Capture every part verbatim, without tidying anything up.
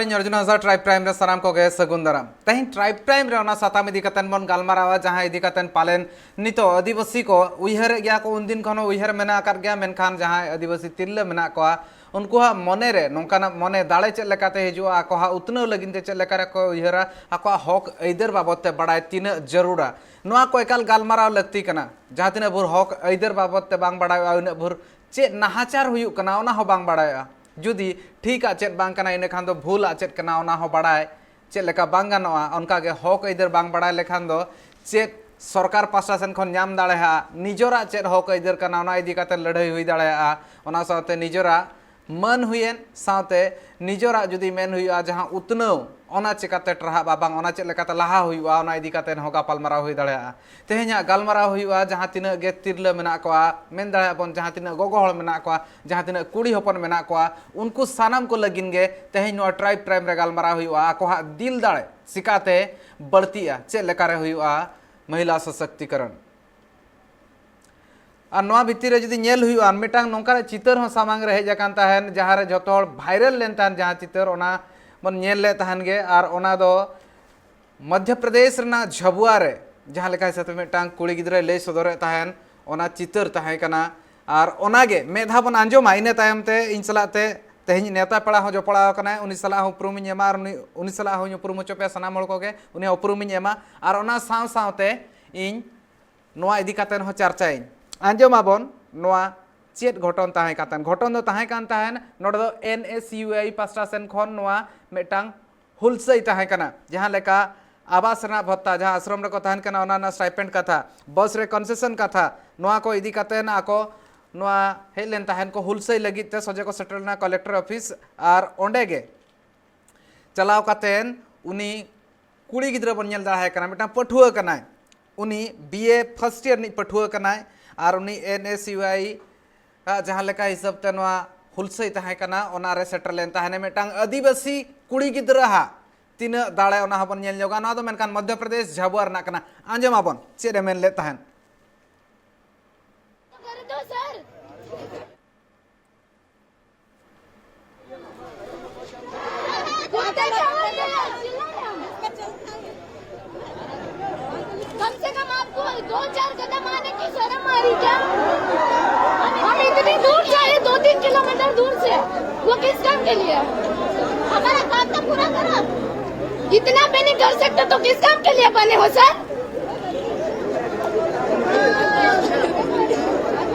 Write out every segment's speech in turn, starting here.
ᱤᱧ ᱚᱨᱡᱩᱱ ᱦᱟᱸᱥᱫᱟ, tribe time ᱨᱮ ᱥᱟᱱᱟᱢ ᱠᱚᱜᱮ ᱥᱟᱹᱜᱩᱱ ᱫᱟᱨᱟᱢ᱾ ᱛᱮᱦᱮᱧ ᱴᱨᱟᱭᱤᱵᱽ ᱴᱟᱭᱤᱢ ᱨᱮ ᱚᱱᱟ ᱥᱟᱛᱟᱢ ᱤᱫᱤ ᱠᱟᱛᱮ ᱵᱚᱱ ᱜᱟᱞᱢᱟᱨᱟᱣᱟ, ᱡᱟᱦᱟᱸ ᱤᱫᱤ ᱠᱟᱛᱮ ᱯᱟᱞᱮᱱ ᱱᱤᱛᱚᱜ ᱟᱹᱫᱤᱵᱟᱹᱥᱤ ᱠᱚ ᱩᱭᱦᱟᱹᱨᱮᱫ ᱜᱮᱭᱟ ᱠᱚ, ᱩᱱᱫᱤᱱ ᱠᱷᱚᱱ ᱦᱚᱸ ᱩᱭᱦᱟᱹᱨ ᱢᱮᱱᱟᱜ ᱟᱠᱟᱫ ᱜᱮᱭᱟ, ᱢᱮᱱᱠᱷᱟᱱ ᱡᱟᱦᱟᱸᱭ ᱟᱹᱫᱤᱵᱟᱹᱥᱤ ᱛᱤᱨᱞᱟᱹ ᱢᱮᱱᱟᱜ ᱠᱚᱣᱟ, ᱩᱱᱠᱩᱣᱟᱜ ᱢᱚᱱᱮ ᱨᱮ ᱱᱚᱝᱠᱟᱱᱟᱜ ᱢᱚᱱᱮ ᱫᱟᱲᱮ ᱪᱮᱫ ᱞᱮᱠᱟᱛᱮ ᱦᱤᱡᱩᱜᱼᱟ, ᱟᱠᱚᱣᱟᱜ ᱩᱛᱱᱟᱹᱣ ᱞᱟᱹᱜᱤᱫ ᱛᱮ ᱪᱮᱫ ᱞᱮᱠᱟ ᱨᱮᱠᱚ ᱩᱭᱦᱟᱹᱨᱟ, ᱟᱠᱚᱣᱟᱜ ᱦᱚᱠ ᱟᱹᱭᱫᱟᱹᱨ ᱵᱟᱵᱚᱫ ᱛᱮ ᱵᱟᱲᱟᱭ ᱛᱤᱱᱟᱹᱜ ᱡᱟᱹᱨᱩᱲᱟ, ᱱᱚᱣᱟ ᱠᱚ ᱮᱠᱟᱞ ᱜᱟᱞᱢᱟᱨᱟᱣ ᱞᱟᱹᱠᱛᱤ ᱠᱟᱱᱟ᱾ ᱡᱟᱦᱟᱸ ᱛᱤᱱᱟᱹᱜ ᱵᱷᱳᱨ ᱦᱚᱠ ᱟᱹᱭᱫᱟᱹᱨ ᱵᱟᱵᱚᱫ ᱛᱮ ᱵᱟᱝ ᱵᱟᱲᱟᱭᱚᱜᱼᱟ, ᱩᱱᱟᱹᱜ ᱵᱷᱳᱨ ᱪᱮᱫ ᱱᱟᱦᱟᱪᱟᱨ ᱦᱩᱭᱩᱜ ᱠᱟᱱᱟ, ᱚᱱᱟ ᱦᱚᱸ ᱵᱟᱝ ᱵᱟᱲᱟᱭᱚᱜᱼᱟ᱾ ᱡᱩᱫᱤ ᱴᱷᱤᱠᱟᱜ ᱪᱮᱫ ᱵᱟᱝ ᱠᱟᱱᱟ, ᱤᱱᱟᱹ ᱠᱷᱟᱱ ᱫᱚ ᱵᱷᱩᱞᱟᱜ ᱪᱮᱫ ᱠᱟᱱᱟ, ᱚᱱᱟ ᱦᱚᱸ ᱵᱟᱲᱟᱭ ᱪᱮᱫ ᱞᱮᱠᱟ ᱵᱟᱝ ᱜᱟᱱᱚᱜᱼᱟ᱾ ᱚᱱᱠᱟ ᱜᱮ ᱦᱚᱠ ᱟᱹᱭᱫᱟᱹᱨ ᱵᱟᱝ ᱵᱟᱲᱟᱭ ᱞᱮᱠᱷᱟᱱ ᱫᱚ ᱪᱮᱫ ᱥᱚᱨᱠᱟᱨ ᱯᱟᱥᱴᱟ ᱥᱮᱱ ᱠᱷᱚᱱ ᱧᱟᱢ ᱫᱟᱲᱮᱭᱟᱜᱼᱟ, ᱱᱤᱡᱚᱨᱟᱜ ᱪᱮᱫ ᱦᱚᱠ ᱟᱹᱭᱫᱟᱹᱨ ᱠᱟᱱᱟ, ᱚᱱᱟ ᱤᱫᱤ ᱠᱟᱛᱮ ᱞᱟᱹᱲᱦᱟᱹᱭ ᱦᱩᱭ ᱫᱟᱲᱮᱭᱟᱜᱼᱟ᱾ ᱚᱱᱟ ᱥᱟᱶᱛᱮ ᱱᱤᱡᱚᱨᱟᱜ ᱢᱟᱹᱱ ᱦᱩᱭᱮᱱ, ᱥᱟᱶᱛᱮ ᱱᱤᱡᱚᱨᱟᱜ ᱡᱩᱫᱤ ᱢᱮᱱ ᱦᱩᱭᱩᱜᱼᱟ, ᱡᱟᱦᱟᱸ ᱩᱛᱱᱟᱹᱣ, ᱚᱱᱟ ᱪᱮᱠᱟᱛᱮ ᱴᱟᱨᱦᱟᱜᱼᱟ ᱵᱟᱝ, ᱚᱱᱟ ᱪᱮᱫ ᱞᱮᱠᱟᱛᱮ ᱞᱟᱦᱟ ᱦᱩᱭᱩᱜᱼᱟ, ᱚᱱᱟ ᱤᱫᱤ ᱠᱟᱛᱮ ᱦᱚᱸ ᱜᱟᱯᱟᱞᱢᱟᱨᱟᱣ ᱦᱩᱭ ᱫᱟᱲᱮᱭᱟᱜᱼᱟ᱾ ᱛᱮᱦᱮᱧᱟᱜ ᱜᱟᱞᱢᱟᱨᱟᱣ ᱦᱩᱭᱩᱜᱼᱟ, ᱡᱟᱦᱟᱸ ᱛᱤᱱᱟᱹᱜ ᱜᱮ ᱛᱤᱨᱞᱟᱹ ᱢᱮᱱᱟᱜ ᱠᱚᱣᱟ, ᱢᱮᱱ ᱫᱟᱲᱮᱭᱟᱜᱼᱟ ᱵᱚᱱ, ᱡᱟᱦᱟᱸ ᱛᱤᱱᱟᱹᱜ ᱜᱚᱜᱚ ᱦᱚᱲ ᱢᱮᱱᱟᱜ ᱠᱚᱣᱟ, ᱡᱟᱦᱟᱸ ᱛᱤᱱᱟᱹᱜ ᱠᱩᱲᱤ ᱦᱚᱯᱚᱱ ᱢᱮᱱᱟᱜ ᱠᱚᱣᱟ, ᱩᱱᱠᱩ ᱥᱟᱱᱟᱢ ᱠᱚ ᱞᱟᱹᱜᱤᱫ ᱜᱮ ᱛᱮᱦᱮᱧ ᱱᱚᱣᱟ ᱴᱨᱟᱭᱤᱵᱽ ᱴᱟᱭᱤᱢ ᱨᱮ ᱜᱟᱞᱢᱟᱨᱟᱣ ᱦᱩᱭᱩᱜᱼᱟ᱾ ᱟᱠᱚᱣᱟᱜ ᱫᱤᱞ ᱫᱟᱲᱮ ᱪᱤᱠᱟᱛᱮ ᱵᱟᱹᱲᱛᱤᱜᱼᱟ, ᱪᱮᱫ ᱞᱮᱠᱟᱨᱮ ᱦᱩᱭᱩᱜᱼᱟ ᱢᱚᱦᱤᱞᱟ ᱥᱚᱥᱚᱠᱛᱤᱠᱚᱨᱚᱱ᱾ ᱟᱨ ᱱᱚᱣᱟ ᱵᱷᱤᱛᱤᱨ ᱨᱮ ᱡᱩᱫᱤ ᱧᱮᱞ ᱦᱩᱭᱩᱜᱼᱟ, ᱢᱤᱫᱴᱟᱝ ᱱᱚᱝᱠᱟᱱᱟᱜ ᱪᱤᱛᱟᱹᱨ ᱦᱚᱸ ᱥᱟᱢᱟᱝ ᱨᱮ ᱦᱮᱡ ᱟᱠᱟᱱ ᱛᱟᱦᱮᱱ, ᱡᱟᱦᱟᱸ ᱨᱮ ᱡᱷᱚᱛᱚ ᱦᱚᱲ ᱵᱷᱟᱭᱨᱟᱞ ᱞᱮᱱ ᱛᱟᱦᱮᱱ, ᱡᱟᱦᱟᱸ ᱪᱤᱛᱟᱹᱨ, ᱚᱱᱟ ᱵᱚᱱ ᱧᱮᱞ ᱞᱮᱫ ᱛᱟᱦᱮᱱ ᱜᱮ᱾ ᱟᱨ ᱚᱱᱟ ᱫᱚ ᱢᱚᱫᱽᱫᱷᱚ ᱯᱨᱚᱫᱮᱥ ᱨᱮᱱᱟᱜ ᱡᱷᱟᱵᱩᱣᱟ ᱨᱮ ᱡᱟᱦᱟᱸ ᱞᱮᱠᱟ ᱦᱤᱥᱟᱹᱵ ᱛᱮ ᱢᱤᱫᱴᱟᱝ ᱠᱩᱲᱤ ᱜᱤᱫᱽᱨᱟᱹᱭ ᱞᱟᱹᱭ ᱥᱚᱫᱚᱨᱮᱫ ᱛᱟᱦᱮᱱ, ᱚᱱᱟ ᱪᱤᱛᱟᱹᱨ ᱛᱟᱦᱮᱸ ᱠᱟᱱᱟ᱾ ᱟᱨ ᱚᱱᱟᱜᱮ ᱢᱤᱫ ᱫᱷᱟᱣ ᱵᱚᱱ ᱟᱸᱡᱚᱢᱟ, ᱤᱱᱟᱹ ᱛᱟᱭᱚᱢ ᱛᱮ ᱤᱧ ᱥᱟᱞᱟᱜ ᱛᱮ ᱛᱮᱦᱮᱧ ᱱᱮᱣᱛᱟ ᱯᱮᱲᱟ ᱦᱚᱸ ᱡᱚᱯᱲᱟᱣ ᱟᱠᱟᱱᱟᱭ, ᱩᱱᱤ ᱥᱟᱞᱟᱜ ᱦᱚᱸ ᱩᱯᱨᱩᱢᱤᱧ ᱮᱢᱟ᱾ ᱟᱨ ᱩᱱᱤ, ᱩᱱᱤ ᱥᱟᱞᱟᱜ ᱦᱚᱸᱧ ᱩᱯᱨᱩᱢ ᱦᱚᱪᱚ ᱯᱮᱭᱟ ᱥᱟᱱᱟᱢ ᱦᱚᱲ ᱠᱚᱜᱮ, ᱩᱱᱤᱭᱟᱜ ᱩᱯᱨᱩᱢᱤᱧ ᱮᱢᱟ᱾ ᱟᱨ ᱚᱱᱟ ᱥᱟᱶ ᱥᱟᱶᱛᱮ ᱤᱧ ᱱᱚᱣᱟ ᱤᱫᱤ ᱠᱟᱛᱮ ᱦᱚᱸ ᱪᱟᱨᱪᱟᱭᱟᱹᱧ᱾ ᱟᱸᱡᱚᱢᱟᱵᱚᱱ ᱱᱚᱣᱟ ᱪᱮᱫ ᱜᱷᱚᱴᱚᱱ ᱛᱟᱦᱮᱸ ᱠᱟᱱ ᱛᱟᱦᱮᱸᱱ᱾ ᱜᱷᱚᱴᱚᱱ ᱫᱚ ᱛᱟᱦᱮᱸ ᱠᱟᱱ ᱛᱟᱦᱮᱸᱱ, ᱱᱚᱰᱮ ᱫᱚ ᱮᱱ ᱮᱥ ᱭᱩ ᱟᱭ ᱯᱟᱥᱴᱟ ᱥᱮᱱ ᱠᱷᱚᱱ ᱱᱚᱣᱟ ᱢᱤᱫᱴᱟᱝ ᱦᱩᱞᱥᱟᱹᱭ ᱛᱟᱦᱮᱸ ᱠᱟᱱᱟ, ᱡᱟᱦᱟᱸ ᱞᱮᱠᱟ ᱟᱵᱟᱥ ᱨᱮᱱᱟᱜ ᱵᱷᱚᱛᱛᱟ, ᱡᱟᱦᱟᱸ ᱟᱥᱨᱚᱢ ᱨᱮᱠᱚ ᱛᱟᱦᱮᱱ ᱠᱟᱱᱟ, ᱚᱱᱟ ᱨᱮᱱᱟᱜ ᱥᱴᱟᱭᱯᱮᱱᱰ ᱠᱟᱛᱷᱟ, ᱵᱟᱥ ᱨᱮ ᱠᱚᱱᱥᱮᱥᱚᱱ ᱠᱟᱛᱷᱟ, ᱱᱚᱣᱟ ᱠᱚ ᱤᱫᱤ ᱠᱟᱛᱮ ᱟᱠᱚ ᱱᱚᱣᱟ ᱦᱮᱡ ᱞᱮᱱ ᱛᱟᱦᱮᱸᱱ ᱠᱚ, ᱦᱩᱞᱥᱟᱹᱭ ᱞᱟᱹᱜᱤᱫ ᱛᱮ ᱥᱚᱡᱷᱮ ᱠᱚ ᱥᱮᱴᱮᱨ ᱞᱮᱱᱟ ᱠᱚᱞᱮᱠᱴᱚᱨ ᱚᱯᱷᱤᱥ᱾ ᱟᱨ ᱚᱸᱰᱮ ᱜᱮ ᱪᱟᱞᱟᱣ ᱠᱟᱛᱮᱱ ᱩᱱᱤ ᱠᱩᱲᱤ ᱜᱤᱫᱽᱨᱟᱹ ᱵᱚᱱ ᱧᱮᱞ ᱫᱟᱲᱮᱭᱟᱭ ᱠᱟᱱᱟ, ᱢᱤᱫᱴᱟᱝ ᱯᱟᱹᱴᱷᱩᱣᱟᱹ ᱠᱟᱱᱟᱭ, ᱩᱱᱤ ᱵᱤ ᱮ ᱯᱷᱟᱥᱴ ᱤᱭᱟᱨ ᱨᱤᱱᱤᱡ ᱯᱟᱹᱴᱷᱩᱣᱟᱹ ᱠᱟᱱᱟᱭ᱾ ᱟᱨ ᱩᱱᱤ ᱮᱱ ᱮᱥ ᱭᱩ ᱟᱭ ᱟᱜ ᱡᱟᱦᱟᱸ ᱞᱮᱠᱟ ᱦᱤᱥᱟᱹᱵ ᱛᱮ ᱱᱚᱣᱟ ᱦᱩᱞᱥᱟᱹᱭ ᱛᱟᱦᱮᱸ ᱠᱟᱱᱟ, ᱚᱱᱟ ᱨᱮ ᱥᱮᱴᱮᱨ ᱞᱮᱱ ᱛᱟᱦᱮᱱᱮ ᱢᱤᱫᱴᱟᱝ ᱟᱹᱫᱤᱵᱟᱹᱥᱤ ᱠᱩᱲᱤ ᱜᱤᱫᱽᱨᱟᱹ ᱦᱟᱜ ᱛᱤᱱᱟᱹᱜ ᱫᱟᱲᱮ, ᱚᱱᱟ ᱦᱚᱸᱵᱚᱱ ᱧᱮᱞ ᱧᱚᱜᱟ᱾ ᱱᱚᱣᱟ ᱫᱚ ᱢᱮᱱᱠᱷᱟᱱ ᱢᱚᱫᱽᱫᱷᱚ ᱯᱨᱚᱫᱮᱥ ᱡᱷᱟᱵᱩᱣᱟ ᱨᱮᱱᱟᱜ ᱠᱟᱱᱟ᱾ ᱟᱸᱡᱚᱢ ᱟᱵᱚᱱ ᱪᱮᱫ ᱮ ᱢᱮᱱ ᱞᱮᱫ ᱛᱟᱦᱮᱸᱱ᱾ कर दो सर। कम से कम आपको दो चार कदम आने की शर्म आ रही क्या? हम इतनी दूर से आए, दो तीन किलोमीटर दूर से, वो किस काम के लिए? हमारा काम तो पूरा करो। इतना भी नहीं कर सकते तो किस काम के लिए बने हो सर?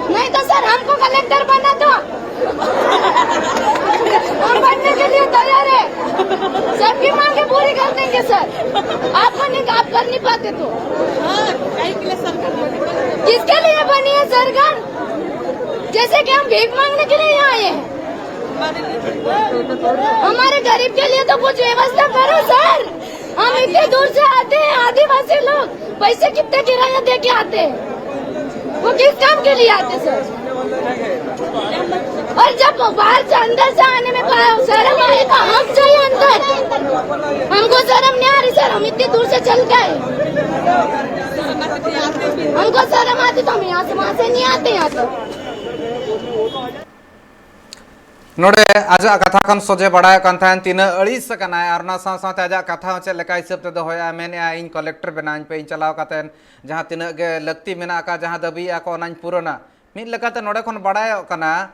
नहीं तो सर, हमको कलेक्टर बना दो, हम बनने के लिए तैयार है। सबकी मांगे पूरी कर देंगे सर। आपको नहीं, आप कर नहीं पाते तो। किसके लिए बनी है सरकार? जैसे कि हम भीख मांगने के लिए यहाँ आए हैं। हमारे गरीब के लिए तो कुछ व्यवस्था करो सर। हम इतने दूर से आते हैं, आदिवासी लोग पैसे कितने किराया दे के आते हैं, वो किस काम के लिए आते सर? और जब बाहर से अंदर से आने में बा- शर्म आए तो हम जाए अंदर। हमको शर्म नहीं आ रही सर, हम इतनी दूर से चल के आए। हमको शर्म आती तो हम यहाँ से, वहाँ से नहीं आते यहाँ तो। ᱱᱚᱰᱮ ᱟᱡᱟᱜ ᱠᱟᱛᱷᱟ ᱠᱷᱚᱱ ᱥᱚᱡᱷᱮ ᱵᱟᱲᱟᱭᱚᱜ ᱠᱟᱱ ᱛᱟᱦᱮᱸᱱ ᱛᱤᱱᱟᱹᱜ ᱟᱹᱲᱤᱥ ᱟᱠᱟᱱᱟᱭ, ᱟᱨ ᱚᱱᱟ ᱥᱟᱶ ᱥᱟᱶᱛᱮ ᱟᱡᱟᱜ ᱠᱟᱛᱷᱟ ᱦᱚᱸ ᱪᱮᱫ ᱞᱮᱠᱟ ᱦᱤᱥᱟᱹᱵ ᱛᱮ ᱫᱚᱦᱚᱭᱟ, ᱢᱮᱱᱮᱫᱼᱟ, "ᱤᱧ ᱠᱚᱞᱮᱠᱴᱚᱨ ᱵᱮᱱᱟᱣᱤᱧ ᱯᱮ, ᱤᱧ ᱪᱟᱞᱟᱣ ᱠᱟᱛᱮ ᱡᱟᱦᱟᱸ ᱛᱤᱱᱟᱹᱜ ᱜᱮ ᱞᱟᱹᱠᱛᱤ ᱢᱮᱱᱟᱜ ᱟᱠᱟᱫ, ᱡᱟᱦᱟᱸ ᱫᱟᱹᱵᱤᱭᱮᱫᱼᱟ ᱠᱚ, ᱚᱱᱟᱧ ᱯᱩᱨᱚᱱᱟ᱾" ᱢᱤᱫ ᱞᱮᱠᱟᱛᱮ ᱱᱚᱰᱮ ᱠᱷᱚᱱ ᱵᱟᱲᱟᱭᱚᱜ ᱠᱟᱱᱟ,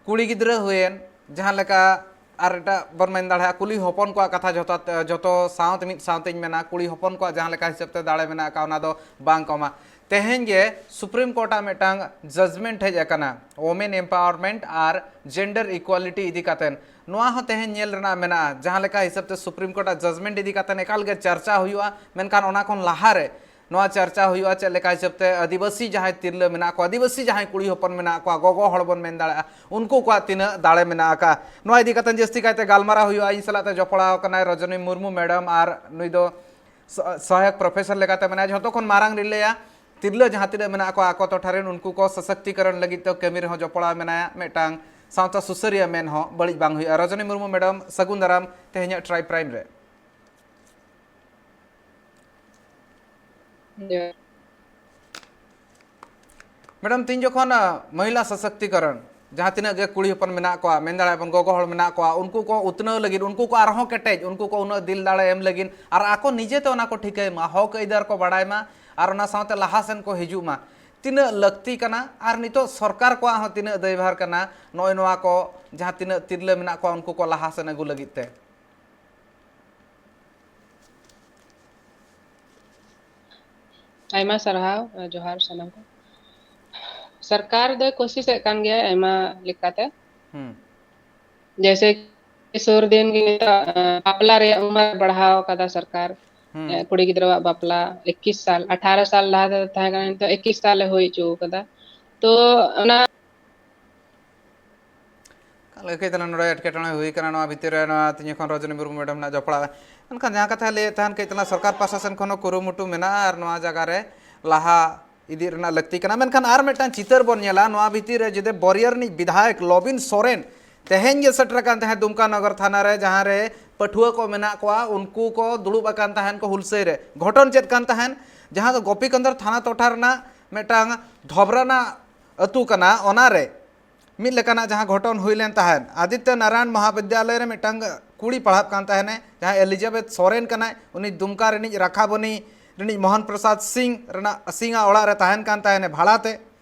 ᱠᱩᱲᱤ ᱜᱤᱫᱽᱨᱟᱹ ᱦᱩᱭᱮᱱ, ᱡᱟᱦᱟᱸ ᱞᱮᱠᱟ ᱟᱨ ᱮᱴᱟᱜ ᱵᱚᱱ ᱢᱮᱱ ᱫᱟᱲᱮᱭᱟᱜᱼᱟ, ᱠᱩᱲᱤ ᱦᱚᱯᱚᱱ ᱠᱚᱣᱟᱜ ᱠᱟᱛᱷᱟ ᱡᱷᱚᱛᱚ, ᱡᱷᱚᱛᱚ ᱥᱟᱶᱛᱮ ᱢᱤᱫ ᱥᱟᱶᱛᱮᱧ ᱢᱮᱱᱟ, ᱠᱩᱲᱤ ᱦᱚᱯᱚᱱ ᱠᱚᱣᱟᱜ ᱡᱟᱦᱟᱸ ᱞᱮᱠᱟ ᱦᱤᱥᱟᱹᱵ ᱛᱮ ᱫᱟᱲᱮ ᱢᱮᱱᱟᱜ ᱟᱠᱟᱫ, ᱚᱱᱟ ᱫᱚ ᱵᱟᱝ ᱠᱚᱢᱟ᱾ ᱛᱮᱦᱮᱧ ᱜᱮ ᱥᱩᱯᱨᱤᱢ ᱠᱳᱨᱴᱟᱜ ᱢᱤᱫᱴᱟᱝ ᱡᱟᱡᱽᱢᱮᱱᱴ ᱦᱮᱡ ᱟᱠᱟᱱᱟ, ᱣᱳᱢᱮᱱ ᱮᱢᱯᱟᱣᱟᱨᱢᱮᱱᱴ ᱟᱨ ᱡᱮᱱᱰᱟᱨ ᱤᱠᱩᱣᱟᱞᱤᱴᱤ ᱤᱫᱤ ᱠᱟᱛᱮᱱ᱾ ᱱᱚᱣᱟ ᱦᱚᱸ ᱛᱮᱦᱮᱧ ᱧᱮᱞ ᱨᱮᱱᱟᱜ ᱢᱮᱱᱟᱜᱼᱟ, ᱡᱟᱦᱟᱸ ᱞᱮᱠᱟ ᱦᱤᱥᱟᱹᱵ ᱛᱮ ᱥᱩᱯᱨᱤᱢ ᱠᱳᱨᱴᱟᱜ ᱡᱟᱡᱽᱢᱮᱱᱴ ᱤᱫᱤ ᱠᱟᱛᱮᱱ ᱮᱠᱟᱞ ᱜᱮ ᱪᱟᱨᱪᱟ ᱦᱩᱭᱩᱜᱼᱟ᱾ ᱢᱮᱱᱠᱷᱟᱱ ᱚᱱᱟ ᱠᱷᱚᱱ ᱞᱟᱦᱟᱨᱮ ᱱᱚᱣᱟ ᱪᱟᱨᱪᱟ ᱦᱩᱭᱩᱜᱼᱟ, ᱪᱮᱫ ᱞᱮᱠᱟ ᱦᱤᱥᱟᱹᱵ ᱛᱮ ᱟᱹᱫᱤᱵᱟᱹᱥᱤ ᱡᱟᱦᱟᱸᱭ ᱛᱤᱨᱞᱟᱹ ᱢᱮᱱᱟᱜ ᱠᱚᱣᱟ, ᱟᱹᱫᱤᱵᱟᱹᱥᱤ ᱡᱟᱦᱟᱸᱭ ᱠᱩᱲᱤ ᱦᱚᱯᱚᱱ ᱢᱮᱱᱟᱜ ᱠᱚᱣᱟ, ᱜᱚᱜᱚ ᱦᱚᱲ ᱵᱚᱱ ᱢᱮᱱ ᱫᱟᱲᱮᱭᱟᱜᱼᱟ, ᱩᱱᱠᱩ ᱠᱚᱣᱟᱜ ᱛᱤᱱᱟᱹᱜ ᱫᱟᱲᱮ ᱢᱮᱱᱟᱜ ᱟᱠᱟᱫ᱾ ᱱᱚᱣᱟ ᱤᱫᱤ ᱠᱟᱛᱮ ᱡᱟᱹᱥᱛᱤ ᱠᱟᱭᱛᱮ ᱜᱟᱞᱢᱟᱨᱟᱣ ᱦᱩᱭᱩᱜᱼᱟ᱾ ᱤᱧ ᱥᱟᱞᱟᱜ ᱛᱮ ᱡᱚᱯᱲᱟᱣ ᱟᱠᱟᱱᱟᱭ ᱨᱚᱡᱚᱱᱤ ᱢᱩᱨᱢᱩ ᱢᱮᱰᱟᱢ, ᱟᱨ ᱱᱩᱭ ᱫᱚ ᱥᱚ-, ᱥᱚᱦᱟᱭᱚᱠ ᱯᱨᱚᱯᱷᱮᱥᱚᱨ ᱞᱮᱠᱟᱛᱮ ᱢᱮᱱᱟᱭᱟ᱾ ᱡᱷᱚᱛᱚ ᱠᱷᱚᱱ ᱢᱟᱨᱟᱝ ᱨᱤᱞᱟᱹᱭᱟ, ᱛᱤᱨᱞᱟᱹ ᱡᱟᱦᱟᱸ ᱛᱤᱱᱟᱹᱜ ᱢᱮᱱᱟᱜ ᱠᱚᱣᱟ ᱟᱠᱚ ᱴᱚᱴᱷᱟ ᱨᱮᱱ, ᱩᱱᱠᱩ ᱠᱚ ᱥᱚᱥᱚᱠᱛᱤᱠᱚᱨᱚᱱ ᱞᱟᱹᱜᱤᱫ ᱛᱮ ᱠᱟᱹᱢᱤ ᱨᱮᱦᱚᱸ ᱡᱚᱯᱲᱟᱣ ᱢᱮᱱᱟᱭᱟ᱾ ᱢᱤᱫᱴᱟᱝ ᱥᱟᱶᱛᱟ ᱥᱩᱥᱟᱹᱨᱤᱭᱟᱹ ᱢᱮᱱ ᱦᱚᱸ ᱵᱟᱹᱲᱤᱡ ᱵᱟᱝ ᱦᱩᱭᱩᱜᱼᱟ᱾ ᱨᱚᱡᱚᱱᱤ ᱢᱩᱨᱢᱩ ᱢᱮᱰᱟᱢ, ᱥᱟᱹᱜᱩᱱ ᱫᱟᱨᱟᱢ ᱛᱮᱦᱮᱧᱟᱜ ᱴᱨᱟᱭᱤᱵᱽ ᱯᱨᱟᱭᱤᱢ ᱨᱮ᱾ ᱢᱮᱰᱟᱢ, ᱛᱤᱱ ᱡᱚᱠᱷᱚᱱ, ᱟ, ᱢᱚᱦᱤᱞᱟ ᱥᱚᱥᱚᱠᱛᱤᱠᱚᱨᱚᱱ, ᱡᱟᱦᱟᱸ ᱛᱤᱱᱟᱹᱜ ᱜᱮ ᱠᱩᱲᱤ ᱦᱚᱯᱚᱱ ᱢᱮᱱᱟᱜ ᱠᱚᱣᱟ, ᱢᱮᱱ ᱫᱟᱲᱮᱭᱟᱜᱼᱟ ᱵᱚᱱ ᱜᱚᱜᱚ ᱦᱚᱲ ᱢᱮᱱᱟᱜ ᱠᱚᱣᱟ, ᱩᱱᱠᱩ ᱠᱚ ᱩᱛᱱᱟᱹᱣ ᱞᱟᱹᱜᱤᱫ, ᱩᱱᱠᱩ ᱠᱚ ᱟᱨᱦᱚᱸ ᱠᱮᱴᱮᱡ, ᱩᱱᱠᱩ ᱠᱚ ᱩᱱᱟᱹᱜ ᱫᱤᱞ ᱫᱟᱲᱮ ᱮᱢ ᱞᱟᱹᱜᱤᱫ, ᱟᱨ ᱟᱠᱚ ᱱᱤᱡᱮ ᱛᱮ ᱚᱱᱟ ᱠᱚ ᱴᱷᱤᱠᱟᱹᱭ ᱢᱟ, ᱦᱚᱠ ᱟᱹᱭᱫᱟᱹᱨ ᱠᱚ ᱵᱟᱲᱟᱭ ᱢᱟ, ᱟᱨ ᱚᱱᱟ ᱥᱟᱶᱛᱮ ᱞᱟᱦᱟ ᱥᱮᱱ ᱠᱚ ᱦᱤᱡᱩᱜ ᱢᱟ᱾ ᱛᱤᱱᱟᱹᱜ ᱞᱟᱹᱠᱛᱤ ᱠᱟᱱᱟ ᱟᱨ ᱱᱤᱛᱚᱜ ᱥᱚᱨᱠᱟᱨ ᱠᱚᱣᱟᱜ ᱦᱚᱸ ᱛᱤᱱᱟᱹᱜ ᱫᱟᱭᱵᱷᱟᱨ ᱠᱟᱱᱟ ᱱᱚᱜᱼᱚᱭ ᱱᱚᱣᱟ ᱠᱚ ᱡᱟᱦᱟᱸ ᱛᱤᱱᱟᱹᱜ ᱛᱤᱨᱞᱟᱹ ᱢᱮᱱᱟᱜ ᱠᱚᱣᱟ ᱩᱱᱠᱩ ᱠᱚ ᱞᱟᱦᱟ ᱥᱮᱱ ᱟᱹᱜᱩ ᱞᱟᱹᱜᱤᱫ ᱛᱮ? ᱟᱭᱢᱟ ᱥᱟᱨᱦᱟᱣ, ᱡᱚᱦᱟᱨ ᱥᱟᱱᱟᱢ ᱠᱚ᱾ ᱥᱚᱨᱠᱟᱨ ᱫᱚᱭ ᱠᱳᱥᱤᱥᱮᱫ ᱠᱟᱱ ᱜᱮᱭᱟ ᱟᱭᱢᱟ ᱞᱮᱠᱟᱛᱮ᱾ ᱦᱩᱸ᱾ ᱡᱮᱭᱥᱮ ᱥᱩᱨ ᱫᱤᱱ ᱜᱮ ᱱᱤᱛᱚᱜ, ᱮ, ᱵᱟᱯᱞᱟ ᱨᱮᱭᱟᱜ ᱩᱢᱟᱹᱨ ᱵᱟᱲᱦᱟᱣ ᱠᱟᱫᱟ ᱥᱚᱨᱠᱟᱨ᱾ ᱦᱩᱸ᱾ ᱮ, ᱠᱩᱲᱤ ᱜᱤᱫᱽᱨᱟᱹᱣᱟᱜ ᱵᱟᱯᱞᱟ ᱮᱠᱤᱥ ᱥᱟᱞ, ᱟᱴᱷᱟᱨᱚ ᱥᱟᱞ ᱞᱟᱦᱟ ᱛᱮᱫᱚ ᱛᱟᱦᱮᱸ ᱠᱟᱱᱟ, ᱱᱤᱛᱚᱜ ᱮᱠᱤᱥ ᱥᱟᱞᱮ ᱦᱩᱭ ᱦᱚᱪᱚ ᱠᱟᱫᱟ᱾ ᱛᱚ ᱚᱱᱟ ᱠᱟᱹᱡ ᱛᱟᱞᱟᱝ ᱱᱚᱰᱮ ᱮᱴᱠᱮᱴᱚᱬᱮ ᱦᱩᱭ ᱠᱟᱱᱟ᱾ ᱱᱚᱣᱟ ᱵᱷᱤᱛᱤᱨ ᱨᱮ ᱱᱚᱣᱟ ᱛᱤᱧ ᱠᱷᱚᱱ ᱨᱚᱡᱚᱱᱤ ᱢᱩᱨᱢᱩ ᱢᱮᱰᱟᱢ ᱱᱟᱜ ᱡᱚᱯᱲᱟᱣ᱾ ᱢᱮᱱᱠᱷᱟᱱ ᱡᱟᱦᱟᱸ ᱠᱟᱛᱷᱟᱭ ᱞᱟᱹᱭᱮᱫ ᱛᱟᱦᱮᱱ, ᱠᱟᱹᱡ ᱛᱟᱞᱟᱝ ᱥᱚᱨᱠᱟᱨ ᱯᱟᱦᱴᱟ ᱥᱮᱱ ᱠᱷᱚᱱ ᱦᱚᱸ ᱠᱩᱨᱩᱢᱩᱴᱩ ᱢᱮᱱᱟᱜᱼᱟ ᱟᱨ ᱱᱚᱣᱟ ᱡᱟᱭᱜᱟ ᱨᱮ ᱞᱟᱦᱟ ᱤᱫᱤ ᱨᱮᱱᱟᱜ ᱞᱟᱹᱠᱛᱤ ᱠᱟᱱᱟ᱾ ᱢᱮᱱᱠᱷᱟᱱ ᱟᱨ ᱢᱤᱫᱴᱟᱝ ᱪᱤᱛᱟᱹᱨ ᱵᱚᱱ ᱧᱮᱞᱟ, ᱱᱚᱣᱟ ᱵᱷᱤᱛᱤᱨ ᱨᱮ ᱡᱩᱫᱤ ᱵᱚᱨᱤᱭᱟᱹ ᱨᱤᱱᱤᱡ ᱵᱤᱫᱷᱟᱭᱚᱠ ᱞᱚᱵᱤᱱ ᱥᱚᱨᱮᱱ ᱛᱮᱦᱮᱧ ᱜᱮ ᱥᱮᱴᱮᱨ ᱟᱠᱟᱱ ᱛᱟᱦᱮᱸᱫ ᱫᱩᱢᱠᱟ ᱱᱚᱜᱚᱨ ᱛᱷᱟᱱᱟ ᱨᱮ, ᱡᱟᱦᱟᱸ ᱨᱮ ᱯᱟᱹᱴᱷᱩᱣᱟᱹ ᱠᱚ ᱢᱮᱱᱟᱜ ᱠᱚᱣᱟ, ᱩᱱᱠᱩ ᱠᱚ ᱫᱩᱲᱩᱵ ᱟᱠᱟᱱ ᱛᱟᱦᱮᱸᱱ ᱠᱚ ᱦᱩᱞᱥᱟᱹᱭ ᱨᱮ᱾ ᱜᱷᱚᱴᱚᱱ ᱪᱮᱫ ᱠᱟᱱ ᱛᱟᱦᱮᱸᱱ? ᱡᱟᱦᱟᱸ ᱫᱚ ᱜᱳᱯᱤᱠᱚᱱᱫᱚᱨ ᱛᱷᱟᱱᱟ ᱴᱚᱴᱷᱟ ᱨᱮᱱᱟᱜ ᱢᱤᱫᱴᱟᱝ ᱫᱷᱚᱵᱽᱨᱟᱱᱟᱜ ᱟᱹᱛᱩ ᱠᱟᱱᱟ, ᱚᱱᱟ ᱨᱮ ᱢᱤᱫ ᱞᱮᱠᱟᱱᱟᱜ ᱡᱟᱦᱟᱸ ᱜᱷᱚᱴᱚᱱ ᱦᱩᱭ ᱞᱮᱱ ᱛᱟᱦᱮᱸᱫ᱾ ᱟᱫᱤᱛᱭᱚ ᱱᱟᱨᱟᱭᱚᱱ ᱢᱚᱦᱟᱵᱤᱫᱽᱭᱟᱞᱚᱭ ᱨᱮ ᱢᱤᱫᱴᱟᱝ ᱠᱩᱲᱤ ᱯᱟᱲᱦᱟᱜ ᱠᱟᱱ ᱛᱟᱦᱮᱱᱮ, ᱡᱟᱦᱟᱸᱭ ᱮᱞᱤᱡᱟᱵᱮᱛᱷ ᱥᱚᱨᱮᱱ ᱠᱟᱱᱟᱭ, ᱩᱱᱤ ᱫᱩᱢᱠᱟ ᱨᱤᱱᱤᱡ ᱨᱟᱠᱷᱟᱵᱚᱱᱤ ᱨᱤᱱᱤᱡ ᱢᱳᱦᱚᱱ ᱯᱨᱚᱥᱟᱫᱽ ᱥᱤᱝ ᱨᱮᱱᱟᱜ, ᱥᱤᱝ ᱟᱜ ᱚᱲᱟᱜ ᱨᱮ ᱛᱟᱦᱮᱱ ᱠᱟᱱ ᱛᱟᱦᱮᱱᱮ ᱵᱷᱟᱲᱟ ᱛᱮ᱾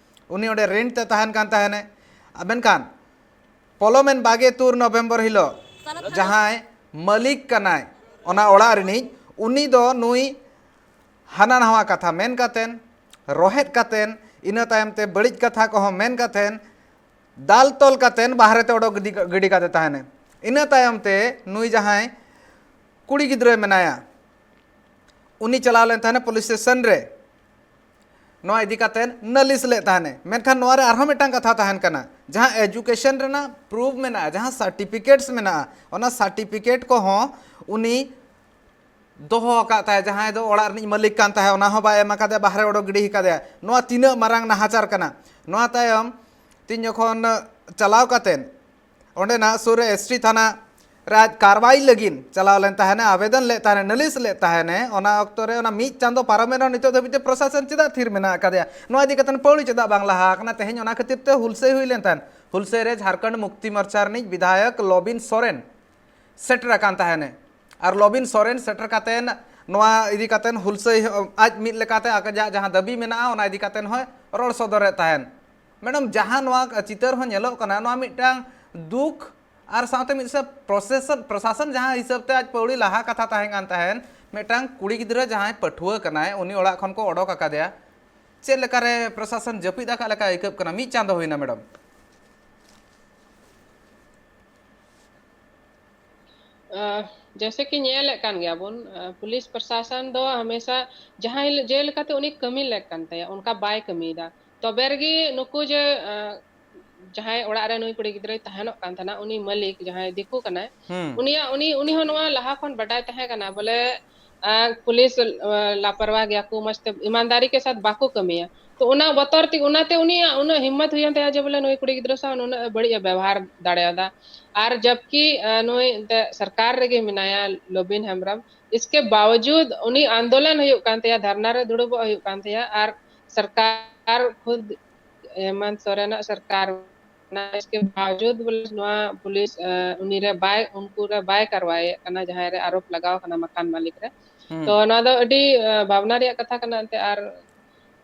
ᱩᱱᱤ ᱚᱸᱰᱮ ᱨᱮᱱᱴ ᱛᱮ ᱛᱟᱦᱮᱱ ᱠᱟᱱ ᱛᱟᱦᱮᱱᱮ᱾ ᱟᱨ ᱢᱮᱱᱠᱷᱟᱱ ᱯᱚᱞᱚᱢᱮᱱ ᱵᱟᱜᱮ ᱛᱩᱨ ᱱᱚᱵᱷᱮᱢᱵᱚᱨ ᱦᱤᱞᱳᱜ ᱡᱟᱦᱟᱸᱭ ᱢᱟᱹᱞᱤᱠ ᱠᱟᱱᱟᱭ ᱚᱱᱟ ᱚᱲᱟᱜ ᱨᱤᱱᱤᱡ, ᱩᱱᱤ ᱫᱚ ᱱᱩᱭ ᱦᱟᱱᱟ ᱱᱟᱣᱟ ᱠᱟᱛᱷᱟ ᱢᱮᱱ ᱠᱟᱛᱮᱱ, ᱨᱚᱦᱮᱫ ᱠᱟᱛᱮᱱ, ᱤᱱᱟᱹ ᱛᱟᱭᱚᱢ ᱛᱮ ᱵᱟᱹᱲᱤᱡ ᱠᱟᱛᱷᱟ ᱠᱚᱦᱚᱸ ᱢᱮᱱ ᱠᱟᱛᱮᱱ, ᱫᱟᱞ ᱛᱚᱞ ᱠᱟᱛᱮᱱ ᱵᱟᱦᱨᱮ ᱛᱮ ᱚᱰᱚᱠ ᱜᱤᱰᱤ, ᱜᱤᱰᱤ ᱠᱟᱛᱮ ᱛᱟᱦᱮᱱᱮ᱾ ᱤᱱᱟᱹ ᱛᱟᱭᱚᱢ ᱛᱮ ᱱᱩᱭ ᱡᱟᱦᱟᱸᱭ ᱠᱩᱲᱤ ᱜᱤᱫᱽᱨᱟᱹ ᱢᱮᱱᱟᱭᱟ, ᱩᱱᱤ ᱪᱟᱞᱟᱣ ᱞᱮᱱ ᱛᱟᱦᱮᱱᱟ ᱯᱩᱞᱤᱥ ᱥᱴᱮᱥᱚᱱ ᱨᱮ, ᱱᱚᱣᱟ ᱤᱫᱤ ᱠᱟᱛᱮ ᱱᱟᱹᱞᱤᱥ ᱞᱮᱫ ᱛᱟᱦᱮᱱᱮ᱾ ᱢᱮᱱᱠᱷᱟᱱ ᱱᱚᱣᱟ ᱨᱮ ᱟᱨᱦᱚᱸ ᱢᱤᱫᱴᱟᱝ ᱠᱟᱛᱷᱟ ᱛᱟᱦᱮᱱ ᱠᱟᱱᱟ, ᱡᱟᱦᱟᱸ ᱮᱡᱩᱠᱮᱥᱚᱱ ᱨᱮᱱᱟᱜ ᱯᱨᱩᱯᱷ ᱢᱮᱱᱟᱜᱼᱟ, ᱡᱟᱦᱟᱸ ᱥᱟᱨᱴᱤᱯᱷᱤᱠᱮᱴᱥ ᱢᱮᱱᱟᱜᱼᱟ, ᱚᱱᱟ ᱥᱟᱨᱴᱤᱯᱷᱤᱠᱮᱴ ᱠᱚᱦᱚᱸ ᱩᱱᱤ ᱫᱚᱦᱚ ᱟᱠᱟᱫ ᱛᱟᱭᱟ, ᱡᱟᱦᱟᱸᱭ ᱫᱚ ᱚᱲᱟᱜ ᱨᱤᱱᱤᱡ ᱢᱟᱹᱞᱤᱠ ᱠᱟᱱ ᱛᱟᱦᱮᱸᱫ, ᱚᱱᱟ ᱦᱚᱸ ᱵᱟᱭ ᱮᱢ ᱟᱠᱟᱫᱮᱭᱟ, ᱵᱟᱦᱨᱮ ᱚᱰᱚᱠ ᱜᱤᱰᱤ ᱟᱠᱟᱫᱮᱭᱟ᱾ ᱱᱚᱣᱟ ᱛᱤᱱᱟᱹᱜ ᱢᱟᱨᱟᱝ ᱱᱟᱦᱟᱪᱟᱨ ᱠᱟᱱᱟ! ᱱᱚᱣᱟ ᱛᱟᱭᱚᱢ ᱛᱤᱧ ᱡᱚᱠᱷᱚᱱ ᱪᱟᱞᱟᱣ ᱠᱟᱛᱮᱫ ᱚᱸᱰᱮᱱᱟᱜ ᱥᱩᱨ ᱨᱮ ᱮᱥ ᱴᱤ ᱛᱷᱟᱱᱟ ᱨᱮ ᱟᱡ ᱠᱟᱨᱣᱟᱭ ᱞᱟᱹᱜᱤᱫ ᱪᱟᱞᱟᱣ ᱞᱮᱱ ᱛᱟᱦᱮᱱᱮ, ᱟᱵᱮᱫᱚᱱ ᱞᱮᱫ ᱛᱟᱦᱮᱱᱮ, ᱱᱟᱹᱞᱤᱥ ᱞᱮᱫ ᱛᱟᱦᱮᱱᱮ, ᱚᱱᱟ ᱚᱠᱛᱚ ᱨᱮ ᱚᱱᱟ ᱢᱤᱫ ᱪᱟᱸᱫᱚ ᱯᱟᱨᱚᱢ ᱮᱱ ᱨᱮᱦᱚᱸ ᱱᱤᱛᱚᱜ ᱫᱷᱟᱹᱵᱤᱡ ᱛᱮ ᱯᱨᱚᱥᱟᱥᱚᱱ ᱪᱮᱫᱟᱜ ᱛᱷᱤᱨ ᱢᱮᱱᱟᱜ ᱟᱠᱟᱫᱮᱭᱟ? ᱱᱚᱣᱟ ᱤᱫᱤ ᱠᱟᱛᱮ ᱯᱟᱹᱣᱲᱤ ᱪᱮᱫᱟᱜ ᱵᱟᱝ ᱞᱟᱦᱟ ᱟᱠᱟᱱᱟ? ᱛᱮᱦᱮᱧ ᱚᱱᱟ ᱠᱷᱟᱹᱛᱤᱨ ᱛᱮ ᱦᱩᱞᱥᱟᱹᱭ ᱦᱩᱭ ᱞᱮᱱ ᱛᱟᱦᱮᱸᱫ᱾ ᱦᱩᱞᱥᱟᱹᱭ ᱨᱮ ᱡᱷᱟᱨᱠᱷᱚᱸᱰ ᱢᱩᱠᱛᱤ ᱢᱳᱨᱪᱟ ᱨᱤᱱᱤᱡ ᱵᱤᱫᱷᱟᱭᱚᱠ ᱞᱚᱵᱤᱱ ᱥᱚᱨᱮᱱ ᱥᱮᱴᱮᱨ ᱟᱠᱟᱱ ᱛᱟᱦᱮᱱᱮ᱾ ᱟᱨ ᱞᱚᱵᱤᱱ ᱥᱚᱨᱮᱱ ᱥᱮᱴᱮᱨ ᱠᱟᱛᱮᱱ ᱱᱚᱣᱟ ᱤᱫᱤ ᱠᱟᱛᱮᱱ ᱦᱩᱞᱥᱟᱹᱭ ᱟᱡ ᱢᱤᱫ ᱞᱮᱠᱟᱛᱮ ᱟᱡᱟᱜ ᱡᱟᱦᱟᱸ ᱫᱟᱹᱵᱤ ᱢᱮᱱᱟᱜᱼᱟ, ᱚᱱᱟ ᱤᱫᱤ ᱠᱟᱛᱮᱱ ᱦᱚᱸᱭ ᱨᱚᱲ ᱥᱚᱫᱚᱨᱮᱫ ᱛᱟᱦᱮᱱ᱾ ᱢᱮᱰᱟᱢ, ᱡᱟᱦᱟᱸ ᱱᱚᱣᱟ ᱪᱤᱛᱟᱹᱨ ᱦᱚᱸ ᱧᱮᱞᱚᱜ ᱠᱟᱱᱟ, ᱱᱚᱣᱟ ᱢᱤᱫᱴᱟᱝ ᱫᱩᱠ ᱟᱨ ᱥᱟᱶᱛᱮ ᱢᱤᱫ ᱥᱮᱫ ᱯᱨᱚᱥᱟᱥᱚᱱ, ᱯᱨᱚᱥᱟᱥᱚᱱ ᱡᱟᱦᱟᱸ ᱦᱤᱥᱟᱹᱵ ᱛᱮ ᱟᱡ ᱯᱟᱹᱣᱲᱤ ᱞᱟᱦᱟ ᱠᱟᱛᱷᱟ ᱛᱟᱦᱮᱸ ᱠᱟᱱ ᱛᱟᱦᱮᱱ, ᱢᱤᱫᱴᱟᱝ ᱠᱩᱲᱤ ᱜᱤᱫᱽᱨᱟᱹ ᱡᱟᱦᱟᱸᱭ ᱯᱟᱹᱴᱷᱩᱣᱟᱹ ᱠᱟᱱᱟᱭ, ᱩᱱᱤ ᱚᱲᱟᱜ ᱠᱷᱚᱱ ᱠᱚ ᱚᱰᱚᱠ ᱟᱠᱟᱫᱮᱭᱟ᱾ ᱪᱮᱫ ᱞᱮᱠᱟᱨᱮ ᱯᱨᱚᱥᱟᱥᱚᱱ ᱡᱟᱹᱯᱤᱫ ᱟᱠᱟᱫ ᱞᱮᱠᱟ ᱟᱹᱭᱠᱟᱹᱜ ᱠᱟᱱᱟ? ᱢᱤᱫ ᱪᱟᱸᱫᱚ ᱦᱩᱭᱱᱟ, ᱢᱮᱰᱟᱢ᱾ ᱟᱸ, ᱡᱮᱭᱥᱮ ᱠᱤ ᱧᱮᱞᱮᱫ ᱠᱟᱱ ᱜᱮᱭᱟ ᱵᱚᱱ, ᱟᱸ, ᱯᱩᱞᱤᱥ ᱯᱨᱚᱥᱟᱥᱚᱱ ᱫᱚ ᱦᱟᱢᱮᱥᱟ ᱡᱟᱦᱟᱸᱭ ᱞᱮ-, ᱡᱮ ᱞᱮᱠᱟᱛᱮ ᱩᱱᱤ ᱠᱟᱹᱢᱤ ᱞᱮᱠ ᱠᱟᱱ ᱛᱟᱭᱟ, ᱚᱱᱠᱟ ᱵᱟᱭ ᱠᱟᱹᱢᱤᱭᱮᱫᱟ᱾ ᱛᱚᱵᱮ ᱨᱮᱜᱮ ᱱᱩᱠᱩ ᱡᱮ, ᱟᱸ, ᱡᱟᱦᱟᱸᱭ ᱚᱲᱟᱜ ᱨᱮ ᱱᱩᱭ ᱠᱩᱲᱤ ᱜᱤᱫᱽᱨᱟᱹᱭ ᱛᱟᱦᱮᱱᱚᱜ ᱠᱟᱱ ᱛᱟᱦᱮᱱᱟ, ᱩᱱᱤ ᱢᱟᱹᱞᱤᱠ ᱡᱟᱦᱟᱸᱭ ᱫᱤᱠᱩ ᱠᱟᱱᱟᱭ, ᱦᱩᱸ᱾ ᱩᱱᱤᱭᱟᱜ, ᱩᱱᱤ, ᱩᱱᱤ ᱦᱚᱸ ᱱᱚᱣᱟ ᱞᱟᱦᱟ ᱠᱷᱚᱱ ᱵᱟᱰᱟᱭ ᱛᱟᱦᱮᱸ ᱠᱟᱱᱟ ᱵᱚᱞᱮ, ᱟᱸ, ᱯᱩᱞᱤᱥ, ᱟᱸ, ᱞᱟᱯᱚᱨᱣᱟᱦ ᱜᱮᱭᱟ ᱠᱚ, ᱢᱚᱡᱽ ᱛᱮ ᱤᱢᱟᱱᱫᱟᱨᱤ ᱠᱮ ᱥᱟᱛᱷ ᱵᱟᱠᱚ ᱠᱟᱹᱢᱤᱭᱟ᱾ ᱛᱚ ᱚᱱᱟ ᱵᱚᱛᱚᱨ ᱛᱮ, ᱚᱱᱟᱛᱮ ᱩᱱᱤᱭᱟᱜ ᱩᱱᱟᱹᱜ ᱦᱤᱢᱢᱚᱛ ᱦᱩᱭᱮᱱ ᱛᱟᱭᱟ ᱡᱮ ᱵᱚᱞᱮ ᱱᱩᱭ ᱠᱩᱲᱤ ᱜᱤᱫᱽᱨᱟᱹ ᱥᱟᱶ ᱱᱩᱱᱟᱹᱜ ᱵᱟᱹᱲᱤᱡ ᱮ ᱵᱮᱵᱚᱦᱟᱨ ᱫᱟᱲᱮᱭᱟᱫᱟ᱾ ᱟᱨ ᱡᱟᱵᱠᱤ, ᱟᱸ, ᱱᱩᱭ ᱮᱱᱛᱮ ᱥᱚᱨᱠᱟᱨ ᱨᱮᱜᱮ ᱢᱮᱱᱟᱭᱟ, ᱞᱚᱵᱤᱱ ᱦᱮᱢᱵᱨᱚᱢ, ᱤᱥᱠᱮ ᱵᱟᱣᱡᱩᱫ ᱩᱱᱤ ᱟᱱᱫᱳᱞᱚᱱ ᱦᱩᱭᱩᱜ ᱠᱟᱱ ᱛᱟᱭᱟ, ᱫᱷᱟᱨᱱᱟ ᱨᱮ ᱫᱩᱲᱩᱵᱚᱜ ᱦᱩᱭᱩᱜ ᱠᱟᱱ ᱛᱟᱭᱟ, ᱟᱨ ᱥᱚᱨᱠᱟᱨ ᱠᱷᱩᱫ ᱦᱮᱢᱟᱱᱛ ᱥᱚᱨᱮᱱᱟᱜ ᱥᱚᱨᱠᱟᱨ ᱚᱱᱟ ᱤᱥᱠᱮ ᱵᱟᱣᱡᱩᱫ ᱵᱚᱞᱮ ᱱᱚᱣᱟ ᱯᱩᱞᱤᱥ, ᱟᱸ, ᱩᱱᱤ ᱨᱮ ᱵᱟᱭ, ᱩᱱᱠᱩ ᱨᱮ ᱵᱟᱭ ᱠᱟᱨᱣᱟᱭᱮᱫ ᱠᱟᱱᱟ, ᱡᱟᱦᱟᱸᱭ ᱨᱮ ᱟᱨᱳᱯ ᱞᱟᱜᱟᱣ ᱠᱟᱱᱟ ᱢᱟᱠᱟᱱ ᱢᱟᱹᱞᱤᱠ ᱨᱮ᱾ ᱦᱩᱸ᱾ ᱛᱚ ᱱᱚᱣᱟ ᱫᱚ ᱟᱹᱰᱤ, ᱟᱸ, ᱵᱷᱟᱵᱽᱱᱟ ᱨᱮᱭᱟᱜ ᱠᱟᱛᱷᱟ ᱠᱟᱱᱟ ᱮᱱᱛᱮ᱾ ᱟᱨ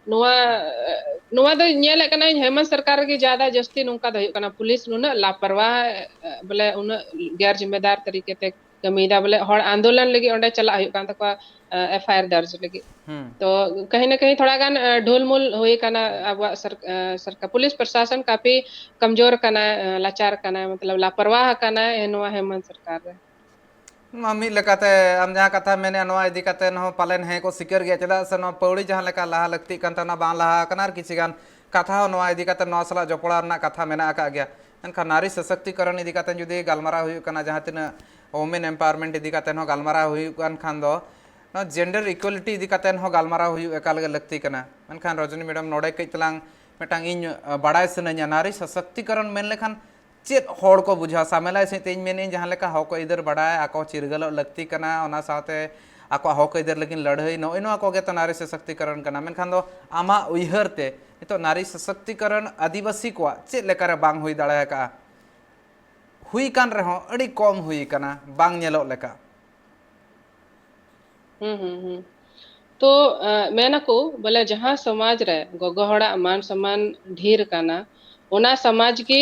ᱱᱚᱣᱟ, ᱱᱚᱣᱟ ᱫᱚ ᱧᱮᱞᱮᱫ ᱠᱟᱱᱟᱧ ᱦᱮᱢᱟᱱᱛ ᱥᱚᱨᱠᱟᱨ ᱨᱮᱜᱮ ᱡᱟᱫᱟ ᱡᱟᱹᱥᱛᱤ ᱱᱚᱝᱠᱟ ᱫᱚ ᱦᱩᱭᱩᱜ ᱠᱟᱱᱟ, ᱯᱩᱞᱤᱥ ᱱᱩᱱᱟᱹᱜ ᱞᱟᱯᱟᱨᱣᱟᱦ, ᱵᱚᱞᱮ ᱩᱱᱟᱹᱜ ᱜᱮᱨ ᱡᱤᱢᱢᱮᱫᱟᱨ ᱛᱟᱹᱨᱤᱠᱟ ᱛᱮ ᱠᱟᱹᱢᱤᱭᱮᱫᱟ, ᱵᱚᱞᱮ ᱦᱚᱲ ᱟᱱᱫᱳᱞᱚᱱ ᱞᱟᱹᱜᱤᱫ ᱚᱸᱰᱮ ᱪᱟᱞᱟᱜ ᱦᱩᱭᱩᱜ ᱠᱟᱱ ᱛᱟᱠᱚᱣᱟ, ᱮᱯᱷ ᱟᱭ ᱟᱨ ᱫᱟᱨᱡᱽ ᱞᱟᱹᱜᱤᱫ᱾ ᱦᱩᱸ᱾ ᱛᱚ ᱠᱟᱹᱦᱤ ᱱᱟ ᱠᱟᱹᱦᱤ ᱛᱷᱚᱲᱟ ᱜᱟᱱ, ᱟᱸ, ᱰᱷᱩᱞᱢᱩᱞ ᱦᱩᱭ ᱠᱟᱱᱟ ᱟᱵᱚᱣᱟᱜ ᱥᱚᱨ-, ᱟᱸ, ᱥᱚᱨᱠᱟᱨ, ᱯᱩᱞᱤᱥ ᱯᱨᱚᱥᱟᱥᱚᱱ ᱠᱟᱯᱷᱤ ᱠᱚᱢᱡᱳᱨ ᱠᱟᱱᱟ, ᱟᱸ, ᱞᱟᱪᱟᱨ ᱠᱟᱱᱟ, ᱢᱚᱛᱞᱚᱵ ᱞᱟᱯᱟᱨᱣᱟᱦ ᱠᱟᱱᱟ, ᱮ, ᱱᱚᱣᱟ ᱦᱮᱢᱟᱱᱛ ᱥᱚᱨᱠᱟᱨ ᱨᱮ᱾ ᱱᱚᱣᱟ ᱢᱤᱫ ᱞᱮᱠᱟᱛᱮ ᱟᱢ ᱡᱟᱦᱟᱸ ᱠᱟᱛᱷᱟᱢ ᱢᱮᱱᱮᱫᱼᱟ, ᱱᱚᱣᱟ ᱤᱫᱤ ᱠᱟᱛᱮ ᱦᱚᱸ ᱯᱟᱞᱮᱱ ᱦᱮᱸ ᱠᱚ ᱥᱤᱠᱟᱹᱨ ᱜᱮᱭᱟ, ᱪᱮᱫᱟᱜ ᱥᱮ ᱱᱚᱣᱟ ᱯᱟᱹᱣᱲᱤ ᱡᱟᱦᱟᱸ ᱞᱮᱠᱟ ᱞᱟᱦᱟ ᱞᱟᱹᱠᱛᱤᱜ ᱠᱟᱱ ᱛᱟᱦᱮᱱᱟ, ᱵᱟᱝ ᱞᱟᱦᱟ ᱟᱠᱟᱱᱟ, ᱟᱨ ᱠᱤᱪᱷᱤ ᱜᱟᱱ ᱠᱟᱛᱷᱟ ᱦᱚᱸ ᱱᱚᱣᱟ ᱤᱫᱤ ᱠᱟᱛᱮ ᱱᱚᱣᱟ ᱥᱟᱞᱟᱜ ᱡᱚᱯᱲᱟᱣ ᱨᱮᱱᱟᱜ ᱠᱟᱛᱷᱟ ᱢᱮᱱᱟᱜ ᱟᱠᱟᱫ ᱜᱮᱭᱟ᱾ ᱢᱮᱱᱠᱷᱟᱱ ᱱᱟᱨᱤ ᱥᱚᱥᱚᱠᱛᱤᱠᱚᱨᱚᱱ ᱤᱫᱤ ᱠᱟᱛᱮ ᱡᱩᱫᱤ ᱜᱟᱞᱢᱟᱨᱟᱣ ᱦᱩᱭᱩᱜ ᱠᱟᱱᱟ, ᱡᱟᱦᱟᱸ ᱛᱤᱱᱟᱹᱜ women empowerment ᱤᱫᱤ ᱠᱟᱛᱮ ᱦᱚᱸ ᱜᱟᱞᱢᱟᱨᱟᱣ ᱦᱩᱭᱩᱜ ᱠᱟᱱ ᱠᱷᱟᱱ ᱫᱚ, ᱱᱚᱣᱟ gender equality ᱤᱫᱤ ᱠᱟᱛᱮ ᱦᱚᱸ ᱜᱟᱞᱢᱟᱨᱟᱣ ᱦᱩᱭᱩᱜ ᱮᱠᱟᱞ ᱜᱮ ᱞᱟᱹᱠᱛᱤ ᱠᱟᱱᱟ᱾ ᱢᱮᱱᱠᱷᱟᱱ ᱨᱚᱡᱚᱱᱤ ᱢᱮᱰᱟᱢ, ᱱᱚᱰᱮ ᱠᱟᱹᱡ ᱛᱟᱞᱟᱝ ᱢᱤᱫᱴᱟᱝ ᱤᱧ, ᱟᱸ, ᱵᱟᱲᱟᱭ ᱥᱟᱱᱟᱧᱟ, ᱱᱟᱨᱤ ᱥᱚᱥᱚᱠᱛᱤᱠᱚᱨᱚᱱ ᱢᱮᱱ ᱞᱮᱠᱷᱟᱱ ᱪᱮᱫ ᱦᱚᱲ ᱠᱚ ᱵᱩᱡᱷᱟᱹᱣᱟ? ᱥᱟᱢᱮᱞᱟᱭ ᱥᱟᱺᱦᱤᱡ ᱛᱮ ᱤᱧ ᱢᱮᱱᱮᱫ ᱟᱹᱧ, ᱡᱟᱦᱟᱸ ᱞᱮᱠᱟ ᱦᱚᱠ ᱟᱹᱭᱫᱟᱹᱨ ᱵᱟᱰᱟᱭ, ᱟᱠᱚ ᱪᱤᱨᱜᱟᱹᱞᱚᱜ ᱞᱟᱹᱠᱛᱤ ᱠᱟᱱᱟ, ᱚᱱᱟ ᱥᱟᱶᱛᱮ ᱟᱠᱚᱣᱟᱜ ᱦᱚᱠ ᱟᱹᱭᱫᱟᱹᱨ ᱞᱟᱹᱜᱤᱫ ᱞᱟᱹᱲᱦᱟᱹᱭ, ᱱᱚᱜᱼᱚᱭ ᱱᱚᱣᱟ ᱠᱚᱜᱮ ᱛᱚ ᱱᱟᱨᱤ ᱥᱚᱥᱚᱠᱛᱤᱠᱚᱨᱚᱱ ᱠᱟᱱᱟ᱾ ᱢᱮᱱᱠᱷᱟᱱ ᱫᱚ ᱟᱢᱟᱜ ᱩᱭᱦᱟᱹᱨ ᱛᱮ ᱱᱤᱛᱚᱜ ᱱᱟᱨᱤ ᱥᱚᱥᱚᱠᱛᱤᱠᱚᱨᱚᱱ ᱟᱹᱫᱤᱵᱟᱹᱥᱤ ᱠᱚᱣᱟᱜ ᱪᱮᱫ ᱞᱮᱠᱟᱨᱮ ᱵᱟᱝ ᱦᱩᱭ ᱫᱟᱲᱮ ᱟᱠᱟᱫᱼᱟ? ᱦᱩᱭ ᱠᱟᱱ ᱨᱮᱦᱚᱸ ᱟᱹᱰᱤ ᱠᱚᱢ ᱦᱩᱭ ᱠᱟᱱᱟ, ᱵᱟᱝ ᱧᱮᱞᱚᱜ ᱞᱮᱠᱟ᱾ ᱦᱩᱸ ᱦᱩᱸ ᱦᱩᱸ᱾ ᱛᱚ ᱢᱮᱱᱟᱠᱚ ᱵᱚᱞᱮ ᱡᱟᱦᱟᱸ ᱥᱚᱢᱟᱡᱽ ᱨᱮ ᱜᱚᱜᱚ ᱦᱚᱲᱟᱜ ᱢᱟᱱ ᱥᱚᱢᱢᱟᱱ ᱰᱷᱮᱨ ᱠᱟᱱᱟ, ᱚᱱᱟ ᱥᱚᱢᱟᱡᱽ ᱜᱮ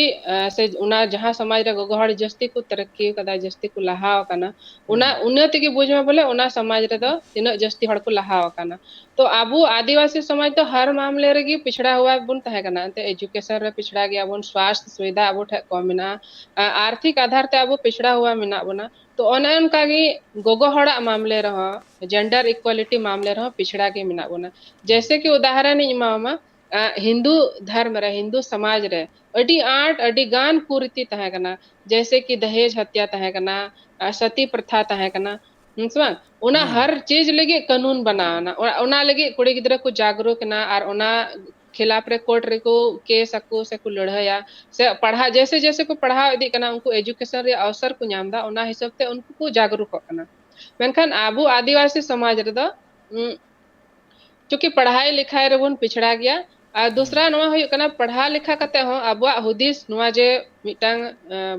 ᱥᱮ ᱚᱱᱟ ᱡᱟᱦᱟᱸ ᱥᱚᱢᱟᱡᱽ ᱨᱮ ᱜᱚᱜᱚ ᱦᱚᱲ ᱡᱟᱹᱥᱛᱤ ᱠᱚ ᱛᱟᱨᱟᱠᱠᱤ ᱟᱠᱟᱫᱟ, ᱡᱟᱹᱥᱛᱤ ᱠᱚ ᱞᱟᱦᱟ ᱟᱠᱟᱱᱟ, ᱚᱱᱟ ᱤᱱᱟᱹ ᱛᱮᱜᱮ ᱵᱩᱡᱽ ᱢᱮ ᱵᱚᱞᱮ ᱚᱱᱟ ᱥᱚᱢᱟᱡᱽ ᱨᱮᱫᱚ ᱛᱤᱱᱟᱹᱜ ᱡᱟᱹᱥᱛᱤ ᱦᱚᱲ ᱠᱚ ᱞᱟᱦᱟ ᱟᱠᱟᱱᱟ᱾ ᱛᱚ ᱟᱵᱚ ᱟᱹᱫᱤᱵᱟᱹᱥᱤ ᱥᱚᱢᱟᱡᱽ ᱫᱚ ᱦᱟᱨ ᱢᱟᱢᱞᱮ ᱨᱮᱜᱮ ᱯᱤᱪᱷᱲᱟ ᱦᱩᱣᱟ ᱵᱚᱱ ᱛᱟᱦᱮᱸ ᱠᱟᱱᱟ᱾ ᱮᱱᱛᱮ education ᱨᱮ ᱯᱤᱪᱷᱲᱟ ᱜᱮᱭᱟᱵᱚᱱ, ᱥᱣᱟᱥᱛᱷ ᱥᱩᱵᱤᱫᱷᱟ ᱟᱵᱚ ᱴᱷᱮᱱ ᱠᱚᱢ ᱢᱮᱱᱟᱜᱼᱟ, ᱟᱨᱛᱷᱤᱠ ᱟᱫᱷᱟᱨ ᱛᱮ ᱟᱵᱚ ᱯᱤᱪᱷᱲᱟ ᱦᱩᱣᱟ ᱢᱮᱱᱟᱜ ᱵᱚᱱᱟ᱾ ᱛᱚ ᱚᱱᱮ ᱚᱱᱠᱟ ᱜᱮ ᱜᱚᱜᱚ ᱦᱚᱲᱟᱜ ᱢᱟᱢᱞᱮ ᱨᱮᱦᱚᱸ, gender equality ᱢᱟᱢᱞᱮ ᱨᱮᱦᱚᱸ ᱯᱤᱪᱷᱲᱟ ᱜᱮ ᱢᱮᱱᱟᱜ ᱵᱚᱱᱟ᱾ ᱡᱮᱭᱥᱮ ᱠᱤ ᱩᱫᱟᱦᱚᱨᱚᱱ ᱤᱧ ᱮᱢᱟᱣᱟᱢᱟ, ᱦᱤᱱᱫᱩ ᱫᱷᱚᱨᱢ ᱨᱮ, ᱦᱤᱱᱫᱩ ᱥᱚᱢᱟᱡᱽ ᱨᱮ ᱟᱹᱰᱤ ᱟᱸᱴ ᱟᱹᱰᱤ ᱜᱟᱱ ᱠᱩᱨᱤᱛᱤ ᱛᱟᱦᱮᱸ ᱠᱟᱱᱟ, ᱡᱮᱭᱥᱮ ᱠᱤ ᱫᱟᱦᱮᱡᱽ ᱦᱚᱛᱭᱟ ᱛᱟᱦᱮᱸ ᱠᱟᱱᱟ, ᱥᱟᱛᱤ ᱯᱨᱚᱛᱷᱟ ᱛᱟᱦᱮᱸ ᱠᱟᱱᱟ, ᱦᱮᱸ ᱥᱮ ᱵᱟᱝ? ᱚᱱᱟ ᱦᱟᱨ ᱪᱤᱡᱽ ᱞᱟᱹᱜᱤᱫ ᱠᱟᱹᱱᱩᱱ ᱵᱮᱱᱟᱣ ᱮᱱᱟ᱾ ᱚᱱᱟ ᱞᱟᱹᱜᱤᱫ ᱠᱩᱲᱤ ᱜᱤᱫᱽᱨᱟᱹ ᱠᱚ ᱡᱟᱜᱽᱨᱩᱠ ᱮᱱᱟ ᱟᱨ ᱚᱱᱟ ᱠᱷᱤᱞᱟᱯ ᱨᱮ ᱠᱳᱨᱴ ᱨᱮᱠᱚ ᱠᱮᱥ ᱟᱠᱚ ᱥᱮᱠᱚ ᱞᱟᱹᱲᱦᱟᱹᱭᱟ, ᱥᱮ ᱯᱟᱲᱦᱟᱣ, ᱡᱮᱭᱥᱮ ᱡᱮᱭᱥᱮ ᱠᱚ ᱯᱟᱲᱦᱟᱣ ᱤᱫᱤᱜ ᱠᱟᱱᱟ, ᱩᱱᱠᱩ education ᱨᱮᱭᱟᱜ ᱚᱣᱥᱚᱨ ᱠᱚ ᱧᱟᱢ ᱮᱫᱟ, ᱚᱱᱟ ᱦᱤᱥᱟᱹᱵ ᱛᱮ ᱩᱱᱠᱩ ᱠᱚ ᱡᱟᱜᱽᱨᱩᱠᱚᱜ ᱠᱟᱱᱟ᱾ ᱢᱮᱱᱠᱷᱟᱱ ᱟᱵᱚ ᱟᱹᱫᱤᱵᱟᱹᱥᱤ ᱥᱚᱢᱟᱡᱽ ᱨᱮᱫᱚ ᱩᱸ, ᱪᱩᱸᱠᱤ ᱯᱟᱲᱦᱟᱭ ᱞᱮᱠᱷᱟᱭ ᱨᱮᱵᱚᱱ ᱯᱤᱪᱷᱲᱟ ᱜᱮᱭᱟ᱾ ᱟᱨ ᱫᱚᱥᱨᱟ ᱱᱚᱣᱟ ᱦᱩᱭᱩᱜ ᱠᱟᱱᱟ, ᱯᱟᱲᱦᱟᱣ ᱞᱮᱠᱷᱟ ᱠᱟᱛᱮ ᱦᱚᱸ ᱟᱵᱚᱣᱟᱜ ᱦᱩᱫᱤᱥ ᱱᱚᱣᱟ ᱡᱮ ᱢᱤᱫᱴᱟᱝ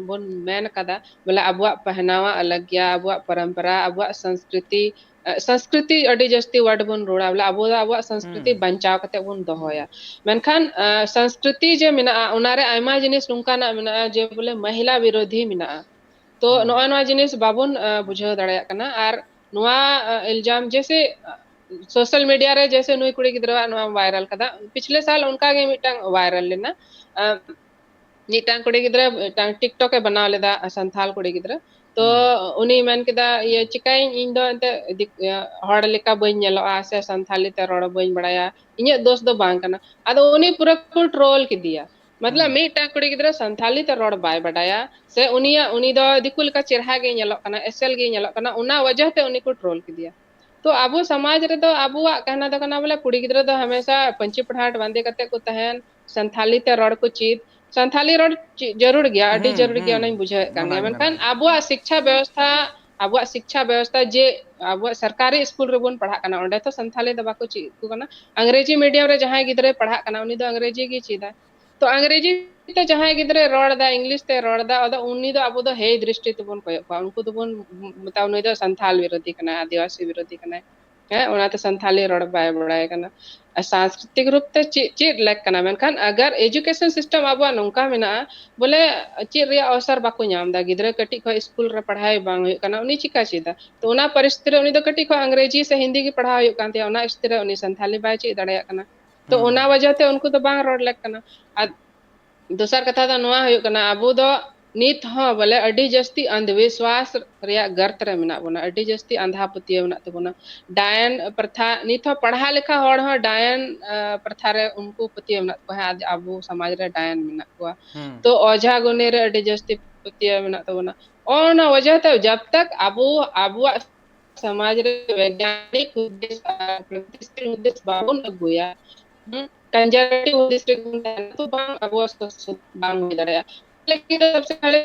ᱵᱚᱱ ᱢᱮᱱ ᱠᱟᱫᱟ ᱵᱚᱞᱮ ᱟᱵᱚᱣᱟᱜ ᱯᱟᱦᱱᱟᱣᱟ ᱟᱞᱟᱜᱽ ᱜᱮᱭᱟ, ᱟᱵᱚᱣᱟᱜ ᱯᱚᱨᱚᱢᱯᱚᱨᱟ, ᱟᱵᱚᱣᱟᱜ ᱥᱚᱝᱥᱠᱨᱤᱛᱤ, ᱥᱚᱝᱥᱠᱨᱤᱛᱤ ᱟᱹᱰᱤ ᱡᱟᱹᱥᱛᱤ word ᱵᱚᱱ ᱨᱚᱲᱟ, ᱵᱚᱞᱮ ᱟᱵᱚ ᱫᱚ ᱟᱵᱚᱣᱟᱜ ᱥᱚᱝᱥᱠᱨᱤᱛᱤ ᱵᱟᱧᱪᱟᱣ ᱠᱟᱛᱮ ᱵᱚᱱ ᱫᱚᱦᱚᱭᱟ᱾ ᱢᱮᱱᱠᱷᱟᱱ ᱥᱚᱝᱥᱠᱨᱤᱛᱤ ᱡᱮ ᱢᱮᱱᱟᱜᱼᱟ, ᱚᱱᱟᱨᱮ ᱟᱭᱢᱟ ᱡᱤᱱᱤᱥ ᱱᱚᱝᱠᱟᱱᱟᱜ ᱢᱮᱱᱟᱜᱼᱟ ᱡᱮ ᱵᱚᱞᱮ ᱢᱚᱦᱤᱞᱟ ᱵᱤᱨᱳᱫᱷᱤ ᱢᱮᱱᱟᱜᱼᱟ᱾ ᱛᱚ ᱱᱚᱜᱼᱚᱭ ᱱᱚᱣᱟ ᱡᱤᱱᱤᱥ ᱵᱟᱵᱚᱱ ᱵᱩᱡᱷᱟᱹᱣ ᱫᱟᱲᱮᱭᱟᱜ ᱠᱟᱱᱟ᱾ ᱟᱨ ᱱᱚᱣᱟ ᱤᱞᱡᱟᱢ ᱡᱮᱭᱥᱮ social media ᱨᱮ ᱡᱮᱭᱥᱮ ᱱᱩᱭ ᱠᱩᱲᱤ ᱜᱤᱫᱽᱨᱟᱹᱣᱟᱜ ᱱᱚᱣᱟ viral ᱠᱟᱫᱟ, ᱯᱤᱪᱷᱞᱮ ᱥᱟᱞ ᱚᱱᱠᱟ ᱜᱮ ᱢᱤᱫᱴᱟᱝ viral ᱞᱮᱱᱟ᱾ ᱢᱤᱫᱴᱟᱝ ᱠᱩᱲᱤ ᱜᱤᱫᱽᱨᱟᱹ ᱢᱤᱫᱴᱟᱝ TikTok ᱮ ᱵᱮᱱᱟᱣ ᱞᱮᱫᱟ, ᱥᱟᱱᱛᱷᱟᱞ ᱠᱩᱲᱤ ᱜᱤᱫᱽᱨᱟᱹ᱾ ᱛᱚ ᱩᱱᱤ ᱢᱮᱱ ᱠᱮᱫᱟ, ᱤᱭᱟᱹ, ᱪᱤᱠᱟᱹᱭᱟᱹᱧ, ᱤᱧ ᱫᱚ ᱮᱱᱛᱮ ᱦᱚᱲ ᱞᱮᱠᱟ ᱵᱟᱹᱧ ᱧᱮᱞᱚᱜᱼᱟ ᱥᱮ ᱥᱟᱱᱛᱷᱟᱞᱤ ᱛᱮ ᱨᱚᱲ ᱵᱟᱹᱧ ᱵᱟᱲᱟᱭᱟ, ᱤᱧᱟᱹᱜ ᱫᱳᱥ ᱫᱚ ᱵᱟᱝ ᱠᱟᱱᱟ᱾ ᱟᱫᱚ ᱩᱱᱤ ᱯᱩᱨᱟᱹ ᱠᱚ troll ᱠᱮᱫᱮᱭᱟ᱾ ᱢᱚᱛᱞᱚᱵ ᱢᱤᱫᱴᱟᱝ ᱠᱩᱲᱤ ᱜᱤᱫᱽᱨᱟᱹ ᱥᱟᱱᱛᱷᱟᱞᱤ ᱛᱮ ᱨᱚᱲ ᱵᱟᱭ ᱵᱟᱰᱟᱭᱟ, ᱥᱮ ᱩᱱᱤᱭᱟᱜ, ᱩᱱᱤ ᱫᱚ ᱫᱤᱠᱩ ᱞᱮᱠᱟ ᱪᱮᱨᱦᱟ ᱜᱮᱭ ᱧᱮᱞᱚᱜ ᱠᱟᱱᱟ, ᱮᱥᱮᱞ ᱜᱮᱭ ᱧᱮᱞᱚᱜ ᱠᱟᱱᱟ, ᱚᱱᱟ ᱣᱟᱡᱟᱦ ᱛᱮ ᱩᱱᱤ ᱠᱚ troll ᱠᱮᱫᱮᱭᱟ᱾ ᱛᱚ ᱟᱵᱚ ᱥᱚᱢᱟᱡᱽ ᱨᱮᱫᱚ ᱟᱵᱚᱣᱟᱜ ᱠᱟᱦᱱᱟ ᱫᱚ ᱠᱟᱱᱟ ᱵᱚᱞᱮ ᱠᱩᱲᱤ ᱜᱤᱫᱽᱨᱟᱹ ᱫᱚ ᱦᱟᱢᱮᱥᱟ ᱯᱟᱹᱧᱪᱤ ᱯᱟᱲᱦᱟᱴ ᱵᱟᱸᱫᱮ ᱠᱟᱛᱮ ᱠᱚ ᱛᱟᱦᱮᱱ, ᱥᱟᱱᱛᱷᱟᱞᱤ ᱛᱮ ᱨᱚᱲ ᱠᱚ ᱪᱮᱫ᱾ ᱥᱟᱱᱛᱷᱟᱞᱤ ᱨᱚᱲ ᱪᱮᱫ ᱡᱟᱹᱨᱩᱲ ᱜᱮᱭᱟ, ᱟᱹᱰᱤ ᱡᱟᱹᱨᱩᱲ ᱜᱮᱭᱟ, ᱚᱱᱟᱧ ᱵᱩᱡᱷᱟᱹᱣᱮᱫ ᱠᱟᱱ ᱜᱮᱭᱟ᱾ ᱢᱮᱱᱠᱷᱟᱱ ᱟᱵᱚᱣᱟᱜ ᱥᱤᱠᱪᱷᱟ ᱵᱮᱵᱚᱥᱛᱷᱟ ᱟᱵᱚᱣᱟᱜ ᱥᱤᱠᱪᱷᱟ ᱵᱮᱵᱚᱥᱛᱷᱟ ᱡᱮ ᱟᱵᱚᱣᱟᱜ ᱥᱚᱨᱠᱟᱨᱤ ᱥᱠᱩᱞ ᱨᱮᱵᱚᱱ ᱯᱟᱲᱦᱟᱜ ᱠᱟᱱᱟ, ᱚᱸᱰᱮ ᱛᱚ ᱥᱟᱱᱛᱷᱟᱞᱤ ᱫᱚ ᱵᱟᱠᱚ ᱪᱮᱫ ᱟᱠᱚ ᱠᱟᱱᱟ᱾ ᱟᱝᱨᱮᱡᱤ ᱢᱤᱰᱤᱭᱟᱢ ᱨᱮ ᱡᱟᱦᱟᱸᱭ ᱜᱤᱫᱽᱨᱟᱹᱭ ᱯᱟᱲᱦᱟᱜ ᱠᱟᱱᱟ, ᱩᱱᱤ ᱫᱚ ᱟᱝᱨᱮᱡᱤ ᱜᱮ ᱪᱮᱫᱟ᱾ ᱛᱚ ᱟᱝᱨᱮᱡᱤ ᱛᱮ ᱡᱟᱦᱟᱸᱭ ᱜᱤᱫᱽᱨᱟᱹᱭ ᱨᱚᱲ ᱮᱫᱟ, ᱤᱝᱞᱤᱥ ᱛᱮ ᱨᱚᱲ ᱮᱫᱟ, ᱟᱫᱚ ᱩᱱᱤ ᱫᱚ ᱟᱵᱚ ᱫᱚ ᱦᱮᱭ ᱫᱨᱤᱥᱴᱤ ᱛᱮᱵᱚᱱ ᱠᱚᱭᱚᱜ ᱠᱚᱣᱟ᱾ ᱩᱱᱠᱩ ᱫᱚᱵᱚᱱ ᱢᱮᱛᱟᱣᱟ, "ᱱᱩᱭ ᱫᱚ ᱥᱟᱱᱛᱷᱟᱞ ᱵᱤᱨᱳᱫᱷᱤ ᱠᱟᱱᱟᱭ, ᱟᱹᱫᱤᱵᱟᱹᱥᱤ ᱵᱤᱨᱳᱫᱷᱤ ᱠᱟᱱᱟᱭ, ᱦᱮᱸ, ᱚᱱᱟᱛᱮ ᱥᱟᱱᱛᱷᱟᱞᱤ ᱨᱚᱲ ᱵᱟᱭ ᱵᱟᱲᱟᱭ ᱠᱟᱱᱟ᱾" ᱟᱨ ᱥᱟᱝᱥᱠᱨᱤᱛᱤᱠ ᱨᱩᱯ ᱛᱮ ᱪᱮᱫ, ᱪᱮᱫ ᱞᱮᱠ ᱠᱟᱱᱟ, ᱢᱮᱱᱠᱷᱟᱱ ᱟᱜᱟᱨ ᱮᱡᱩᱠᱮᱥᱚᱱ ᱥᱤᱥᱴᱮᱢ ᱟᱵᱚᱣᱟᱜ ᱱᱚᱝᱠᱟ ᱢᱮᱱᱟᱜᱼᱟ, ᱵᱚᱞᱮ ᱪᱮᱫ ᱨᱮᱭᱟᱜ ᱚᱣᱥᱚᱨ ᱵᱟᱠᱚ ᱧᱟᱢ ᱮᱫᱟ, ᱜᱤᱫᱽᱨᱟᱹ ᱠᱟᱹᱴᱤᱡ ᱠᱷᱚᱱ ᱥᱠᱩᱞ ᱨᱮ ᱯᱟᱲᱦᱟᱣ ᱵᱟᱝ ᱦᱩᱭᱩᱜ ᱠᱟᱱᱟ, ᱩᱱᱤ ᱪᱤᱠᱟ ᱪᱮᱫᱟ? ᱛᱚ ᱚᱱᱟ ᱯᱚᱨᱤᱥᱛᱷᱤᱛᱤ ᱨᱮ ᱩᱱᱤ ᱫᱚ ᱠᱟᱹᱴᱤᱡ ᱠᱷᱚᱱ ᱟᱝᱨᱮᱡᱤ ᱥᱮ ᱦᱤᱱᱫᱤ ᱜᱮ ᱯᱟᱲᱦᱟᱣ ᱦᱩᱭᱩᱜ ᱠᱟᱱ ᱛᱟᱭᱟ, ᱚᱱᱟ ᱥᱛᱷᱤᱛᱤ ᱨᱮ ᱩᱱᱤ ᱥᱟᱱᱛᱷᱟᱞᱤ ᱵᱟᱭ ᱪᱮᱫ ᱫᱟᱲᱮᱭᱟᱜ ᱠᱟᱱᱟ᱾ ᱛᱚ ᱚᱱᱟ ᱦᱩᱸ᱾ ᱚᱡᱮ ᱛᱮ ᱩᱱᱠᱩ ᱫᱚ ᱵᱟᱝ ᱨᱚᱲ ᱞᱮᱠ ᱠᱟᱱᱟ᱾ ᱟᱨ ᱫᱚᱥᱟᱨ ᱠᱟᱛᱷᱟ ᱫᱚ ᱱᱚᱣᱟ ᱦᱩᱭᱩᱜ ᱠᱟᱱᱟ, ᱟᱵᱚ ᱫᱚ ᱱᱤᱛ ᱦᱚᱸ ᱵᱚᱞᱮ ᱟᱹᱰᱤ ᱡᱟᱹᱥᱛᱤ ᱟᱱᱫᱷᱵᱤᱥᱣᱟᱥ ᱨᱮᱭᱟᱜ ᱜᱟᱨᱛ ᱨᱮ ᱢᱮᱱᱟᱜ ᱵᱚᱱᱟ, ᱟᱹᱰᱤ ᱡᱟᱹᱥᱛᱤ ᱟᱸᱫᱷᱟ ᱯᱟᱹᱛᱭᱟᱹᱣ ᱢᱮᱱᱟᱜ ᱛᱟᱵᱚᱱᱟ᱾ ᱰᱟᱭᱟᱱ ᱯᱨᱚᱛᱷᱟ, ᱱᱤᱛ ᱦᱚᱸ ᱯᱟᱲᱦᱟᱣ ᱞᱮᱠᱷᱟ ᱦᱚᱲ ᱦᱚᱸ ᱰᱟᱭᱟᱱ, ᱟᱸ, ᱯᱨᱚᱛᱷᱟ ᱨᱮ ᱩᱱᱠᱩ ᱯᱟᱹᱛᱭᱟᱹᱣ ᱢᱮᱱᱟᱜ ᱠᱚᱣᱟ, ᱦᱮᱸ, ᱟᱵᱚ ᱥᱚᱢᱟᱡᱽ ᱨᱮ ᱰᱟᱭᱟᱱ ᱢᱮᱱᱟᱜ ᱠᱚᱣᱟ᱾ ᱦᱩᱸ᱾ ᱛᱚ ᱚᱡᱷᱟ ᱜᱩᱱᱤ ᱨᱮ ᱟᱹᱰᱤ ᱡᱟᱹᱥᱛᱤ ᱯᱟᱹᱛᱭᱟᱹᱣ ᱢᱮᱱᱟᱜ ᱛᱟᱵᱚᱱᱟ᱾ ᱚᱱᱟ ᱚᱡᱮ ᱛᱮ ᱡᱟᱵ ᱛᱟᱠ ᱟᱵᱚ, ᱟᱵᱚᱣᱟᱜ ᱥᱚᱢᱟᱡᱽ ᱨᱮ ᱵᱮᱭᱜᱟᱱᱤᱠ ᱦᱩᱫᱤᱥ ᱟᱨ ᱯᱨᱟᱠᱨᱤᱛᱤᱠ ᱦᱩᱫᱤᱥ ᱵᱟᱵᱚᱱ ᱟᱹᱜᱩᱭᱟ, ᱦᱩᱸ, ᱠᱚᱱᱡᱟᱨᱵᱷᱮᱴᱤᱵᱷ ᱦᱩᱫᱤᱥ ᱨᱮᱵᱚᱱ ᱛᱟᱦᱮᱱᱟ, ᱛᱚ ᱵᱟᱝ, ᱟᱵᱚᱣᱟᱜ ᱥᱚ-, ᱥᱚ-, ᱵᱟᱝ ᱦᱩᱭ ᱫᱟᱲᱮᱭᱟᱜᱼᱟ᱾ ᱞᱮᱠᱤᱱ ᱥᱚᱵᱥᱮ ᱯᱮᱦᱞᱮ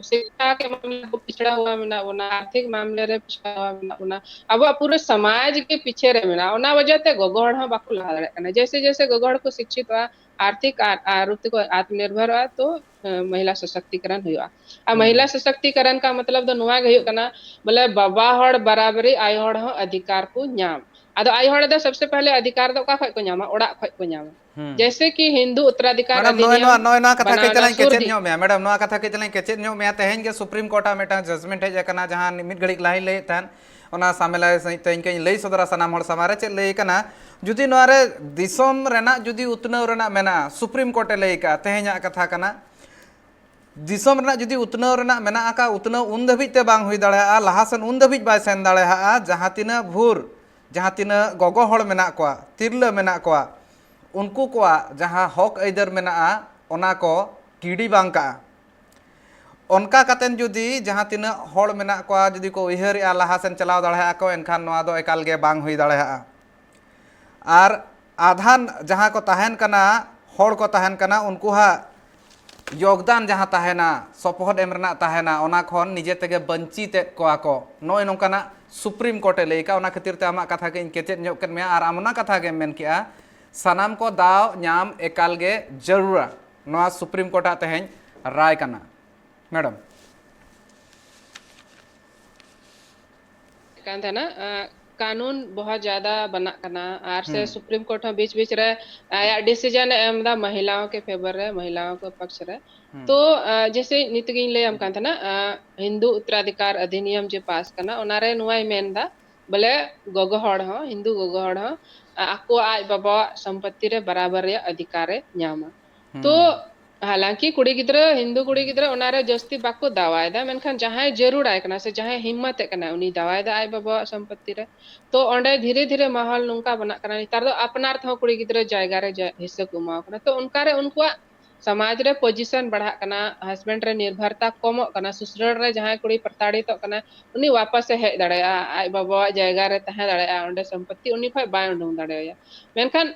ᱥᱤᱠᱠᱷᱟ ᱠᱮ ᱢᱟᱢᱞᱮ ᱢᱮ ᱯᱤᱪᱷᱲᱟ ᱦᱩᱣᱟ ᱢᱮᱱᱟᱜ ᱵᱚᱱᱟ, ᱟᱨᱛᱷᱤᱠ ᱢᱟᱢᱞᱮ ᱨᱮ ᱯᱤᱪᱷᱲᱟ ᱦᱩᱣᱟ ᱢᱮᱱᱟᱜ ᱵᱚᱱᱟ, ᱟᱵᱚᱣᱟᱜ ᱯᱩᱨᱟᱹ ᱥᱚᱢᱟᱡᱽ ᱜᱮ ᱯᱤᱪᱷᱮ ᱨᱮ ᱢᱮᱱᱟᱜᱼᱟ᱾ ᱚᱱᱟ ᱚᱡᱮ ᱛᱮ ᱜᱚᱜᱚ ᱦᱚᱲ ᱦᱚᱸ ᱵᱟᱠᱚ ᱞᱟᱦᱟ ᱫᱟᱲᱮᱭᱟᱜ ᱠᱟᱱᱟ᱾ ᱡᱮᱭᱥᱮ ᱡᱮᱭᱥᱮ ᱜᱚᱜᱚ ᱦᱚᱲ ᱠᱚ ᱥᱤᱠᱠᱷᱤᱛᱚᱜᱼᱟ, ᱟᱨᱛᱷᱤᱠ ᱟᱨ, ᱟᱨ ᱨᱩᱯ ᱛᱮᱠᱚ ᱟᱛᱢᱱᱤᱨᱵᱷᱚᱨᱚᱜᱼᱟ, ᱛᱚ, ᱮ, ᱢᱚᱦᱤᱞᱟ ᱥᱚᱥᱚᱠᱛᱤᱠᱚᱨᱚᱱ ᱦᱩᱭᱩᱜᱼᱟ᱾ ᱟᱨ ᱦᱩᱸ᱾ ᱢᱚᱦᱤᱞᱟ ᱥᱚᱥᱚᱠᱛᱤᱠᱚᱨᱚᱱ ᱠᱟ ᱢᱚᱛᱞᱚᱵ ᱫᱚ ᱱᱚᱣᱟ ᱜᱮ ᱦᱩᱭᱩᱜ ᱠᱟᱱᱟ, ᱵᱚᱞᱮ ᱵᱟᱵᱟ ᱦᱚᱲ ᱵᱟᱨᱟᱵᱟᱨᱤ ᱟᱭᱳ ᱦᱚᱲ ᱦᱚᱸ ᱚᱫᱷᱤᱠᱟᱨ ᱠᱚ ᱧᱟᱢ᱾ ᱟᱫᱚ ᱟᱭᱳ ᱦᱚᱲ ᱫᱚ ᱥᱚᱵᱥᱮ ᱯᱮᱦᱞᱮ ᱚᱫᱷᱤᱠᱟᱨ ᱫᱚ ᱚᱠᱟ ᱠᱷᱚᱡ ᱠᱚ ᱧᱟᱢᱟ? ᱚᱲᱟᱜ ᱠᱷᱚᱡ ᱠᱚ ᱧᱟᱢᱟ᱾ ᱦᱩᱸ᱾ ᱡᱮᱭᱥᱮ ᱠᱤ ᱦᱤᱱᱫᱩ ᱩᱛᱛᱚᱨᱟᱫᱷᱤᱠᱟᱨ ᱢᱮᱰᱟᱢ, ᱱᱚᱜᱼᱚᱭ ᱱᱚᱣᱟ, ᱚᱫᱷᱤᱱᱤᱭᱚᱢ ᱱᱚᱜᱼᱚᱭ ᱱᱚᱣᱟ ᱠᱟᱛᱷᱟ ᱠᱟᱹᱡ ᱵᱟᱱᱟᱣᱱᱟ ᱪᱟᱞᱟᱝ ᱥᱩᱨ ᱠᱮᱪᱮᱫ ᱫᱤᱱ᱾ ᱧᱚᱜ ᱢᱮᱭᱟ᱾ ᱢᱮᱰᱟᱢ, ᱱᱚᱣᱟ ᱠᱟᱛᱷᱟ ᱠᱟᱹᱡ ᱪᱟᱞᱟᱝ ᱠᱮᱪᱮᱫ ᱧᱚᱜ ᱢᱮᱭᱟ᱾ ᱛᱮᱦᱮᱧ ᱜᱮ ᱥᱩᱯᱨᱤᱢ ᱠᱳᱨᱴᱟᱜ ᱢᱤᱫᱴᱟᱝ ᱡᱟᱡᱽᱢᱮᱱᱴ ᱦᱮᱡ ᱟᱠᱟᱱᱟ, ᱡᱟᱦᱟᱸ ᱢᱤᱫ ᱜᱷᱟᱹᱲᱤᱡ ᱞᱟᱦᱟᱧ ᱞᱟᱹᱭᱮᱫ ᱛᱟᱦᱮᱸᱫ, ᱚᱱᱟ ᱥᱟᱢᱮᱞᱟ ᱥᱟᱺᱦᱤᱡ ᱛᱮᱦᱮᱧ ᱠᱟᱹᱡ ᱞᱟᱹᱭ ᱥᱚᱫᱚᱨᱟ ᱥᱟᱱᱟᱢ ᱦᱚᱲ ᱥᱟᱢᱟᱝ ᱨᱮ᱾ ᱪᱮᱫ ᱞᱟᱹᱭ ᱠᱟᱱᱟ? ᱡᱩᱫᱤ ᱱᱚᱣᱟ ᱨᱮ ᱫᱤᱥᱚᱢ ᱨᱮᱱᱟᱜ ᱡᱩᱫᱤ ᱩᱛᱱᱟᱹᱣ ᱨᱮᱱᱟᱜ ᱢᱮᱱᱟᱜᱼᱟ, ᱥᱩᱯᱨᱤᱢ ᱠᱳᱨᱴ ᱮ ᱞᱟᱹᱭ ᱠᱟᱜᱼᱟ, ᱛᱮᱦᱮᱧᱟᱜ ᱠᱟᱛᱷᱟ ᱠᱟᱱᱟ, ᱫᱤᱥᱚᱢ ᱨᱮᱱᱟᱜ ᱡᱩᱫᱤ ᱩᱛᱱᱟᱹᱣ ᱨᱮᱱᱟᱜ ᱢᱮᱱᱟᱜ ᱟᱠᱟᱫ, ᱩᱛᱱᱟᱹᱣ ᱩᱱ ᱫᱷᱟᱹᱵᱤᱡ ᱛᱮ ᱵᱟᱝ ᱦᱩᱭ ᱫᱟᱲᱮᱭᱟᱜᱼᱟ, ᱞᱟᱦᱟ ᱥᱮᱱ ᱩᱱ ᱫᱷᱟᱹᱵᱤᱡ ᱵᱟᱭ ᱥᱮᱱ ᱫᱟᱲᱮᱭᱟᱜᱼᱟ, ᱡᱟᱦᱟᱸ ᱛᱤᱱᱟᱹᱜ ᱵᱷᱳᱨ, ᱡᱟᱦᱟᱸ ᱛᱤᱱᱟᱹᱜ ᱜᱚᱜᱚ ᱦᱚᱲ ᱢᱮᱱᱟᱜ ᱠᱚᱣᱟ, ᱛᱤᱨᱞᱟᱹ ᱢᱮᱱᱟᱜ ᱠᱚᱣᱟ, ᱩᱱᱠᱩ ᱠᱚᱣᱟᱜ ᱡᱟᱦᱟᱸ ᱦᱚᱠ ᱟᱹᱭᱫᱟᱹᱨ ᱢᱮᱱᱟᱜᱼᱟ, ᱚᱱᱟ ᱠᱚ ᱜᱤᱰᱤ ᱵᱟᱝ ᱠᱟᱜᱼᱟ᱾ ᱚᱱᱠᱟ ᱠᱟᱛᱮᱱ ᱡᱩᱫᱤ ᱡᱟᱦᱟᱸ ᱛᱤᱱᱟᱹᱜ ᱦᱚᱲ ᱢᱮᱱᱟᱜ ᱠᱚᱣᱟ, ᱡᱩᱫᱤ ᱠᱚ ᱩᱭᱦᱟᱹᱨᱮᱜᱼᱟ, ᱞᱟᱦᱟ ᱥᱮᱱ ᱪᱟᱞᱟᱣ ᱫᱟᱲᱮᱭᱟᱜᱼᱟ ᱠᱚ, ᱮᱱᱠᱷᱟᱱ ᱱᱚᱣᱟ ᱫᱚ ᱮᱠᱟᱞ ᱜᱮ ᱵᱟᱝ ᱦᱩᱭ ᱫᱟᱲᱮᱭᱟᱜᱼᱟ᱾ ᱟᱨ ᱟᱫᱷᱟᱱ ᱡᱟᱦᱟᱸ ᱠᱚ ᱛᱟᱦᱮᱱ ᱠᱟᱱᱟ, ᱦᱚᱲ ᱠᱚ ᱛᱟᱦᱮᱱ ᱠᱟᱱᱟ, ᱩᱱᱠᱩ ᱦᱟᱸᱜ ᱡᱳᱜᱽᱫᱟᱱ ᱡᱟᱦᱟᱸ ᱛᱟᱦᱮᱱᱟ, ᱥᱚᱯᱚᱦᱚᱫ ᱮᱢ ᱨᱮᱱᱟᱜ ᱛᱟᱦᱮᱱᱟ, ᱚᱱᱟ ᱠᱷᱚᱱ ᱱᱤᱡᱮ ᱛᱮᱜᱮ ᱵᱚᱧᱪᱤᱛᱮᱫ ᱠᱚᱣᱟ ᱠᱚ, ᱱᱚᱜᱼᱚᱭ ᱱᱚᱝᱠᱟᱱᱟᱜ ᱥᱩᱯᱨᱤᱢ ᱠᱳᱨᱴ ᱮ ᱞᱟᱹᱭ ᱠᱟᱜ᱾ ᱚᱱᱟ ᱠᱷᱟᱹᱛᱤᱨ ᱛᱮ ᱟᱢᱟᱜ ᱠᱟᱛᱷᱟ ᱜᱮ ᱤᱧ ᱠᱮᱪᱮᱫ ᱧᱚᱜ ᱠᱮᱫ ᱢᱮᱭᱟ᱾ ᱟᱨ ᱟᱢ ᱚᱱᱟ ᱠᱟᱛᱷᱟ ᱜᱮᱢ ᱢᱮᱱ ᱠᱮᱜᱼᱟ, ᱥᱟᱱᱟᱢ ᱠᱚ ᱫᱟᱣ ᱧᱟᱢ ᱮᱠᱟᱞ ᱜᱮ ᱡᱟᱹᱨᱩᱲᱟ, ᱱᱚᱣᱟ ᱥᱩᱯᱨᱤᱢ ᱠᱳᱨᱴᱟᱜ ᱛᱮᱦᱮᱧ ᱨᱟᱭ ᱠᱟᱱᱟ᱾ ᱢᱮᱰᱟᱢ᱾ ᱠᱟᱱ ᱛᱟᱦᱮᱱᱟ᱾ ᱟᱸ, ᱠᱟᱹᱱᱩᱱ ᱵᱚᱦᱩᱛ ᱡᱟᱫᱟ ᱵᱟᱱᱟᱜ ᱠᱟᱱᱟ, ᱟᱨ ᱥᱮ ᱦᱩᱸ᱾ ᱥᱩᱯᱨᱤᱢ ᱠᱳᱨᱴ ᱦᱚᱸ ᱵᱤᱪ ᱵᱤᱪ ᱨᱮ ᱟᱭᱟᱜ ᱰᱤᱥᱤᱡᱚᱱ ᱮ ᱮᱢ ᱮᱫᱟ ᱢᱚᱦᱤᱞᱟᱣ ᱠᱮ ᱯᱷᱮᱵᱚᱨ ᱨᱮ, ᱢᱚᱦᱤᱞᱟᱣ ᱠᱮ ᱯᱚᱠᱥ ᱨᱮ᱾ ᱦᱩᱸ᱾ ᱛᱚ, ᱟᱸ, ᱡᱮᱥᱮ ᱱᱤᱛ ᱜᱤᱧ ᱞᱟᱹᱭᱟᱢ ᱠᱟᱱ ᱛᱟᱦᱮᱱᱟ, ᱟᱸ, ᱦᱤᱱᱫᱩ ᱩᱛᱛᱚᱨᱟᱫᱷᱤᱠᱟᱨ ᱚᱫᱷᱤᱱᱤᱭᱚᱢ ᱡᱮ ᱯᱟᱥ ᱠᱟᱱᱟ, ᱚᱱᱟᱨᱮ ᱱᱚᱣᱟᱭ ᱢᱮᱱ ᱮᱫᱟ ᱵᱚᱞᱮ ᱜᱚᱜᱚ ᱦᱚᱲ ᱦᱚᱸ, ᱦᱤᱱᱫᱩ ᱜᱚᱜᱚ ᱦᱚᱲ ᱦᱚᱸ, ᱟᱸ, ᱟᱠᱚᱣᱟᱜ ᱟᱡ ᱵᱟᱵᱟᱣᱟᱜ ᱥᱚᱢᱯᱚᱛᱤ ᱨᱮ ᱵᱟᱨᱟᱵᱟᱨ ᱨᱮᱭᱟᱜ ᱚᱫᱷᱤᱠᱟᱨ ᱮ ᱧᱟᱢᱟ᱾ ᱛᱚ, ᱦᱩᱸ᱾ ᱦᱟᱞᱟᱝᱠᱤ ᱠᱩᱲᱤ ᱜᱤᱫᱽᱨᱟᱹ, ᱦᱤᱱᱫᱩ ᱠᱩᱲᱤ ᱜᱤᱫᱽᱨᱟᱹ ᱚᱱᱟᱨᱮ ᱡᱟᱹᱥᱛᱤ ᱵᱟᱠᱚ ᱫᱟᱣᱟᱭᱮᱫᱟ, ᱢᱮᱱᱠᱷᱟᱱ ᱡᱟᱦᱟᱸᱭ ᱡᱟᱹᱨᱩᱲᱟᱭ ᱠᱟᱱᱟ ᱥᱮ ᱡᱟᱦᱟᱸᱭ ᱦᱤᱢᱢᱟᱛᱮᱫ ᱠᱟᱱᱟᱭ, ᱩᱱᱤ ᱫᱟᱣᱟᱭᱮᱫᱟ ᱟᱡ ᱵᱟᱵᱟᱣᱟᱜ ᱥᱚᱢᱯᱚᱛᱤ ᱨᱮ᱾ ᱛᱚ, ᱚᱸᱰᱮ ᱫᱷᱤᱨᱮ ᱫᱷᱤᱨᱮ ᱢᱟᱦᱚᱞ ᱱᱚᱝᱠᱟ ᱵᱮᱱᱟᱜ ᱠᱟᱱᱟ, ᱱᱮᱛᱟᱨ ᱫᱚ ᱟᱯᱱᱟᱨ ᱛᱮᱦᱚᱸ ᱠᱩᱲᱤ ᱜᱤᱫᱽᱨᱟᱹ ᱡᱟᱭᱜᱟ ᱨᱮ ᱡᱟ-, ᱦᱤᱥᱥᱟᱹ ᱠᱚ ᱮᱢᱟᱣ ᱠᱟᱱᱟ᱾ ᱛᱚ, ᱚᱱᱠᱟᱨᱮ ᱩᱱᱠᱩᱣᱟᱜ ᱥᱚᱢᱟᱡᱽ ᱨᱮ ᱯᱚᱡᱤᱥᱚᱱ ᱵᱟᱲᱦᱟᱜ ᱠᱟᱱᱟ, ᱦᱟᱥᱵᱮᱱᱰ ᱨᱮ ᱱᱤᱨᱵᱷᱚᱨᱛᱟ ᱠᱚᱢᱚᱜ ᱠᱟᱱᱟ, ᱥᱩᱥᱨᱟᱹᱲ ᱨᱮ ᱡᱟᱦᱟᱸᱭ ᱠᱩᱲᱤ ᱯᱨᱚᱛᱟᱲᱤᱛᱚᱜ ᱠᱟᱱᱟ, ᱩᱱᱤ ᱣᱟᱯᱟᱥ ᱮ ᱦᱮᱡ ᱫᱟᱲᱮᱭᱟᱜᱼᱟ, ᱟᱡ ᱵᱟᱵᱟᱣᱟᱜ ᱡᱟᱭᱜᱟ ᱨᱮ ᱛᱟᱦᱮᱸ ᱫᱟᱲᱮᱭᱟᱜᱼᱟ, ᱚᱸᱰᱮ ᱥᱚᱢᱯᱚᱛᱤ ᱩᱱᱤ ᱠᱷᱚᱡ ᱵᱟᱭ ᱩᱰᱩᱝ ᱫᱟᱲᱮᱭᱟᱭᱟ᱾ ᱢᱮᱱᱠᱷᱟᱱ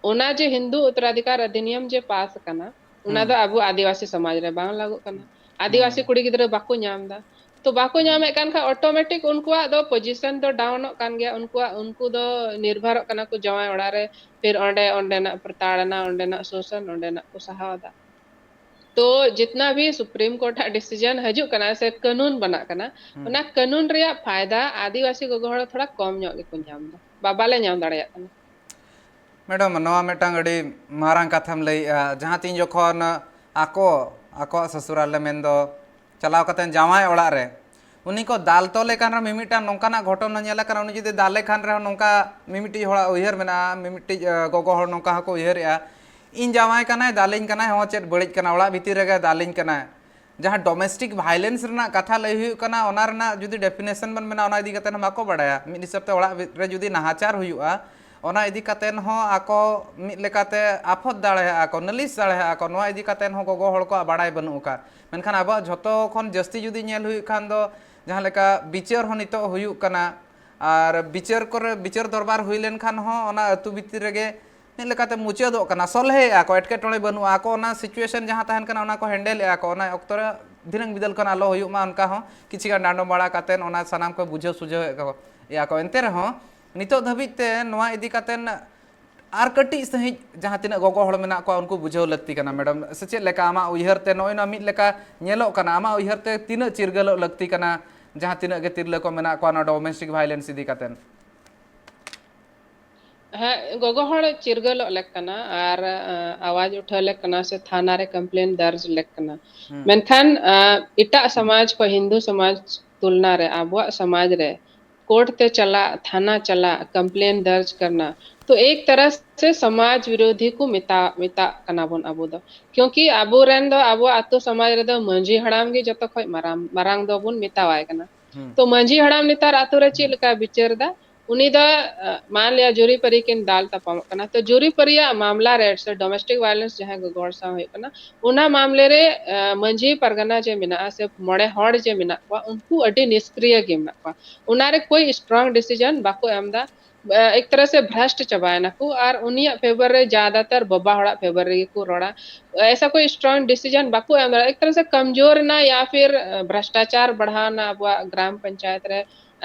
ᱚᱱᱟ ᱡᱮ ᱦᱤᱱᱫᱩ ᱩᱛᱛᱚᱨᱟᱫᱷᱤᱠᱟᱨ ᱚᱫᱷᱤᱱᱤᱭᱚᱢ ᱡᱮ ᱯᱟᱥ ᱟᱠᱟᱱᱟ, ᱚᱱᱟ ᱦᱩᱸ᱾ ᱫᱚ ᱟᱵᱚ ᱟᱹᱫᱤᱵᱟᱹᱥᱤ ᱥᱚᱢᱟᱡᱽ ᱨᱮ ᱵᱟᱝ ᱞᱟᱹᱜᱩᱜ ᱠᱟᱱᱟ᱾ ᱟᱹᱫᱤᱵᱟᱹᱥᱤ ᱦᱩᱸ᱾ ᱠᱩᱲᱤ ᱜᱤᱫᱽᱨᱟᱹ ᱵᱟᱠᱚ ᱧᱟᱢ ᱮᱫᱟ᱾ ᱛᱚ, ᱵᱟᱠᱚ ᱦᱩᱸ᱾ ᱧᱟᱢᱮᱫ ᱠᱟᱱ ᱠᱷᱟᱱ, ᱚᱴᱳᱢᱮᱴᱤᱠ ᱩᱱᱠᱩᱣᱟᱜ ᱫᱚ ᱯᱚᱡᱤᱥᱚᱱ ᱫᱚ ᱰᱟᱣᱩᱱᱚᱜ ᱠᱟᱱ ᱜᱮᱭᱟ᱾ ᱩᱱᱠᱩᱣᱟᱜ, ᱩᱱᱠᱩ ᱫᱚ ᱱᱤᱨᱵᱷᱚᱨᱚᱜ ᱠᱟᱱᱟ ᱠᱚ ᱡᱟᱶᱟᱭ ᱚᱲᱟᱜ ᱨᱮ, ᱯᱷᱤᱨ ᱚᱸᱰᱮ, ᱚᱸᱰᱮᱱᱟᱜ ᱯᱨᱚᱛᱟᱲᱚᱱᱟ, ᱚᱸᱰᱮᱱᱟᱜ ᱥᱳᱥᱚᱱ, ᱚᱸᱰᱮᱱᱟᱜ ᱠᱚ ᱥᱟᱦᱟᱣ ᱮᱫᱟ᱾ ᱛᱚ, ᱡᱤᱛᱱᱟ ᱵᱷᱤ ᱥᱩᱯᱨᱤᱢ ᱠᱳᱨᱴ ᱟᱜ ᱰᱤᱥᱤᱡᱚᱱ ᱦᱤᱡᱩᱜ ᱠᱟᱱᱟ ᱥᱮ ᱠᱟᱹᱱᱩᱱ ᱵᱟᱱᱟᱜ ᱠᱟᱱᱟ, ᱦᱩᱸ᱾ ᱚᱱᱟ ᱠᱟᱹᱱᱩᱱ ᱨᱮᱭᱟᱜ ᱯᱷᱟᱭᱫᱟ ᱟᱹᱫᱤᱵᱟᱹᱥᱤ ᱜᱚᱜᱚ ᱦᱚᱲ ᱛᱷᱚᱲᱟ ᱠᱚᱢ ᱧᱚᱜ ᱜᱮᱠᱚ ᱧᱟᱢ ᱮᱫᱟ, ᱵᱟᱵᱟᱞᱮ ᱧᱟᱢ ᱫᱟᱲᱮᱭᱟᱜ ᱠᱟᱱᱟ᱾ ᱢᱮᱰᱟᱢ, ᱱᱚᱣᱟ ᱢᱤᱫᱴᱟᱝ ᱟᱹᱰᱤ ᱢᱟᱨᱟᱝ ᱠᱟᱛᱷᱟᱢ ᱞᱟᱹᱭᱮᱜᱼᱟ᱾ ᱡᱟᱦᱟᱸ ᱛᱤᱱ ᱡᱚᱠᱷᱚᱱ ᱟᱠᱚ, ᱟᱠᱚᱣᱟᱜ ᱥᱚᱥᱩᱨᱟᱞ ᱨᱮ, ᱢᱮᱱᱫᱚ ᱪᱟᱞᱟᱣ ᱠᱟᱛᱮ ᱡᱟᱶᱟᱭ ᱚᱲᱟᱜ ᱨᱮ ᱩᱱᱤ ᱠᱚ ᱫᱟᱞ ᱛᱚᱞᱮ ᱠᱟᱱ ᱨᱮᱦᱚᱸ, ᱢᱤᱢᱤᱫᱴᱟᱝ ᱱᱚᱝᱠᱟᱱᱟᱜ ᱜᱷᱚᱴᱚᱱᱟ ᱧᱮᱞ ᱟᱠᱟᱱᱟ, ᱩᱱᱤ ᱡᱩᱫᱤ ᱫᱟᱞᱮ ᱠᱷᱟᱱ ᱨᱮᱦᱚᱸ, ᱱᱚᱝᱠᱟ ᱢᱤᱢᱤᱫᱴᱤᱡ ᱦᱚᱲᱟᱜ ᱩᱭᱦᱟᱹᱨ ᱢᱮᱱᱟᱜᱼᱟ, ᱢᱤᱢᱤᱫᱴᱤᱡ, ᱮ, ᱜᱚᱜᱚ ᱦᱚᱲ ᱱᱚᱝᱠᱟ ᱦᱚᱸᱠᱚ ᱩᱭᱦᱟᱹᱨᱮᱜᱼᱟ, "ᱤᱧ ᱡᱟᱶᱟᱭ ᱠᱟᱱᱟᱭ, ᱫᱟᱞᱤᱧ ᱠᱟᱱᱟᱭ, ᱦᱚᱸ ᱪᱮᱫ ᱵᱟᱹᱲᱤᱡ ᱠᱟᱱᱟ, ᱚᱲᱟᱜ ᱵᱷᱤᱛᱤᱨ ᱨᱮᱜᱮ ᱫᱟᱞᱤᱧ ᱠᱟᱱᱟᱭ?" ᱡᱟᱦᱟᱸ domestic violence ᱨᱮᱱᱟᱜ ᱠᱟᱛᱷᱟ ᱞᱟᱹᱭ ᱦᱩᱭᱩᱜ ᱠᱟᱱᱟ, ᱚᱱᱟ ᱨᱮᱱᱟᱜ ᱡᱩᱫᱤ definition ᱵᱚᱱ ᱢᱮᱱᱟ, ᱚᱱᱟ ᱤᱫᱤ ᱠᱟᱛᱮ ᱦᱚᱸ ᱵᱟᱠᱚ ᱵᱟᱲᱟᱭᱟ᱾ ᱢᱤᱫ ᱦᱤᱥᱟᱹᱵ ᱛᱮ ᱚᱲᱟᱜ ᱨᱮ ᱡᱩᱫᱤ ᱱᱟᱦᱟᱪᱟᱨ ᱦᱩᱭᱩᱜᱼᱟ, ᱚᱱᱟ ᱤᱫᱤ ᱠᱟᱛᱮ ᱦᱚᱸ ᱟᱠᱚ ᱢᱤᱫ ᱞᱮᱠᱟᱛᱮ ᱟᱯᱷᱚᱫ ᱫᱟᱲᱮᱭᱟᱜᱼᱟ ᱠᱚ, ᱱᱟᱹᱞᱤᱥ ᱫᱟᱲᱮᱭᱟᱜᱼᱟ ᱠᱚ᱾ ᱱᱚᱣᱟ ᱤᱫᱤ ᱠᱟᱛᱮ ᱦᱚᱸ ᱜᱚᱜᱚ ᱦᱚᱲ ᱠᱚᱣᱟᱜ ᱵᱟᱲᱟᱭ ᱵᱟᱹᱱᱩᱜ ᱟᱠᱟᱫ᱾ ᱢᱮᱱᱠᱷᱟᱱ ᱟᱵᱚᱣᱟᱜ ᱡᱷᱚᱛᱚ ᱠᱷᱚᱱ ᱡᱟᱹᱥᱛᱤ ᱡᱩᱫᱤ ᱧᱮᱞ ᱦᱩᱭᱩᱜ ᱠᱷᱟᱱ ᱫᱚ, ᱡᱟᱦᱟᱸ ᱞᱮᱠᱟ ᱵᱤᱪᱟᱹᱨ ᱦᱚᱸ ᱱᱤᱛᱚᱜ ᱦᱩᱭᱩᱜ ᱠᱟᱱᱟ, ᱟᱨ ᱵᱤᱪᱟᱹᱨ ᱠᱚᱨᱮ, ᱵᱤᱪᱟᱹᱨ ᱫᱚᱨᱵᱟᱨ ᱦᱩᱭ ᱞᱮᱱᱠᱷᱟᱱ ᱦᱚᱸ ᱚᱱᱟ ᱟᱹᱛᱩ ᱵᱷᱤᱛᱤᱨ ᱨᱮᱜᱮ ᱢᱤᱫ ᱞᱮᱠᱟᱛᱮ ᱢᱩᱪᱟᱹᱫᱚᱜ ᱠᱟᱱᱟ, ᱥᱚᱞᱦᱮᱭᱮᱜᱼᱟ ᱠᱚ, ᱮᱴᱠᱮᱴᱚᱬᱮ ᱵᱟᱹᱱᱩᱜᱼᱟ, ᱟᱠᱚ ᱚᱱᱟ situation ᱡᱟᱦᱟᱸ ᱛᱟᱦᱮᱱ ᱠᱟᱱᱟ ᱚᱱᱟ ᱠᱚ handle ᱮᱜᱼᱟ ᱠᱚ, ᱚᱱᱟ ᱚᱠᱛᱚ ᱨᱮ ᱫᱷᱤᱱᱟᱹᱝ ᱵᱤᱫᱟᱹᱞ ᱠᱷᱚᱱ ᱟᱞᱚ ᱦᱩᱭᱩᱜ ᱢᱟ, ᱚᱱᱠᱟ ᱦᱚᱸ ᱠᱤᱪᱷᱤ ᱜᱟᱱ ᱰᱟᱸᱰᱚᱢ ᱵᱟᱲᱟ ᱠᱟᱛᱮᱫ ᱚᱱᱟ ᱥᱟᱱᱟᱢ ᱠᱚ ᱵᱩᱡᱷᱟᱹᱣ ᱥᱩᱡᱷᱟᱹᱣᱮᱫ ᱠᱚ ᱮᱭᱟ ᱠᱚ᱾ ᱮᱱᱛᱮ ᱨᱮᱦᱚᱸ ᱱᱤᱛᱚᱜ ᱫᱷᱟᱹᱵᱤᱡ ᱛᱮ ᱱᱚᱣᱟ ᱤᱫᱤ ᱠᱟᱛᱮᱫ ᱟᱨ ᱠᱟᱹᱴᱤᱡ ᱥᱟᱺᱦᱤᱡ ᱡᱟᱦᱟᱸ ᱛᱤᱱᱟᱹᱜ ᱜᱚᱜᱚ ᱦᱚᱲ ᱢᱮᱱᱟᱜ ᱠᱚᱣᱟ ᱩᱱᱠᱩ ᱵᱩᱡᱷᱟᱹᱣ ᱞᱟᱹᱠᱛᱤ ᱠᱟᱱᱟ ᱢᱮᱰᱟᱢ, ᱥᱮ ᱪᱮᱫ ᱞᱮᱠᱟ ᱟᱢᱟᱜ ᱩᱭᱦᱟᱹᱨ ᱛᱮ? ᱱᱚᱜᱼᱚᱭ ᱱᱚᱣᱟ ᱢᱤᱫ ᱞᱮᱠᱟ ᱧᱮᱞᱚᱜ ᱠᱟᱱᱟ, ᱟᱢᱟᱜ ᱩᱭᱦᱟᱹᱨ ᱛᱮ ᱛᱤᱱᱟᱹᱜ ᱪᱤᱨᱜᱟᱹᱞᱚᱜ ᱞᱟᱹᱠᱛᱤ ᱠᱟᱱᱟ ᱡᱟᱦᱟᱸ ᱛᱤᱱᱟᱹᱜ ᱜᱮ ᱛᱤᱨᱞᱟᱹ ᱠᱚ ᱢᱮᱱᱟᱜ ᱠᱚᱣᱟ ᱱᱚᱣᱟ domestic violence ᱤᱫᱤ ᱠᱟᱛᱮᱫ? ᱦᱮᱸ, ᱜᱚᱜᱚ ᱦᱚᱲ ᱪᱤᱨᱜᱟᱹᱞᱚᱜ ᱞᱮᱠ ᱠᱟᱱᱟ ᱟᱨ ᱟᱣᱟᱡ ᱩᱴᱷᱟᱹᱣ ᱞᱮᱠ ᱠᱟᱱᱟ ᱥᱮ ᱛᱷᱟᱱᱟ ᱨᱮ complain ᱫᱟᱨᱡᱽ ᱞᱮᱠ ᱠᱟᱱᱟ᱾ ᱢᱮᱱᱠᱷᱟᱱ ᱮᱴᱟᱜ ᱥᱚᱢᱟᱡᱽ ᱠᱷᱚᱱ, ᱦᱤᱱᱫᱩ ᱥᱚᱢᱟᱡᱽ ᱛᱩᱞᱱᱟ ᱨᱮ ᱟᱵᱚᱣᱟᱜ ᱥᱚᱢᱟᱡᱽ ᱨᱮ court ᱛᱮ ᱪᱟᱞᱟᱜ, ᱛᱷᱟᱱᱟ ᱪᱟᱞᱟᱜ, complain ᱫᱟᱨᱡᱽ ᱠᱟᱨᱱᱟ, ᱛᱚ ᱮᱠ ᱛᱟᱨᱟ ᱥᱮ ᱥᱚᱢᱟᱡᱽ ᱵᱤᱨᱳᱫᱷᱤ ᱠᱚ ᱢᱮᱛᱟ ᱢᱮᱛᱟᱜ ᱠᱟᱱᱟ ᱵᱚᱱ ᱟᱵᱚ ᱫᱚ᱾ ᱠᱤᱭᱩᱸᱠᱤ ᱟᱵᱚ ᱨᱮᱱ ᱫᱚ ᱟᱵᱚᱣᱟᱜ ᱟᱹᱛᱩ ᱥᱚᱢᱟᱡᱽ ᱨᱮᱫᱚ ᱢᱟᱹᱡᱷᱤ ᱦᱟᱲᱟᱢ ᱜᱮ ᱡᱚᱛᱚ ᱠᱷᱚᱱ ᱢᱟᱨᱟᱝ ᱢᱟᱨᱟᱝ ᱫᱚᱵᱚᱱ ᱢᱮᱛᱟᱣᱟᱭ ᱠᱟᱱᱟ᱾ ᱛᱚ ᱢᱟᱹᱡᱷᱤ ᱦᱟᱲᱟᱢ ᱱᱮᱛᱟᱨ ᱟᱛᱳ ᱨᱮ ᱪᱮᱫ ᱞᱮᱠᱟᱭ ᱵᱤᱪᱟᱹᱨ ᱮᱫᱟ? ᱩᱱᱤ ᱫᱚ ᱢᱟᱱ ᱞᱤᱭᱟ ᱡᱩᱨᱤ ᱯᱟᱹᱨᱤ ᱠᱤᱱ ᱫᱟᱞ ᱛᱟᱯᱟᱢᱚᱜ ᱠᱟᱱᱟ, ᱛᱚ ᱡᱩᱨᱤ ᱯᱟᱹᱨᱤᱭᱟᱜ ᱢᱟᱢᱞᱟ ᱨᱮ ᱥᱮ domestic violence ᱡᱟᱦᱟᱸ ᱜᱚᱜᱚ ᱦᱚᱲ ᱥᱟᱶ ᱦᱩᱭᱩᱜ ᱠᱟᱱᱟ, ᱚᱱᱟ ᱢᱟᱢᱞᱮ ᱨᱮ ᱢᱟᱹᱡᱷᱤ ᱯᱟᱨᱜᱟᱱᱟ ᱡᱮ ᱢᱮᱱᱟᱜᱼᱟ ᱥᱮ ᱢᱚᱬᱮ ᱦᱚᱲ ᱡᱮ ᱢᱮᱱᱟᱜ ᱠᱚᱣᱟ, ᱩᱱᱠᱩ ᱟᱹᱰᱤ ᱱᱤᱥᱠᱨᱤᱭᱚ ᱜᱮ ᱢᱮᱱᱟᱜ ᱠᱚᱣᱟ᱾ ᱚᱱᱟᱨᱮ ᱠᱳᱭ strong decision ᱵᱟᱠᱚ ᱮᱢ ᱮᱫᱟ᱾ ᱮᱠ ᱛᱟᱨᱟ ᱥᱮ ᱵᱷᱨᱟᱥᱴ ᱪᱟᱵᱟᱭᱮᱱᱟ ᱠᱚ ᱟᱨ ᱩᱱᱤᱭᱟᱜ ᱯᱷᱮᱵᱟᱨ ᱨᱮ ᱡᱟᱫᱟᱛᱟᱨ ᱵᱟᱵᱟ ᱦᱚᱲᱟᱜ ᱯᱷᱮᱵᱟᱨ ᱨᱮᱜᱮ ᱠᱚ ᱨᱚᱲᱟ᱾ ᱮᱥᱟ ᱠᱳᱭ strong decision ᱵᱟᱠᱚ ᱮᱢ ᱫᱟᱲᱮᱭᱟᱜᱼᱟ᱾ ᱮᱠ ᱛᱟᱨᱟ ᱥᱮ ᱠᱟᱢᱡᱳᱨ ᱮᱱᱟ ᱭᱟ ᱯᱷᱤᱨ ᱵᱷᱨᱟᱥᱴᱟᱪᱟᱨ ᱵᱟᱲᱦᱟᱣᱱᱟ ᱟᱵᱚᱣᱟᱜ ᱜᱨᱟᱢ ᱯᱚᱧᱪᱟᱭᱮᱛ ᱨᱮ᱾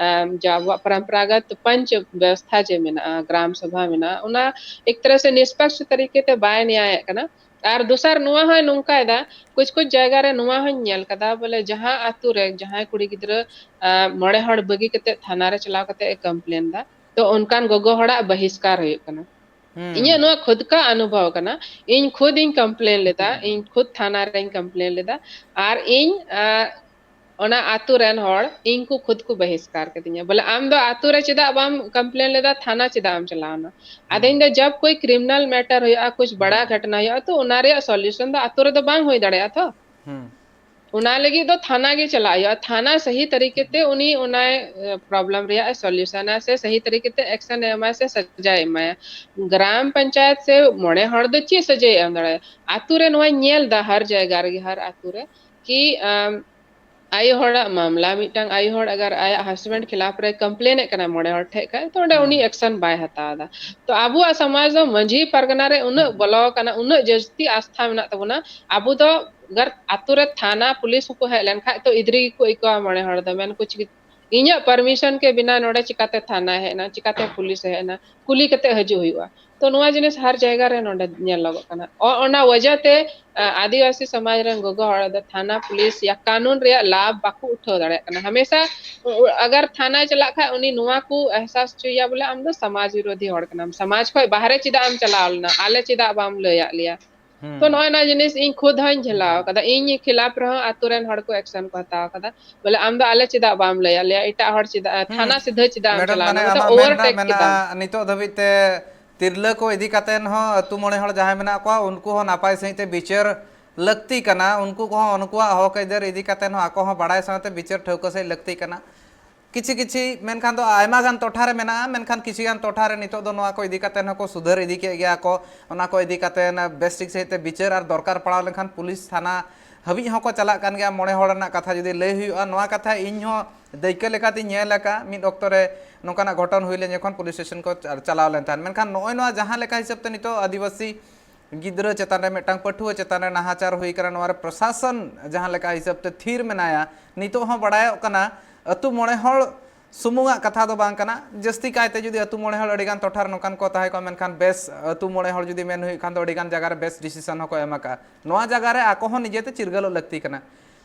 ᱡᱟ ᱟᱵᱚᱣᱟᱜ ᱯᱚᱨᱚᱢᱯᱚᱨᱟᱜᱚᱛ ᱯᱚᱧᱪ ᱵᱮᱵᱚᱥᱛᱷᱟ ᱡᱮ ᱢᱮᱱᱟᱜᱼᱟ, ᱜᱨᱟᱢ ᱥᱚᱵᱷᱟ ᱢᱮᱱᱟᱜᱼᱟ, ᱚᱱᱟ ᱮᱠ ᱛᱟᱨᱟ ᱥᱮ ᱱᱤᱥᱯᱟᱠᱥ ᱛᱟᱨᱤᱠᱮ ᱛᱮ ᱵᱟᱭ ᱱᱮᱭᱟᱭᱮᱫ ᱠᱟᱱᱟ᱾ ᱟᱨ ᱫᱚᱥᱟᱨ ᱱᱚᱣᱟ ᱦᱚᱸᱭ ᱱᱚᱝᱠᱟᱭᱮᱫᱟ, ᱠᱩᱪ ᱠᱩᱪ ᱡᱟᱭᱜᱟ ᱨᱮ ᱱᱚᱣᱟ ᱦᱚᱸᱧ ᱧᱮᱞ ᱠᱟᱫᱟ, ᱵᱚᱞᱮ ᱡᱟᱦᱟᱸ ᱟᱛᱳ ᱨᱮ ᱡᱟᱦᱟᱸᱭ ᱠᱩᱲᱤ ᱜᱤᱫᱽᱨᱟᱹ ᱢᱚᱬᱮ ᱦᱚᱲ ᱵᱟᱹᱜᱤ ᱠᱟᱛᱮ ᱛᱷᱟᱱᱟ ᱨᱮ ᱪᱟᱞᱟᱣ ᱠᱟᱛᱮ ᱮ complain ᱫᱟ, ᱛᱚ ᱚᱱᱠᱟᱱ ᱜᱚᱜᱚ ᱦᱚᱲᱟᱜ ᱵᱟᱦᱤᱥᱠᱟᱨ ᱦᱩᱭᱩᱜ ᱠᱟᱱᱟ᱾ ᱤᱧᱟᱹᱜ ᱱᱚᱣᱟ ᱠᱷᱩᱫ ᱠᱟ ᱚᱱᱩᱵᱷᱚᱵ ᱠᱟᱱᱟ᱾ ᱤᱧ ᱠᱷᱩᱫ ᱤᱧ complain ᱞᱮᱫᱟ, ᱤᱧ ᱠᱷᱩᱫ ᱛᱷᱟᱱᱟ ᱨᱮᱧ complain ᱞᱮᱫᱟ᱾ ᱟᱨ ᱤᱧ ᱚᱱᱟ ᱟᱛᱳ ᱨᱮᱱ ᱦᱚᱲ ᱤᱧ ᱠᱚ ᱠᱷᱩᱫ ᱠᱚ ᱵᱟᱦᱤᱥᱠᱟᱨ ᱠᱤᱫᱤᱧᱟ, ᱵᱚᱞᱮ ᱟᱢ ᱫᱚ ᱟᱛᱳ ᱨᱮ ᱪᱮᱫᱟᱜ ᱵᱟᱢ complain ᱞᱮᱫᱟ, ᱛᱷᱟᱱᱟ ᱪᱮᱫᱟᱜ ᱮᱢ ᱪᱟᱞᱟᱣᱱᱟ? ᱟᱫᱚ ᱤᱧ ᱫᱚ ᱡᱟᱵ ᱠᱳᱭ criminal matter ᱦᱩᱭᱩᱜᱼᱟ, ᱠᱩᱪ ᱵᱟᱲᱟ ᱜᱷᱚᱴᱱᱟ ᱦᱩᱭᱩᱜᱼᱟ, ᱛᱚ ᱚᱱᱟ ᱨᱮᱭᱟᱜ solution ᱫᱚ ᱟᱛᱳ ᱨᱮᱫᱚ ᱵᱟᱝ ᱦᱩᱭ ᱫᱟᱲᱮᱭᱟᱜᱼᱟ ᱛᱚ᱾ ᱚᱱᱟ ᱞᱟᱹᱜᱤᱫ ᱫᱚ ᱛᱷᱟᱱᱟ ᱜᱮ ᱪᱟᱞᱟᱜ ᱦᱩᱭᱩᱜᱼᱟ᱾ ᱛᱷᱟᱱᱟ ᱥᱟᱦᱤ ᱛᱟᱹᱨᱤᱠᱮ ᱛᱮ ᱩᱱᱤ ᱚᱱᱟᱭ problem ᱨᱮᱭᱟᱜ ᱮ solution ᱟ ᱥᱮ ᱥᱟᱦᱤ ᱛᱟᱹᱨᱤᱠᱮ ᱛᱮ action ᱮ ᱮᱢᱟ ᱥᱮ ᱥᱟᱡᱟᱭ ᱮᱢᱟᱭᱟ᱾ ᱜᱨᱟᱢ ᱯᱚᱧᱪᱟᱭᱮᱛ ᱥᱮ ᱢᱚᱬᱮ ᱦᱚᱲ ᱫᱚ ᱪᱮᱫ ᱥᱟᱡᱟᱭ ᱮᱢ ᱫᱟᱲᱮᱭᱟᱜᱼᱟ? ᱟᱛᱳ ᱨᱮ ᱱᱚᱣᱟᱧ ᱧᱮᱞ ᱮᱫᱟ ᱦᱟᱨ ᱡᱟᱭᱜᱟ ᱨᱮᱜᱮ, ᱦᱟᱨ ᱟᱛᱳ ᱨᱮ ᱠᱤ ᱟᱢ ᱟᱭᱳ ᱦᱚᱲᱟᱜ ᱢᱟᱢᱞᱟ, ᱢᱤᱫᱴᱟᱝ ᱟᱭᱳ ᱦᱚᱲ ᱟᱜᱟᱨ ᱟᱭᱟᱜ ᱦᱟᱥᱵᱮᱱᱰ ᱠᱷᱤᱞᱟᱯ ᱨᱮ ᱠᱚᱢᱯᱞᱮᱱ ᱮᱫ ᱠᱟᱱᱟ ᱢᱚᱬᱮ ᱦᱚᱲ ᱴᱷᱮᱡ ᱠᱷᱟᱡ, ᱛᱚ ᱚᱸᱰᱮ ᱩᱱᱤ ᱮᱠᱥᱚᱱ ᱵᱟᱭ ᱦᱟᱛᱟᱣ ᱮᱫᱟ᱾ ᱛᱚ ᱟᱵᱚᱣᱟᱜ ᱥᱚᱢᱟᱡᱽ ᱫᱚ ᱢᱟᱹᱡᱷᱤ ᱯᱟᱨᱜᱟᱱᱟ ᱨᱮ ᱩᱱᱟᱹᱜ ᱵᱚᱞᱚ ᱟᱠᱟᱱᱟ, ᱩᱱᱟᱹᱜ ᱡᱟᱹᱥᱛᱤ ᱟᱥᱛᱷᱟ ᱢᱮᱱᱟᱜ ᱛᱟᱵᱚᱱᱟ᱾ ᱟᱵᱚ ᱫᱚ ᱟᱜᱟᱨ ᱟᱛᱳ ᱨᱮ ᱛᱷᱟᱱᱟ ᱯᱩᱞᱤᱥ ᱦᱚᱸᱠᱚ ᱦᱮᱡ ᱞᱮᱱᱠᱷᱟᱡ ᱛᱚ ᱤᱫᱨᱤ ᱜᱮᱠᱚ ᱟᱹᱭᱠᱟᱹᱣᱟ ᱢᱚᱬᱮ ᱦᱚᱲ ᱫᱚ, ᱢᱮᱱ ᱠᱚ ᱪᱤᱠᱟᱹ-, ᱤᱧᱟᱹᱜ ᱯᱟᱨᱢᱤᱥᱚᱱ ᱠᱮ ᱵᱤᱱᱟ ᱱᱚᱰᱮ ᱪᱤᱠᱟᱛᱮ ᱛᱷᱟᱱᱟ ᱦᱮᱡ ᱮᱱᱟ, ᱪᱤᱠᱟᱛᱮ ᱯᱩᱞᱤᱥ ᱦᱮᱡ ᱮᱱᱟ, ᱠᱩᱞᱤ ᱠᱟᱛᱮ ᱦᱤᱡᱩᱜ ᱦᱩᱭᱩᱜᱼᱟ᱾ ᱛᱚ ᱱᱚᱣᱟ ᱡᱤᱱᱤᱥ ᱦᱟᱨ ᱡᱟᱭᱜᱟ ᱨᱮ ᱱᱚᱰᱮ ᱧᱮᱞᱚᱜᱚᱜ ᱠᱟᱱᱟ᱾ ᱚ-, ᱚᱱᱟ ᱣᱟᱡᱟ ᱛᱮ, ᱟ, ᱟᱹᱫᱤᱵᱟᱹᱥᱤ ᱥᱚᱢᱟᱡᱽ ᱨᱮᱱ ᱜᱚᱜᱚ ᱦᱚᱲ ᱫᱚ ᱛᱷᱟᱱᱟ ᱯᱩᱞᱤᱥ ᱭᱟ ᱠᱟᱹᱱᱩᱱ ᱨᱮᱭᱟᱜ ᱞᱟᱵᱷ ᱵᱟᱠᱚ ᱩᱴᱷᱟᱹᱣ ᱫᱟᱲᱮᱭᱟᱜ ᱠᱟᱱᱟ᱾ ᱦᱟᱢᱮᱥᱟ ᱩ-, ᱩ-, ᱟᱜᱟᱨ ᱛᱷᱟᱱᱟᱭ ᱪᱟᱞᱟᱜ ᱠᱷᱟᱡ ᱩᱱᱤ ᱱᱚᱣᱟ ᱠᱚ ᱮᱦᱥᱟᱥ ᱦᱚᱪᱚᱭᱮᱭᱟ ᱵᱚᱞᱮ ᱟᱢ ᱫᱚ ᱥᱚᱢᱟᱡᱽ ᱵᱤᱨᱳᱫᱷᱤ ᱦᱚᱲ ᱠᱟᱱᱟᱢ, ᱥᱚᱢᱟᱡᱽ ᱠᱷᱚᱡ ᱵᱟᱦᱨᱮ ᱪᱮᱫᱟᱜ ᱮᱢ ᱪᱟᱞᱟᱣ ᱞᱮᱱᱟ, ᱟᱞᱮ ᱪᱮᱫᱟᱜ ᱵᱟᱢ ᱞᱟᱹᱭᱟᱫ ᱞᱮᱭᱟ? ᱛᱚ ᱱᱚᱜᱼᱚᱭ ᱱᱚᱣᱟ ᱡᱤᱱᱤᱥ ᱤᱧ ᱠᱷᱩᱫ ᱦᱚᱸᱧ ᱡᱷᱮᱞᱟᱣ ᱠᱟᱫᱟ, ᱤᱧ ᱠᱷᱤᱞᱟᱯ ᱨᱮᱦᱚᱸ ᱟᱛᱳ ᱨᱮᱱ ᱦᱚᱲ ᱠᱚ ᱮᱠᱥᱮᱱ ᱠᱚ ᱦᱟᱛᱟᱣ ᱠᱟᱫᱟ, ᱵᱚᱞᱮ ᱟᱢ ᱫᱚ ᱟᱞᱮ ᱪᱮᱫᱟᱜ ᱵᱟᱢ ᱞᱟᱹᱭᱟᱫ ᱞᱮᱭᱟ, ᱮᱴᱟᱜ ᱦᱚᱲ ᱪᱮᱫᱟᱜ ᱛᱷᱟᱱᱟ ᱥᱤᱫᱷᱟᱹ ᱪᱮᱫᱟᱜ ᱮᱢ ᱢᱮᱰᱟᱢ, ᱪᱟᱞᱟᱣ ᱢᱟᱱᱮ ᱞᱮᱱᱟ, ᱢᱤᱫᱴᱟᱝ ᱟᱢᱟᱜ ᱢᱮᱱ ᱨᱮ ᱚᱵᱷᱟᱨᱴᱮᱠ ᱟᱢᱮᱱᱟ, ᱠᱮᱫᱟᱢ᱾ ᱱᱤᱛᱚᱜ ᱫᱷᱟᱹᱵᱤᱡ ᱛᱮ ᱛᱤᱨᱞᱟᱹ ᱠᱚ ᱤᱫᱤ ᱠᱟᱛᱮ ᱦᱚᱸ ᱟᱹᱛᱩ ᱢᱚᱬᱮ ᱦᱚᱲ ᱡᱟᱦᱟᱸᱭ ᱢᱮᱱᱟᱜ ᱠᱚᱣᱟ, ᱩᱱᱠᱩ ᱦᱚᱸ ᱱᱟᱯᱟᱭ ᱥᱟᱺᱦᱤᱡ ᱛᱮ ᱵᱤᱪᱟᱹᱨ ᱞᱟᱹᱠᱛᱤ ᱠᱟᱱᱟ᱾ ᱩᱱᱠᱩ ᱠᱚᱦᱚᱸ ᱩᱱᱠᱩᱣᱟᱜ ᱦᱚᱠ ᱟᱹᱭᱫᱟᱹᱨ ᱤᱫᱤ ᱠᱟᱛᱮ ᱦᱚᱸ ᱟᱠᱚ ᱦᱚᱸ ᱵᱟᱲᱟᱭ ᱥᱟᱶᱛᱮ ᱵᱤᱪᱟᱹᱨ ᱴᱷᱟᱹᱣᱠᱟᱹ ᱥᱟᱺᱦᱤᱡ ᱞᱟᱹᱠᱛᱤ ᱠᱟᱱᱟ᱾ ᱠᱤᱪᱷᱤ ᱠᱤᱪᱷᱤ ᱢᱮᱱᱠᱷᱟᱱ ᱫᱚ ᱟᱭᱢᱟ ᱜᱟᱱ ᱴᱚᱴᱷᱟ ᱨᱮ ᱢᱮᱱᱟᱜᱼᱟ, ᱢᱮᱱᱠᱷᱟᱱ ᱠᱤᱪᱷᱤ ᱜᱟᱱ ᱴᱚᱴᱷᱟ ᱨᱮ ᱱᱤᱛᱚᱜ ᱫᱚ ᱱᱚᱣᱟ ᱠᱚ ᱤᱫᱤ ᱠᱟᱛᱮ ᱦᱚᱸᱠᱚ ᱥᱩᱫᱷᱟᱹᱨ ᱤᱫᱤ ᱠᱮᱫ ᱜᱮᱭᱟ ᱠᱚ, ᱚᱱᱟ ᱠᱚ ᱤᱫᱤ ᱠᱟᱛᱮ ᱵᱮᱥ ᱴᱷᱤᱠ ᱥᱟᱺᱦᱤᱡ ᱛᱮ ᱵᱤᱪᱟᱹᱨ ᱟᱨ ᱫᱚᱨᱠᱟᱨ ᱯᱟᱲᱟᱣ ᱞᱮᱱᱠᱷᱟᱱ ᱯᱩᱞᱤᱥ ᱛᱷᱟᱱᱟ ᱦᱟᱹᱵᱤᱡ ᱦᱚᱸᱠᱚ ᱪᱟᱞᱟᱜ ᱠᱟᱱ ᱜᱮᱭᱟ᱾ ᱢᱚᱬᱮ ᱦᱚᱲ ᱨᱮᱱᱟᱜ ᱠᱟᱛᱷᱟ ᱡᱩᱫᱤ ᱞᱟᱹᱭ ᱦᱩᱭᱩᱜᱼᱟ, ᱱᱚᱣᱟ ᱠᱟᱛᱷᱟ ᱤᱧ ᱦᱚᱸ ᱫᱟᱹᱭᱠᱟᱹ ᱞᱮᱠᱟᱛᱤᱧ ᱧᱮᱞ ᱟᱠᱟᱫᱼᱟ᱾ ᱢᱤᱫ ᱚᱠᱛᱚ ᱨᱮ ᱱᱚᱝᱠᱟᱱᱟᱜ ᱜᱷᱚᱴᱚᱱ ᱦᱩᱭ ᱞᱮᱱ ᱡᱚᱠᱷᱚᱱ ᱯᱩᱞᱤᱥ ᱥᱴᱮᱥᱚᱱ ᱠᱚ ᱪᱟ-, ᱪᱟᱞᱟᱣ ᱞᱮᱱ ᱛᱟᱦᱮᱸᱫ, ᱢᱮᱱᱠᱷᱟᱱ ᱱᱚᱜᱼᱚᱭ ᱱᱚᱣᱟ ᱡᱟᱦᱟᱸ ᱞᱮᱠᱟ ᱦᱤᱥᱟᱹᱵ ᱛᱮ ᱱᱤᱛᱚᱜ ᱟᱹᱫᱤᱵᱟᱹᱥᱤ ᱜᱤᱫᱽᱨᱟᱹ ᱪᱮᱛᱟᱱ ᱨᱮ, ᱢᱤᱫᱴᱟᱝ ᱯᱟᱹᱴᱷᱩᱣᱟᱹ ᱪᱮᱛᱟᱱ ᱨᱮ ᱱᱟᱦᱟᱪᱟᱨ ᱦᱩᱭ ᱠᱟᱱᱟ, ᱱᱚᱣᱟ ᱨᱮ ᱯᱨᱚᱥᱟᱥᱚᱱ ᱡᱟᱦᱟᱸ ᱞᱮᱠᱟ ᱦᱤᱥᱟᱹᱵ ᱛᱮ ᱛᱷᱤᱨ ᱢᱮᱱᱟᱭᱟ, ᱱᱤᱛᱚᱜ ᱦᱚᱸ ᱵᱟᱲᱟᱭᱚᱜ ᱠᱟᱱᱟ ᱟᱹᱛᱩ ᱢᱚᱬᱮ ᱦᱚᱲ ᱥᱩᱢᱩᱝᱟᱜ ᱠᱟᱛᱷᱟ ᱫᱚ ᱵᱟᱝ ᱠᱟᱱᱟ᱾ ᱡᱟᱹᱥᱛᱤ ᱠᱟᱭᱛᱮ ᱡᱩᱫᱤ ᱟᱹᱛᱩ ᱢᱚᱬᱮ ᱦᱚᱲ ᱟᱹᱰᱤ ᱜᱟᱱ ᱴᱚᱴᱷᱟ ᱨᱮ ᱱᱚᱝᱠᱟᱱ ᱠᱚ ᱛᱟᱦᱮᱸ ᱠᱚᱜᱼᱟ, ᱢᱮᱱᱠᱷᱟᱱ ᱵᱮᱥ ᱟᱹᱛᱩ ᱢᱚᱬᱮ ᱦᱚᱲ ᱡᱩᱫᱤ ᱢᱮᱱ ᱦᱩᱭᱩᱜ ᱠᱷᱟᱱ ᱫᱚ ᱟᱹᱰᱤ ᱜᱟᱱ ᱡᱟᱭᱜᱟ ᱨᱮ ᱵᱮᱥ ᱰᱤᱥᱤᱥᱚᱱ ᱦᱚᱸᱠᱚ ᱮᱢ ᱟᱠᱟᱫᱼᱟ᱾ ᱱᱚᱣᱟ ᱡᱟᱭᱜᱟ ᱨᱮ ᱟᱠᱚ ᱦᱚᱸ ᱱᱤᱡᱮᱛᱮ ᱪᱤᱨᱜᱟᱹᱞᱚᱜ ᱞᱟᱹᱠᱛᱤ ᱠᱟᱱᱟ᱾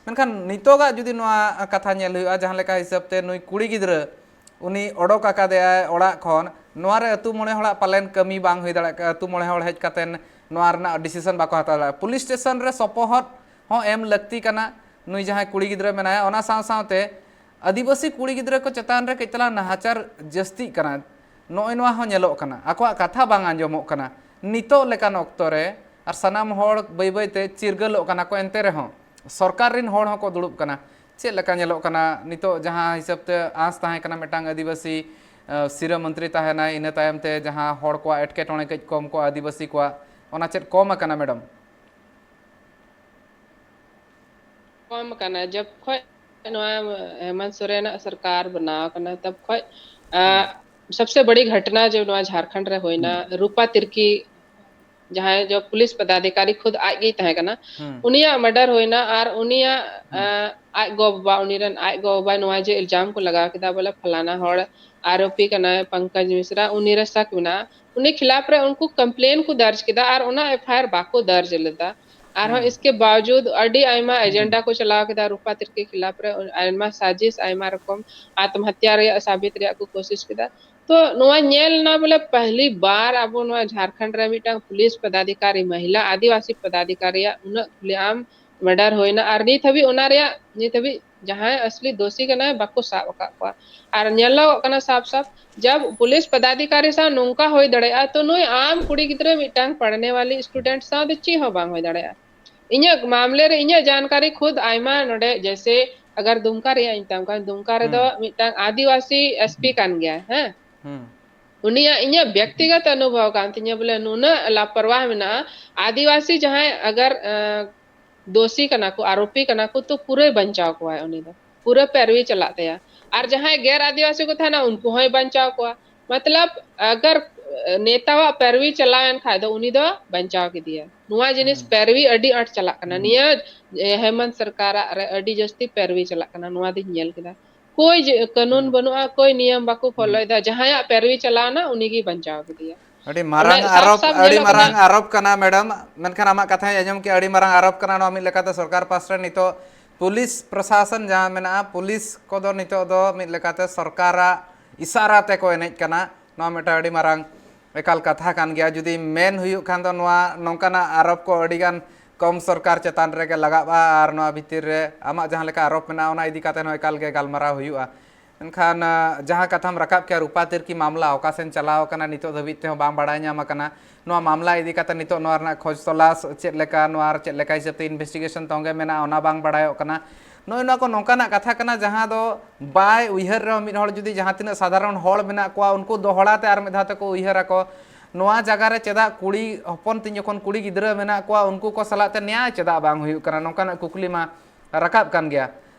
ᱢᱮᱱᱠᱷᱟᱱ ᱱᱤᱛᱚᱜᱟᱜ ᱡᱩᱫᱤ ᱱᱚᱣᱟ ᱠᱟᱛᱷᱟ ᱧᱮᱞ ᱦᱩᱭᱩᱜᱼᱟ, ᱡᱟᱦᱟᱸ ᱞᱮᱠᱟ ᱦᱤᱥᱟᱹᱵ ᱛᱮ ᱱᱩᱭ ᱠᱩᱲᱤ ᱜᱤᱫᱽᱨᱟᱹ ᱩᱱᱤ ᱚᱰᱚᱠ ᱟᱠᱟᱫᱮᱭᱟᱭ ᱚᱲᱟᱜ ᱠᱷᱚᱱ, ᱱᱚᱣᱟ ᱨᱮ ᱟᱹᱛᱩ ᱢᱚᱬᱮ ᱦᱚᱲᱟᱜ ᱯᱟᱞᱮᱱ ᱠᱟᱹᱢᱤ ᱵᱟᱝ ᱦᱩᱭ ᱫᱟᱲᱮᱭᱟᱜ ᱠᱟᱱᱟ, ᱟᱹᱛᱩ ᱢᱚᱬᱮ ᱦᱚᱲ ᱦᱮᱡ ᱠᱟᱛᱮᱱ ᱱᱚᱣᱟ ᱨᱮᱱᱟᱜ ᱰᱤᱥᱤᱥᱚᱱ ᱵᱟᱠᱚ ᱦᱟᱛᱟᱣ ᱫᱟᱲᱮᱭᱟᱜᱼᱟ᱾ ᱯᱩᱞᱤᱥ ᱥᱴᱮᱥᱚᱱ ᱨᱮ ᱥᱚᱯᱚᱦᱚᱫ ᱦᱚᱸ ᱮᱢ ᱞᱟᱹᱠᱛᱤ ᱠᱟᱱᱟ᱾ ᱱᱩᱭ ᱡᱟᱦᱟᱸᱭ ᱠᱩᱲᱤ ᱜᱤᱫᱽᱨᱟᱹ ᱢᱮᱱᱟᱭᱟ, ᱚᱱᱟ ᱥᱟᱶ ᱥᱟᱶᱛᱮ ᱟᱹᱫᱤᱵᱟᱹᱥᱤ ᱠᱩᱲᱤ ᱜᱤᱫᱽᱨᱟᱹ ᱠᱚ ᱪᱮᱛᱟᱱ ᱨᱮ ᱠᱟᱹᱡ ᱛᱟᱞᱟᱝ ᱱᱟᱦᱟᱪᱟᱨ ᱡᱟᱹᱥᱛᱤᱜ ᱠᱟᱱᱟ, ᱱᱚᱜᱼᱚᱭ ᱱᱚᱣᱟ ᱦᱚᱸ ᱧᱮᱞᱚᱜ ᱠᱟᱱᱟ᱾ ᱟᱠᱚᱣᱟᱜ ᱠᱟᱛᱷᱟ ᱵᱟᱝ ᱟᱸᱡᱚᱢᱚᱜ ᱠᱟᱱᱟ᱾ ᱱᱤᱛᱚᱜ ᱞᱮᱠᱟᱱ ᱚᱠᱛᱚ ᱨᱮ ᱟᱨ ᱥᱟᱱᱟᱢ ᱦᱚᱲ ᱵᱟᱹᱭ ᱵᱟᱹᱭ ᱛᱮ ᱪᱤᱨᱜᱟᱹᱞᱚᱜ ᱠᱟᱱᱟ ᱠᱚ, ᱮᱱᱛᱮ ᱨᱮᱦᱚᱸ ᱥᱚᱨᱠᱟᱨ ᱨᱤᱱ ᱦᱚᱲ ᱦᱚᱸᱠᱚ ᱫᱩᱲᱩᱵ ᱠᱟᱱᱟ᱾ ᱪᱮᱫ ᱞᱮᱠᱟ ᱧᱮᱞᱚᱜ ᱠᱟᱱᱟ ᱱᱤᱛᱚᱜ, ᱡᱟᱦᱟᱸ ᱦᱤᱥᱟᱹᱵ ᱛᱮ ᱟᱸᱥ ᱛᱟᱦᱮᱸ ᱠᱟᱱᱟ ᱢᱤᱫᱴᱟᱝ ᱟᱹᱫᱤᱵᱟᱹᱥᱤ, ᱟᱹ, ᱥᱤᱨᱟᱹ ᱢᱚᱱᱛᱨᱤ ᱛᱟᱦᱮᱱᱟᱭ, ᱤᱱᱟᱹ ᱛᱟᱭᱚᱢ ᱛᱮ ᱡᱟᱦᱟᱸ ᱦᱚᱲ ᱠᱚᱣᱟᱜ ᱮᱴᱠᱮᱴᱚᱬᱮ ᱠᱟᱹᱡ ᱠᱚᱢ ᱠᱚᱜᱼᱟ ᱟᱹᱫᱤᱵᱟᱹᱥᱤ ᱠᱚᱣᱟᱜ, ᱚᱱᱟ ᱪᱮᱫ ᱠᱚᱢ ᱟᱠᱟᱱᱟ ᱢᱮᱰᱟᱢ? ᱠᱚᱢ ᱟᱠᱟᱱᱟ᱾ ᱡᱚᱠᱷᱚᱱ ᱱᱚᱣᱟ ᱦᱮᱢᱚᱱᱛ ᱥᱚᱨᱮᱱᱟᱜ ᱥᱚᱨᱠᱟᱨ ᱵᱮᱱᱟᱣ ᱟᱠᱟᱱᱟ, ᱛᱚᱵ ᱠᱷᱚᱡ, ᱟ, ᱦᱩᱸ᱾ ᱥᱚᱵᱥᱮ ᱵᱟᱲᱤ ᱜᱷᱚᱴᱱᱟ ᱡᱮ ᱱᱚᱣᱟ ᱡᱷᱟᱨᱠᱷᱚᱸᱰ ᱨᱮ ᱦᱩᱭᱱᱟ, ᱦᱩᱸ᱾ ᱨᱩᱯᱟ ᱛᱤᱨᱠᱤ, ᱡᱟᱦᱟᱸᱭ ᱡᱚ ᱯᱩᱞᱤᱥ ᱯᱚᱫᱟᱫᱷᱤᱠᱟᱨᱤ ᱠᱷᱩᱫ ᱟᱡ ᱜᱮᱭ ᱛᱟᱦᱮᱸ ᱠᱟᱱᱟ, ᱦᱩᱸ᱾ ᱩᱱᱤᱭᱟᱜ ᱢᱟᱨᱰᱟᱨ ᱦᱩᱭᱱᱟ᱾ ᱟᱨ ᱩᱱᱤᱭᱟᱜ, ᱦᱩᱸ᱾ ᱟ, ᱟᱡ ᱜᱚ ᱵᱟᱵᱟ, ᱩᱱᱤ ᱨᱮᱱ ᱟᱡ ᱜᱚ ᱵᱟᱵᱟ ᱱᱚᱣᱟ ᱡᱮ ᱤᱞᱡᱟᱢ ᱠᱚ ᱞᱟᱜᱟᱣ ᱠᱮᱫᱟ, ᱵᱚᱞᱮ ᱯᱷᱟᱞᱟᱱᱟ ᱦᱚᱲ ᱟᱨᱳᱯᱤ ᱠᱟᱱᱟᱭ ᱯᱚᱝᱠᱚᱡᱽ ᱢᱤᱥᱨᱟ, ᱩᱱᱤ ᱨᱮ ᱥᱟᱠ ᱢᱮᱱᱟᱜᱼᱟ, ᱩᱱᱤ ᱠᱷᱤᱞᱟᱯ ᱨᱮ ᱩᱱᱠᱩ ᱠᱚᱢᱯᱞᱮᱱ ᱠᱚ ᱫᱟᱨᱡ ᱠᱮᱫᱟ ᱟᱨ ᱚᱱᱟ ᱮᱯᱷ ᱟᱭ ᱟᱨ ᱵᱟᱠᱚ ᱫᱟᱨᱡ ᱞᱮᱫᱟ᱾ ᱟᱨᱦᱚᱸ ᱦᱩᱸ᱾ ᱤᱥᱠᱮ ᱵᱟᱣᱡᱩᱫ ᱟᱹᱰᱤ ᱟᱭᱢᱟ ᱮᱡᱮᱱᱰᱟ ᱠᱚ ᱪᱟᱞᱟᱣ ᱠᱮᱫᱟ ᱨᱩᱯᱟ ᱛᱤᱨᱠᱤ ᱠᱷᱤᱞᱟᱯ ᱨᱮ, ᱟᱭᱢᱟ ᱥᱟᱡᱤᱥ, ᱟᱭᱢᱟ ᱨᱚᱠᱚᱢ ᱟᱛᱢᱦᱟᱛᱭᱟ ᱨᱮᱭᱟᱜ ᱥᱟᱵᱤᱛ ᱨᱮᱭᱟᱜ ᱠᱚ ᱠᱳᱥᱤᱥ ᱠᱮᱫᱟ᱾ ᱛᱚ ᱱᱚᱣᱟ ᱧᱮᱞ ᱮᱱᱟ ᱵᱚᱞᱮ ᱯᱟᱦᱞᱤ ᱵᱟᱨ ᱟᱵᱚ ᱱᱚᱣᱟ ᱡᱷᱟᱨᱠᱷᱚᱸᱰ ᱨᱮ ᱢᱤᱫᱴᱟᱝ ᱯᱩᱞᱤᱥ ᱯᱚᱫᱟᱫᱷᱤᱠᱟᱨᱤ ᱢᱚᱦᱤᱞᱟ ᱟᱹᱫᱤᱵᱟᱹᱥᱤ ᱯᱚᱫᱟᱫᱷᱤᱠᱟᱨᱤᱭᱟᱜ ᱩᱱᱟᱹᱜ ᱠᱷᱩᱞᱮᱟᱢ ᱢᱟᱨᱰᱟᱨ ᱦᱩᱭᱱᱟ, ᱟᱨ ᱱᱤᱛ ᱦᱟᱹᱵᱤᱡ ᱚᱱᱟ ᱨᱮᱭᱟᱜ ᱱᱤᱛ ᱦᱟᱹᱵᱤᱡ ᱡᱟᱦᱟᱸᱭ ᱟᱥᱞᱤ ᱫᱳᱥᱤ ᱠᱟᱱᱟᱭ ᱵᱟᱠᱚ ᱥᱟᱵ ᱟᱠᱟᱫ ᱠᱚᱣᱟ᱾ ᱟᱨ ᱧᱮᱞᱚᱜᱚᱜ ᱠᱟᱱᱟ ᱥᱟᱯ ᱥᱟᱯ, ᱡᱟᱵ ᱯᱩᱞᱤᱥ ᱯᱚᱫᱟᱫᱷᱤᱠᱟᱨᱤ ᱥᱟᱶ ᱱᱚᱝᱠᱟ ᱦᱩᱭ ᱫᱟᱲᱮᱭᱟᱜᱼᱟ, ᱛᱚ ᱱᱩᱭ ᱟᱢ ᱠᱩᱲᱤ ᱜᱤᱫᱽᱨᱟᱹ ᱢᱤᱫᱴᱟᱝ ᱯᱟᱲᱦᱱᱮ ᱣᱟᱞᱤ ᱥᱴᱩᱰᱮᱱᱴ ᱥᱟᱶ ᱫᱚ ᱪᱮᱫ ᱦᱚᱸ ᱵᱟᱝ ᱦᱩᱭ ᱫᱟᱲᱮᱭᱟᱜᱼᱟ᱾ ᱤᱧᱟᱹᱜ ᱢᱟᱢᱞᱮ ᱨᱮ ᱤᱧᱟᱹᱜ ᱡᱟᱱᱠᱟᱨᱤ ᱠᱷᱩᱫ ᱟᱭᱢᱟ ᱱᱚᱰᱮ, ᱡᱮᱭᱥᱮ ᱟᱜᱟᱨ ᱫᱩᱢᱠᱟ ᱨᱮᱭᱟᱜ ᱤᱧ ᱢᱮᱛᱟᱢ ᱠᱷᱟᱱ, ᱫᱩᱢᱠᱟ ᱨᱮᱫᱚ ᱦᱩᱸ᱾ ᱢᱤᱫᱴᱟᱝ ᱟᱹᱫᱤᱵᱟᱹᱥᱤ ᱮᱥ ᱯᱤ ᱠᱟᱱ ᱜᱮᱭᱟᱭ, ᱦᱮᱸ᱾ ᱦᱩᱸ᱾ ᱩᱱᱤᱭᱟᱜ ᱤᱧᱟᱹᱜ ᱵᱮᱠᱛᱤᱜᱚᱛ ᱚᱱᱩᱵᱷᱚᱵ ᱠᱟᱱ ᱛᱤᱧᱟᱹ, ᱵᱚᱞᱮ ᱱᱩᱱᱟᱹᱜ ᱞᱟᱯᱚᱨᱣᱟᱦ ᱢᱮᱱᱟᱜᱼᱟ᱾ ᱟᱹᱫᱤᱵᱟᱹᱥᱤ ᱡᱟᱦᱟᱸᱭ ᱟᱜᱟᱨ, ᱟᱸ, ᱫᱳᱥᱤ ᱠᱟᱱᱟ ᱠᱚ, ᱟᱨᱳᱯᱤ ᱠᱟᱱᱟ ᱠᱚ, ᱛᱚ ᱯᱩᱨᱟᱹᱭ ᱵᱟᱧᱪᱟᱣ ᱠᱚᱣᱟᱭ ᱩᱱᱤ ᱫᱚ, ᱯᱩᱨᱟᱹ ᱯᱮᱨᱣᱤ ᱪᱟᱞᱟᱜ ᱛᱟᱭᱟ᱾ ᱟᱨ ᱡᱟᱦᱟᱸᱭ ᱜᱮᱨ ᱟᱹᱫᱤᱵᱟᱹᱥᱤ ᱠᱚ ᱛᱟᱦᱮᱱᱟ, ᱩᱱᱠᱩ ᱦᱚᱸᱭ ᱵᱟᱧᱪᱟᱣ ᱠᱚᱣᱟ᱾ ᱢᱚᱛᱞᱚᱵ, ᱟᱜᱟᱨ, ᱟᱸ, ᱱᱮᱛᱟᱣᱟᱜ ᱯᱮᱨᱣᱤ ᱪᱟᱞᱟᱣᱮᱱ ᱠᱷᱟᱡ ᱫᱚ, ᱩᱱᱤ ᱫᱚ ᱵᱟᱧᱪᱟᱣ ᱠᱮᱫᱮᱭᱟ᱾ ᱱᱚᱣᱟ ᱡᱤᱱᱤᱥ ᱦᱩᱸ᱾ ᱯᱮᱨᱣᱤ ᱟᱹᱰᱤ ᱟᱸᱴ ᱪᱟᱞᱟᱜ ᱠᱟᱱᱟ᱾ ᱦᱩᱸ᱾ ᱱᱤᱭᱟᱹ, ᱮ, ᱦᱮᱢᱚᱱᱛ ᱥᱚᱨᱠᱟᱨᱟᱜ ᱨᱮ ᱟᱹᱰᱤ ᱡᱟᱹᱥᱛᱤ ᱯᱮᱨᱣᱤ ᱪᱟᱞᱟᱜ ᱠᱟᱱᱟ, ᱱᱚᱣᱟ ᱫᱚᱧ ᱧᱮᱞ ᱠᱮᱫᱟ᱾ ᱠᱳᱭ ᱡᱮ, ᱠᱟᱹᱱᱩᱱ ᱦᱩᱸ᱾ ᱵᱟᱹᱱᱩᱜᱼᱟ, ᱠᱳᱭ ᱱᱤᱭᱚᱢ ᱵᱟᱠᱚ ᱦᱩᱸ᱾ ᱯᱷᱚᱞᱚᱭᱮᱫᱟ, ᱡᱟᱦᱟᱸᱭᱟᱜ ᱯᱮᱨᱣᱤ ᱪᱟᱞᱟᱣᱱᱟ, ᱩᱱᱤ ᱜᱮ ᱵᱟᱧᱪᱟᱣ ᱠᱮᱫᱮᱭᱟ᱾ ᱟᱹᱰᱤ ᱢᱟᱨᱟᱝ ᱚᱱᱮ ᱥᱟᱯ ᱟᱨᱳᱯ, ᱥᱟᱯ ᱟᱹᱰᱤ ᱧᱮᱞᱚᱜ ᱢᱟᱨᱟᱝ ᱠᱟᱱᱟ᱾ ᱟᱨᱳᱯ ᱠᱟᱱᱟ, ᱢᱮᱰᱟᱢ᱾ ᱢᱮᱱᱠᱷᱟᱱ ᱟᱢᱟᱜ ᱠᱟᱛᱷᱟᱧ ᱟᱸᱡᱚᱢ ᱠᱮᱜᱼᱟ, ᱟᱹᱰᱤ ᱢᱟᱨᱟᱝ ᱟᱨᱳᱯ ᱠᱟᱱᱟ᱾ ᱱᱚᱣᱟ ᱢᱤᱫ ᱞᱮᱠᱟᱛᱮ ᱥᱚᱨᱠᱟᱨ ᱯᱟᱥᱴᱟ ᱱᱤᱛᱚᱜ ᱯᱩᱞᱤᱥ ᱯᱨᱚᱥᱟᱥᱚᱱ ᱡᱟᱦᱟᱸ ᱢᱮᱱᱟᱜᱼᱟ, ᱯᱩᱞᱤᱥ ᱠᱚᱫᱚ ᱱᱤᱛᱚᱜ ᱫᱚ ᱢᱤᱫ ᱞᱮᱠᱟᱛᱮ ᱥᱚᱨᱠᱟᱨᱟᱜ ᱤᱥᱟᱨᱟ ᱛᱮᱠᱚ ᱮᱱᱮᱡ ᱠᱟᱱᱟ᱾ ᱱᱚᱣᱟ ᱢᱤᱫᱴᱟᱝ ᱟᱹᱰᱤ ᱢᱟᱨᱟᱝ ᱮᱠᱟᱞ ᱠᱟᱛᱷᱟ ᱠᱟᱱ ᱜᱮᱭᱟ᱾ ᱡᱩᱫᱤ ᱢᱮᱱ ᱦᱩᱭᱩᱜ ᱠᱷᱟᱱ ᱫᱚ, ᱱᱚᱣᱟ ᱱᱚᱝᱠᱟᱱᱟᱜ ᱟᱨᱳᱯ ᱠᱚ ᱟᱹᱰᱤᱜᱟᱱ ᱠᱚᱢ ᱥᱚᱨᱠᱟᱨ ᱪᱮᱛᱟᱱ ᱨᱮᱜᱮ ᱞᱟᱜᱟᱜᱼᱟ᱾ ᱟᱨ ᱱᱚᱣᱟ ᱵᱷᱤᱛᱤᱨ ᱨᱮ ᱟᱢᱟᱜ ᱡᱟᱦᱟᱸ ᱞᱮᱠᱟ ᱟᱨᱳᱯ ᱢᱮᱱᱟᱜᱼᱟ, ᱚᱱᱟ ᱤᱫᱤ ᱠᱟᱛᱮ ᱦᱚᱸ ᱮᱠᱟᱞ ᱜᱮ ᱜᱟᱞᱢᱟᱨᱟᱣ ᱦᱩᱭᱩᱜᱼᱟ᱾ ᱢᱮᱱᱠᱷᱟᱱ, ᱟ, ᱡᱟᱦᱟᱸ ᱠᱟᱛᱷᱟᱢ ᱨᱟᱠᱟᱵ ᱠᱮᱜᱼᱟ, ᱨᱩᱯᱟ ᱛᱤᱨᱠᱤ ᱢᱟᱢᱞᱟ ᱚᱠᱟ ᱥᱮᱱ ᱪᱟᱞᱟᱣ ᱟᱠᱟᱱᱟ, ᱱᱤᱛᱚᱜ ᱫᱷᱟᱹᱵᱤᱡ ᱛᱮᱦᱚᱸ ᱵᱟᱝ ᱵᱟᱲᱟᱭ ᱧᱟᱢ ᱟᱠᱟᱱᱟ᱾ ᱱᱚᱣᱟ ᱢᱟᱢᱞᱟ ᱤᱫᱤ ᱠᱟᱛᱮ ᱱᱤᱛᱚᱜ ᱱᱚᱣᱟ ᱨᱮᱱᱟᱜ ᱠᱷᱚᱡᱽ ᱛᱚᱞᱟᱥ ᱪᱮᱫ ᱞᱮᱠᱟ, ᱱᱚᱣᱟ ᱨᱮ ᱪᱮᱫ ᱞᱮᱠᱟ ᱦᱤᱥᱟᱹᱵ ᱛᱮ ᱤᱱᱵᱷᱮᱥᱴᱤᱜᱮᱥᱚᱱ ᱛᱚᱝᱜᱮ ᱢᱮᱱᱟᱜᱼᱟ, ᱚᱱᱟ ᱵᱟᱝ ᱵᱟᱲᱟᱭᱚᱜ ᱠᱟᱱᱟ᱾ ᱱᱚᱜᱼᱚᱭ ᱱᱚᱣᱟ ᱠᱚ ᱱᱚᱝᱠᱟᱱᱟᱜ ᱠᱟᱛᱷᱟ ᱠᱟᱱᱟ, ᱡᱟᱦᱟᱸ ᱫᱚ ᱵᱟᱭ ᱩᱭᱦᱟᱹᱨ ᱨᱮᱦᱚᱸ, ᱢᱤᱫ ᱦᱚᱲ ᱡᱩᱫᱤ ᱡᱟᱦᱟᱸ ᱛᱤᱱᱟᱹᱜ ᱥᱟᱫᱷᱟᱨᱚᱱ ᱦᱚᱲ ᱢᱮᱱᱟᱜ ᱠᱚᱣᱟ, ᱩᱱᱠᱩ ᱫᱚᱦᱲᱟ ᱛᱮ ᱟᱨ ᱢᱤᱫ ᱫᱷᱟᱣ ᱛᱮᱠᱚ ᱩᱭᱦᱟᱹᱨ ᱟᱠᱚ, ᱱᱚᱣᱟ ᱡᱟᱭᱜᱟ ᱨᱮ ᱪᱮᱫᱟᱜ ᱠᱩᱲᱤ ᱦᱚᱯᱚᱱ ᱛᱤᱧ ᱡᱚᱠᱷᱚᱱ ᱠᱩᱲᱤ ᱜᱤᱫᱽᱨᱟᱹ ᱢᱮᱱᱟᱜ ᱠᱚᱣᱟ, ᱩᱱᱠᱩ ᱠᱚ ᱥᱟᱞᱟᱜ ᱛᱮ ᱱᱮᱭᱟᱭ ᱪᱮᱫᱟᱜ ᱵᱟᱝ ᱦᱩᱭᱩᱜ ᱠᱟᱱᱟ? ᱱᱚᱝᱠᱟᱱᱟᱜ ᱠᱩᱠᱞᱤ ᱢᱟ ᱨᱟᱠᱟᱵ ᱠᱟᱱ ᱜᱮᱭᱟ᱾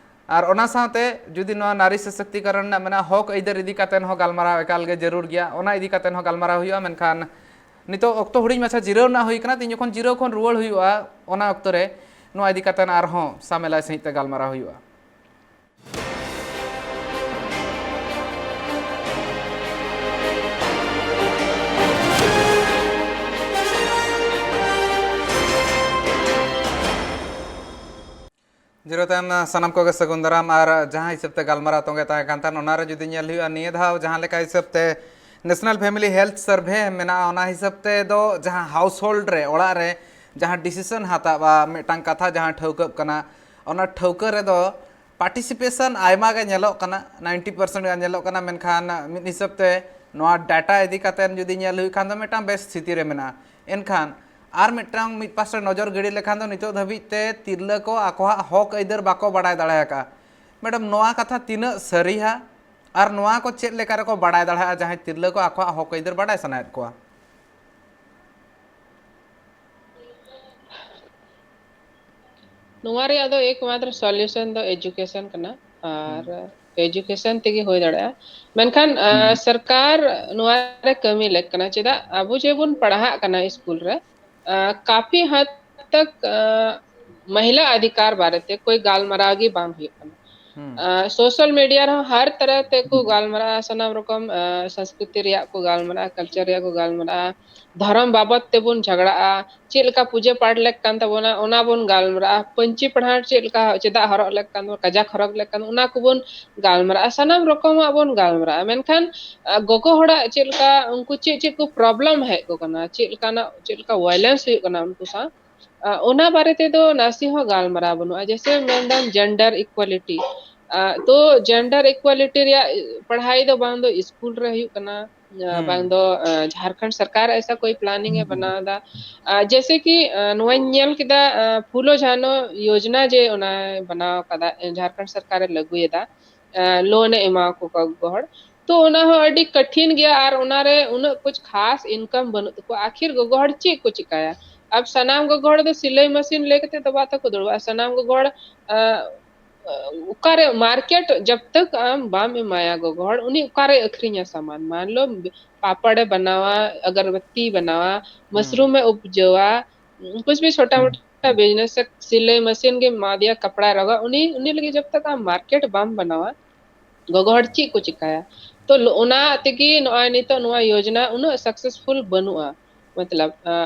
ᱟᱨ ᱚᱱᱟ ᱥᱟᱶᱛᱮ ᱡᱩᱫᱤ ᱱᱚᱣᱟ ᱱᱟᱨᱤ ᱥᱚᱥᱚᱠᱛᱤᱠᱚᱨᱚᱱ ᱨᱮᱱᱟᱜ ᱢᱮᱱᱟᱜᱼᱟ, ᱦᱚᱠ ᱟᱹᱭᱫᱟᱹᱨ ᱤᱫᱤ ᱠᱟᱛᱮ ᱦᱚᱸ ᱜᱟᱞᱢᱟᱨᱟᱣ ᱮᱠᱟᱞ ᱜᱮ ᱡᱟᱹᱨᱩᱲ ᱜᱮᱭᱟ, ᱚᱱᱟ ᱤᱫᱤ ᱠᱟᱛᱮ ᱦᱚᱸ ᱜᱟᱞᱢᱟᱨᱟᱣ ᱦᱩᱭᱩᱜᱼᱟ᱾ ᱢᱮᱱᱠᱷᱟᱱ ᱱᱤᱛᱚᱜ ᱚᱠᱛᱚ ᱦᱩᱰᱤᱧ ᱢᱟᱪᱷᱟ ᱡᱤᱨᱟᱹᱣ ᱨᱮᱱᱟᱜ ᱦᱩᱭ ᱠᱟᱱᱟ, ᱛᱚ ᱤᱧ ᱡᱚᱠᱷᱚᱱ ᱡᱤᱨᱟᱹᱣ ᱠᱷᱚᱱ ᱨᱩᱣᱟᱹᱲ ᱦᱩᱭᱩᱜᱼᱟ, ᱚᱱᱟ ᱚᱠᱛᱚ ᱨᱮ ᱱᱚᱣᱟ ᱤᱫᱤ ᱠᱟᱛᱮ ᱟᱨᱦᱚᱸ ᱥᱟᱢᱮᱞᱟᱭ ᱥᱟᱺᱦᱤᱡ ᱛᱮ ᱜᱟᱞᱢᱟᱨᱟᱣ ᱦᱩᱭᱩᱜᱼᱟ᱾ ᱡᱤᱨᱟᱹᱣ ᱛᱟᱭᱚᱢ ᱥᱟᱱᱟᱢ ᱠᱚᱜᱮ ᱥᱟᱹᱜᱩᱱ ᱫᱟᱨᱟᱢ᱾ ᱟᱨ ᱡᱟᱦᱟᱸ ᱦᱤᱥᱟᱹᱵ ᱛᱮ ᱜᱟᱞᱢᱟᱨᱟᱣ ᱛᱚᱸᱜᱮ ᱛᱟᱦᱮᱸ ᱠᱟᱱ ᱛᱟᱦᱮᱸᱱ, ᱚᱱᱟᱨᱮ ᱡᱩᱫᱤ ᱧᱮᱞ ᱦᱩᱭᱩᱜᱼᱟ, ᱱᱤᱭᱟᱹ ᱫᱷᱟᱣ ᱡᱟᱦᱟᱸ ᱞᱮᱠᱟ ᱦᱤᱥᱟᱹᱵ ᱛᱮ National Family Health Survey ᱢᱮᱱᱟᱜᱼᱟ, ᱚᱱᱟ ᱦᱤᱥᱟᱹᱵ ᱛᱮ ᱫᱚ ᱡᱟᱦᱟᱸ household ᱨᱮ, ᱚᱲᱟᱜ ᱨᱮ ᱡᱟᱦᱟᱸ decision ᱦᱟᱛᱟᱣᱟ, ᱢᱤᱫᱴᱟᱝ ᱠᱟᱛᱷᱟ ᱡᱟᱦᱟᱸ ᱴᱷᱟᱹᱣᱠᱟᱹᱜ ᱠᱟᱱᱟ, ᱚᱱᱟ ᱴᱷᱟᱹᱣᱠᱟᱹ ᱨᱮᱫᱚ participation ᱟᱭᱢᱟ ᱜᱮ ᱧᱮᱞᱚᱜ ᱠᱟᱱᱟ, ninety percent ᱜᱟᱱ ᱧᱮᱞᱚᱜ ᱠᱟᱱᱟ᱾ ᱢᱮᱱᱠᱷᱟᱱ ᱢᱤᱫ ᱦᱤᱥᱟᱹᱵ ᱛᱮ ᱱᱚᱣᱟ data ᱤᱫᱤ ᱠᱟᱛᱮ ᱡᱩᱫᱤ ᱧᱮᱞ ᱦᱩᱭᱩᱜ ᱠᱷᱟᱱ ᱫᱚ ᱢᱤᱫᱴᱟᱝ ᱵᱮᱥ ᱥᱛᱷᱤᱛᱤ ᱨᱮ ᱢᱮᱱᱟᱜᱼᱟ᱾ ᱮᱱᱠᱷᱟᱱ ᱟᱨ ᱢᱤᱫᱴᱟᱝ ᱢᱤᱫ ᱯᱟᱥᱴᱟ ᱱᱚᱡᱚᱨ ᱜᱤᱰᱤ ᱞᱮᱠᱷᱟᱱ ᱫᱚ ᱱᱤᱛᱚᱜ ᱫᱷᱟᱹᱵᱤᱡ ᱛᱮ ᱛᱤᱨᱞᱟᱹ ᱠᱚ ᱟᱠᱚᱣᱟᱜ ᱦᱚᱠ ᱟᱹᱭᱫᱟᱹᱨ ᱵᱟᱠᱚ ᱵᱟᱲᱟᱭ ᱫᱟᱲᱮ ᱟᱠᱟᱫᱼᱟ᱾ ᱢᱮᱰᱟᱢ, ᱱᱚᱣᱟ ᱠᱟᱛᱷᱟ ᱛᱤᱱᱟᱹᱜ ᱥᱟᱹᱨᱤᱭᱟ ᱟᱨ ᱱᱚᱣᱟ ᱠᱚ ᱪᱮᱫ ᱞᱮᱠᱟ ᱨᱮᱠᱚ ᱵᱟᱲᱟᱭ ᱫᱟᱲᱮᱭᱟᱜᱼᱟ ᱡᱟᱦᱟᱸᱭ ᱛᱤᱨᱞᱟᱹ ᱠᱚ ᱟᱠᱚᱣᱟᱜ ᱦᱚᱠ ᱟᱹᱭᱫᱟᱹᱨ ᱵᱟᱲᱟᱭ ᱥᱟᱱᱟᱭᱮᱫ ᱠᱚᱣᱟ? ᱱᱚᱣᱟ ᱨᱮᱭᱟᱜ ᱫᱚ ᱮᱠᱢᱟᱛᱨᱚ solution ᱫᱚ education ᱠᱟᱱᱟ, ᱟᱨ education ᱛᱮᱜᱮ ᱦᱩᱭ ᱫᱟᱲᱮᱭᱟᱜᱼᱟ᱾ ᱢᱮᱱᱠᱷᱟᱱ, ᱟᱸ, ᱥᱚᱨᱠᱟᱨ ᱱᱚᱣᱟ ᱨᱮ ᱠᱟᱹᱢᱤ ᱞᱮᱠ ᱠᱟᱱᱟ᱾ ᱪᱮᱫᱟᱜ ᱟᱵᱚ ᱡᱮ ᱵᱚᱱ ᱯᱟᱲᱦᱟᱜ ᱠᱟᱱᱟ ᱥᱠᱩᱞ ᱨᱮ, ᱟᱸ, ᱠᱟᱯᱷᱤ ᱦᱟᱫ ᱛᱟᱠ, ᱟᱸ, ᱢᱟᱦᱤᱞᱟ ᱟᱫᱷᱤᱠᱟᱨ ᱵᱟᱨᱮᱛᱮ ᱠᱳᱭ ᱜᱟᱞᱢᱟᱨᱟᱣ ᱜᱮ ᱵᱟᱝ ᱦᱩᱭᱩᱜ ᱠᱟᱱᱟ᱾ ᱟᱸ, social media ᱨᱮᱦᱚᱸ ᱦᱟᱨ ᱛᱟᱨᱟ ᱛᱮ ᱠᱚ ᱜᱟᱞᱢᱟᱨᱟᱜᱼᱟ, ᱥᱟᱱᱟᱢ ᱨᱚᱠᱚᱢ, ᱟᱸ, ᱥᱚᱝᱥᱠᱨᱤᱛᱤ ᱨᱮᱭᱟᱜ ᱠᱚ ᱜᱟᱞᱢᱟᱨᱟᱜᱼᱟ, culture ᱨᱮᱭᱟᱜ ᱠᱚ ᱜᱟᱞᱢᱟᱨᱟᱜᱼᱟ, ᱫᱷᱚᱨᱚᱢ ᱵᱟᱵᱚᱛ ᱛᱮᱵᱚᱱ ᱡᱷᱟᱜᱽᱲᱟᱜᱼᱟ, ᱪᱮᱫ ᱞᱮᱠᱟ ᱯᱩᱡᱟᱹ ᱯᱟᱴ ᱞᱮᱠ ᱠᱟᱱ ᱛᱟᱵᱚᱱᱟ, ᱚᱱᱟ ᱵᱚᱱ ᱜᱟᱞᱢᱟᱨᱟᱜᱼᱟ, ᱯᱟᱹᱧᱪᱤ ᱯᱟᱲᱦᱟᱴ ᱪᱮᱫ ᱞᱮᱠᱟ, ᱪᱮᱫᱟᱜ ᱦᱚᱨᱚᱜ ᱞᱮᱠ ᱠᱟᱱ ᱛᱟᱵᱚᱱᱟ, ᱠᱟᱡᱟᱠ ᱦᱚᱨᱚᱜ ᱞᱮᱠ ᱠᱟᱱ, ᱚᱱᱟ ᱠᱚᱵᱚᱱ ᱜᱟᱞᱢᱟᱨᱟᱜᱼᱟ, ᱥᱟᱱᱟᱢ ᱨᱚᱠᱚᱢᱟᱜ ᱵᱚᱱ ᱜᱟᱞᱢᱟᱨᱟᱜᱼᱟ᱾ ᱢᱮᱱᱠᱷᱟᱱ, ᱟᱸ, ᱜᱚᱜᱚ ᱦᱚᱲᱟᱜ ᱪᱮᱫ ᱞᱮᱠᱟ, ᱩᱱᱠᱩ ᱪᱮᱫ ᱪᱮᱫ ᱠᱚ problem ᱦᱮᱡ ᱟᱠᱚ ᱠᱟᱱᱟ, ᱪᱮᱫ ᱞᱮᱠᱟᱱᱟᱜ, ᱪᱮᱫ ᱞᱮᱠᱟ violence ᱦᱩᱭᱩᱜ ᱠᱟᱱᱟ ᱩᱱᱠᱩ ᱥᱟᱶ, ᱟᱸ, ᱚᱱᱟ ᱵᱟᱨᱮ ᱛᱮᱫᱚ ᱱᱟᱥᱮ ᱦᱚᱸ ᱜᱟᱞᱢᱟᱨᱟᱣ ᱵᱟᱹᱱᱩᱜᱼᱟ᱾ ᱡᱮᱭᱥᱮ ᱢᱮᱱᱫᱟᱢ gender equality, ᱟᱸ, ᱛᱚ gender equality ᱨᱮᱭᱟᱜ ᱯᱟᱲᱦᱟᱭ ᱫᱚ ᱵᱟᱝ ᱫᱚ ᱥᱠᱩᱞ ᱨᱮ ᱦᱩᱭᱩᱜ ᱠᱟᱱᱟ, ᱟᱸ, ᱵᱟᱝ ᱫᱚ, ᱟᱸ, ᱡᱷᱟᱨᱠᱷᱚᱸᱰ ᱥᱚᱨᱠᱟᱨ ᱮᱥᱟ ᱠᱳᱭ planning ᱮ ᱵᱟᱱᱟᱣ ᱮᱫᱟ᱾ ᱟᱸ, ᱡᱮᱭᱥᱮ ᱠᱤ, ᱟᱸ, ᱱᱚᱣᱟᱧ ᱧᱮᱞ ᱠᱮᱫᱟ, ᱟᱸ, ᱯᱷᱩᱞᱳ ᱡᱷᱟᱱᱳ ᱭᱳᱡᱽᱱᱟ ᱡᱮ ᱚᱱᱟᱭ ᱵᱟᱱᱟᱣ ᱠᱟᱫᱟ, ᱡᱷᱟᱨᱠᱷᱚᱸᱰ ᱥᱚᱨᱠᱟᱨ ᱮ ᱞᱟᱹᱜᱩᱭᱮᱫᱟ, ᱟᱸ, loan ᱮ ᱮᱢᱟ ᱠᱚ ᱠᱟᱱᱟ ᱜᱚᱜᱚ ᱦᱚᱲ᱾ ᱛᱚ ᱚᱱᱟ ᱦᱚᱸ ᱟᱹᱰᱤ ᱠᱟᱴᱷᱤᱱ ᱜᱮᱭᱟ, ᱟᱨ ᱚᱱᱟᱨᱮ ᱩᱱᱟᱹᱜ ᱠᱩᱪ ᱠᱷᱟᱥ income ᱵᱟᱹᱱᱩᱜ ᱛᱟᱠᱚᱣᱟ᱾ ᱟᱠᱷᱤᱨ ᱜᱚᱜᱚ ᱦᱚᱲ ᱪᱮᱫ ᱠᱚ ᱪᱤᱠᱟᱭᱟ? ᱟᱵ ᱥᱟᱱᱟᱢ ᱜᱚᱜᱚ ᱦᱚᱲ ᱫᱚ ᱥᱤᱞᱟᱹᱭ ᱢᱟᱥᱤᱱ ᱞᱟᱹᱭ ᱠᱟᱛᱮ ᱫᱚ ᱵᱟᱝ ᱛᱟᱠᱚ ᱫᱩᱲᱩᱵᱼᱟ᱾ ᱥᱟᱱᱟᱢ ᱜᱚᱜᱚ ᱦᱚᱲ, ᱟᱸ, ᱚᱠᱟᱨᱮ ᱢᱟᱨᱠᱮᱴ ᱡᱟᱵ ᱛᱟᱠ ᱟᱢ ᱵᱟᱢ ᱮᱢᱟᱭᱟ ᱜᱚᱜᱚ ᱦᱚᱲ, ᱩᱱᱤ ᱚᱠᱟᱨᱮ ᱟᱹᱠᱷᱨᱤᱧᱟ ᱥᱟᱢᱟᱱ? ᱢᱟᱱ ᱞᱚ ᱯᱟᱯᱟᱲᱮ ᱵᱮᱱᱟᱣᱟ, ᱟᱜᱚᱨᱵᱟᱛᱤ ᱵᱮᱱᱟᱣᱟ, ᱢᱟᱥᱨᱩᱢ ᱮ ᱩᱯᱡᱟᱹᱣᱟ, ᱠᱩᱪ ᱵᱷᱤ ᱪᱷᱳᱴᱟ ᱢᱳᱴᱟ ᱵᱤᱡᱱᱮᱥ ᱥᱮ ᱥᱤᱞᱟᱹᱭ ᱢᱟᱥᱤᱱ ᱜᱮ ᱮᱢᱟ ᱫᱮᱭᱟ, ᱠᱟᱯᱲᱟ ᱨᱚᱜᱟ, ᱩᱱᱤ ᱩᱱᱤ ᱞᱟᱹᱜᱤᱫ ᱡᱟᱵ ᱛᱟᱠ ᱟᱢ ᱢᱟᱨᱠᱮᱴ ᱵᱟᱢ ᱵᱮᱱᱟᱣᱟ, ᱜᱚᱜᱚ ᱦᱚᱲ ᱪᱮᱫ ᱠᱚ ᱪᱤᱠᱟᱹᱭᱟ? ᱛᱚ ᱚᱱᱟ ᱛᱮᱜᱮ ᱱᱚᱜᱼᱚᱭ ᱱᱤᱛᱚᱜ ᱱᱚᱣᱟ ᱭᱳᱡᱽᱱᱟ ᱩᱱᱟᱹᱜ ᱥᱟᱠᱥᱮᱥᱯᱷᱩᱞ ᱵᱟᱹᱱᱩᱜᱼᱟ, ᱢᱚᱛᱞᱚᱵ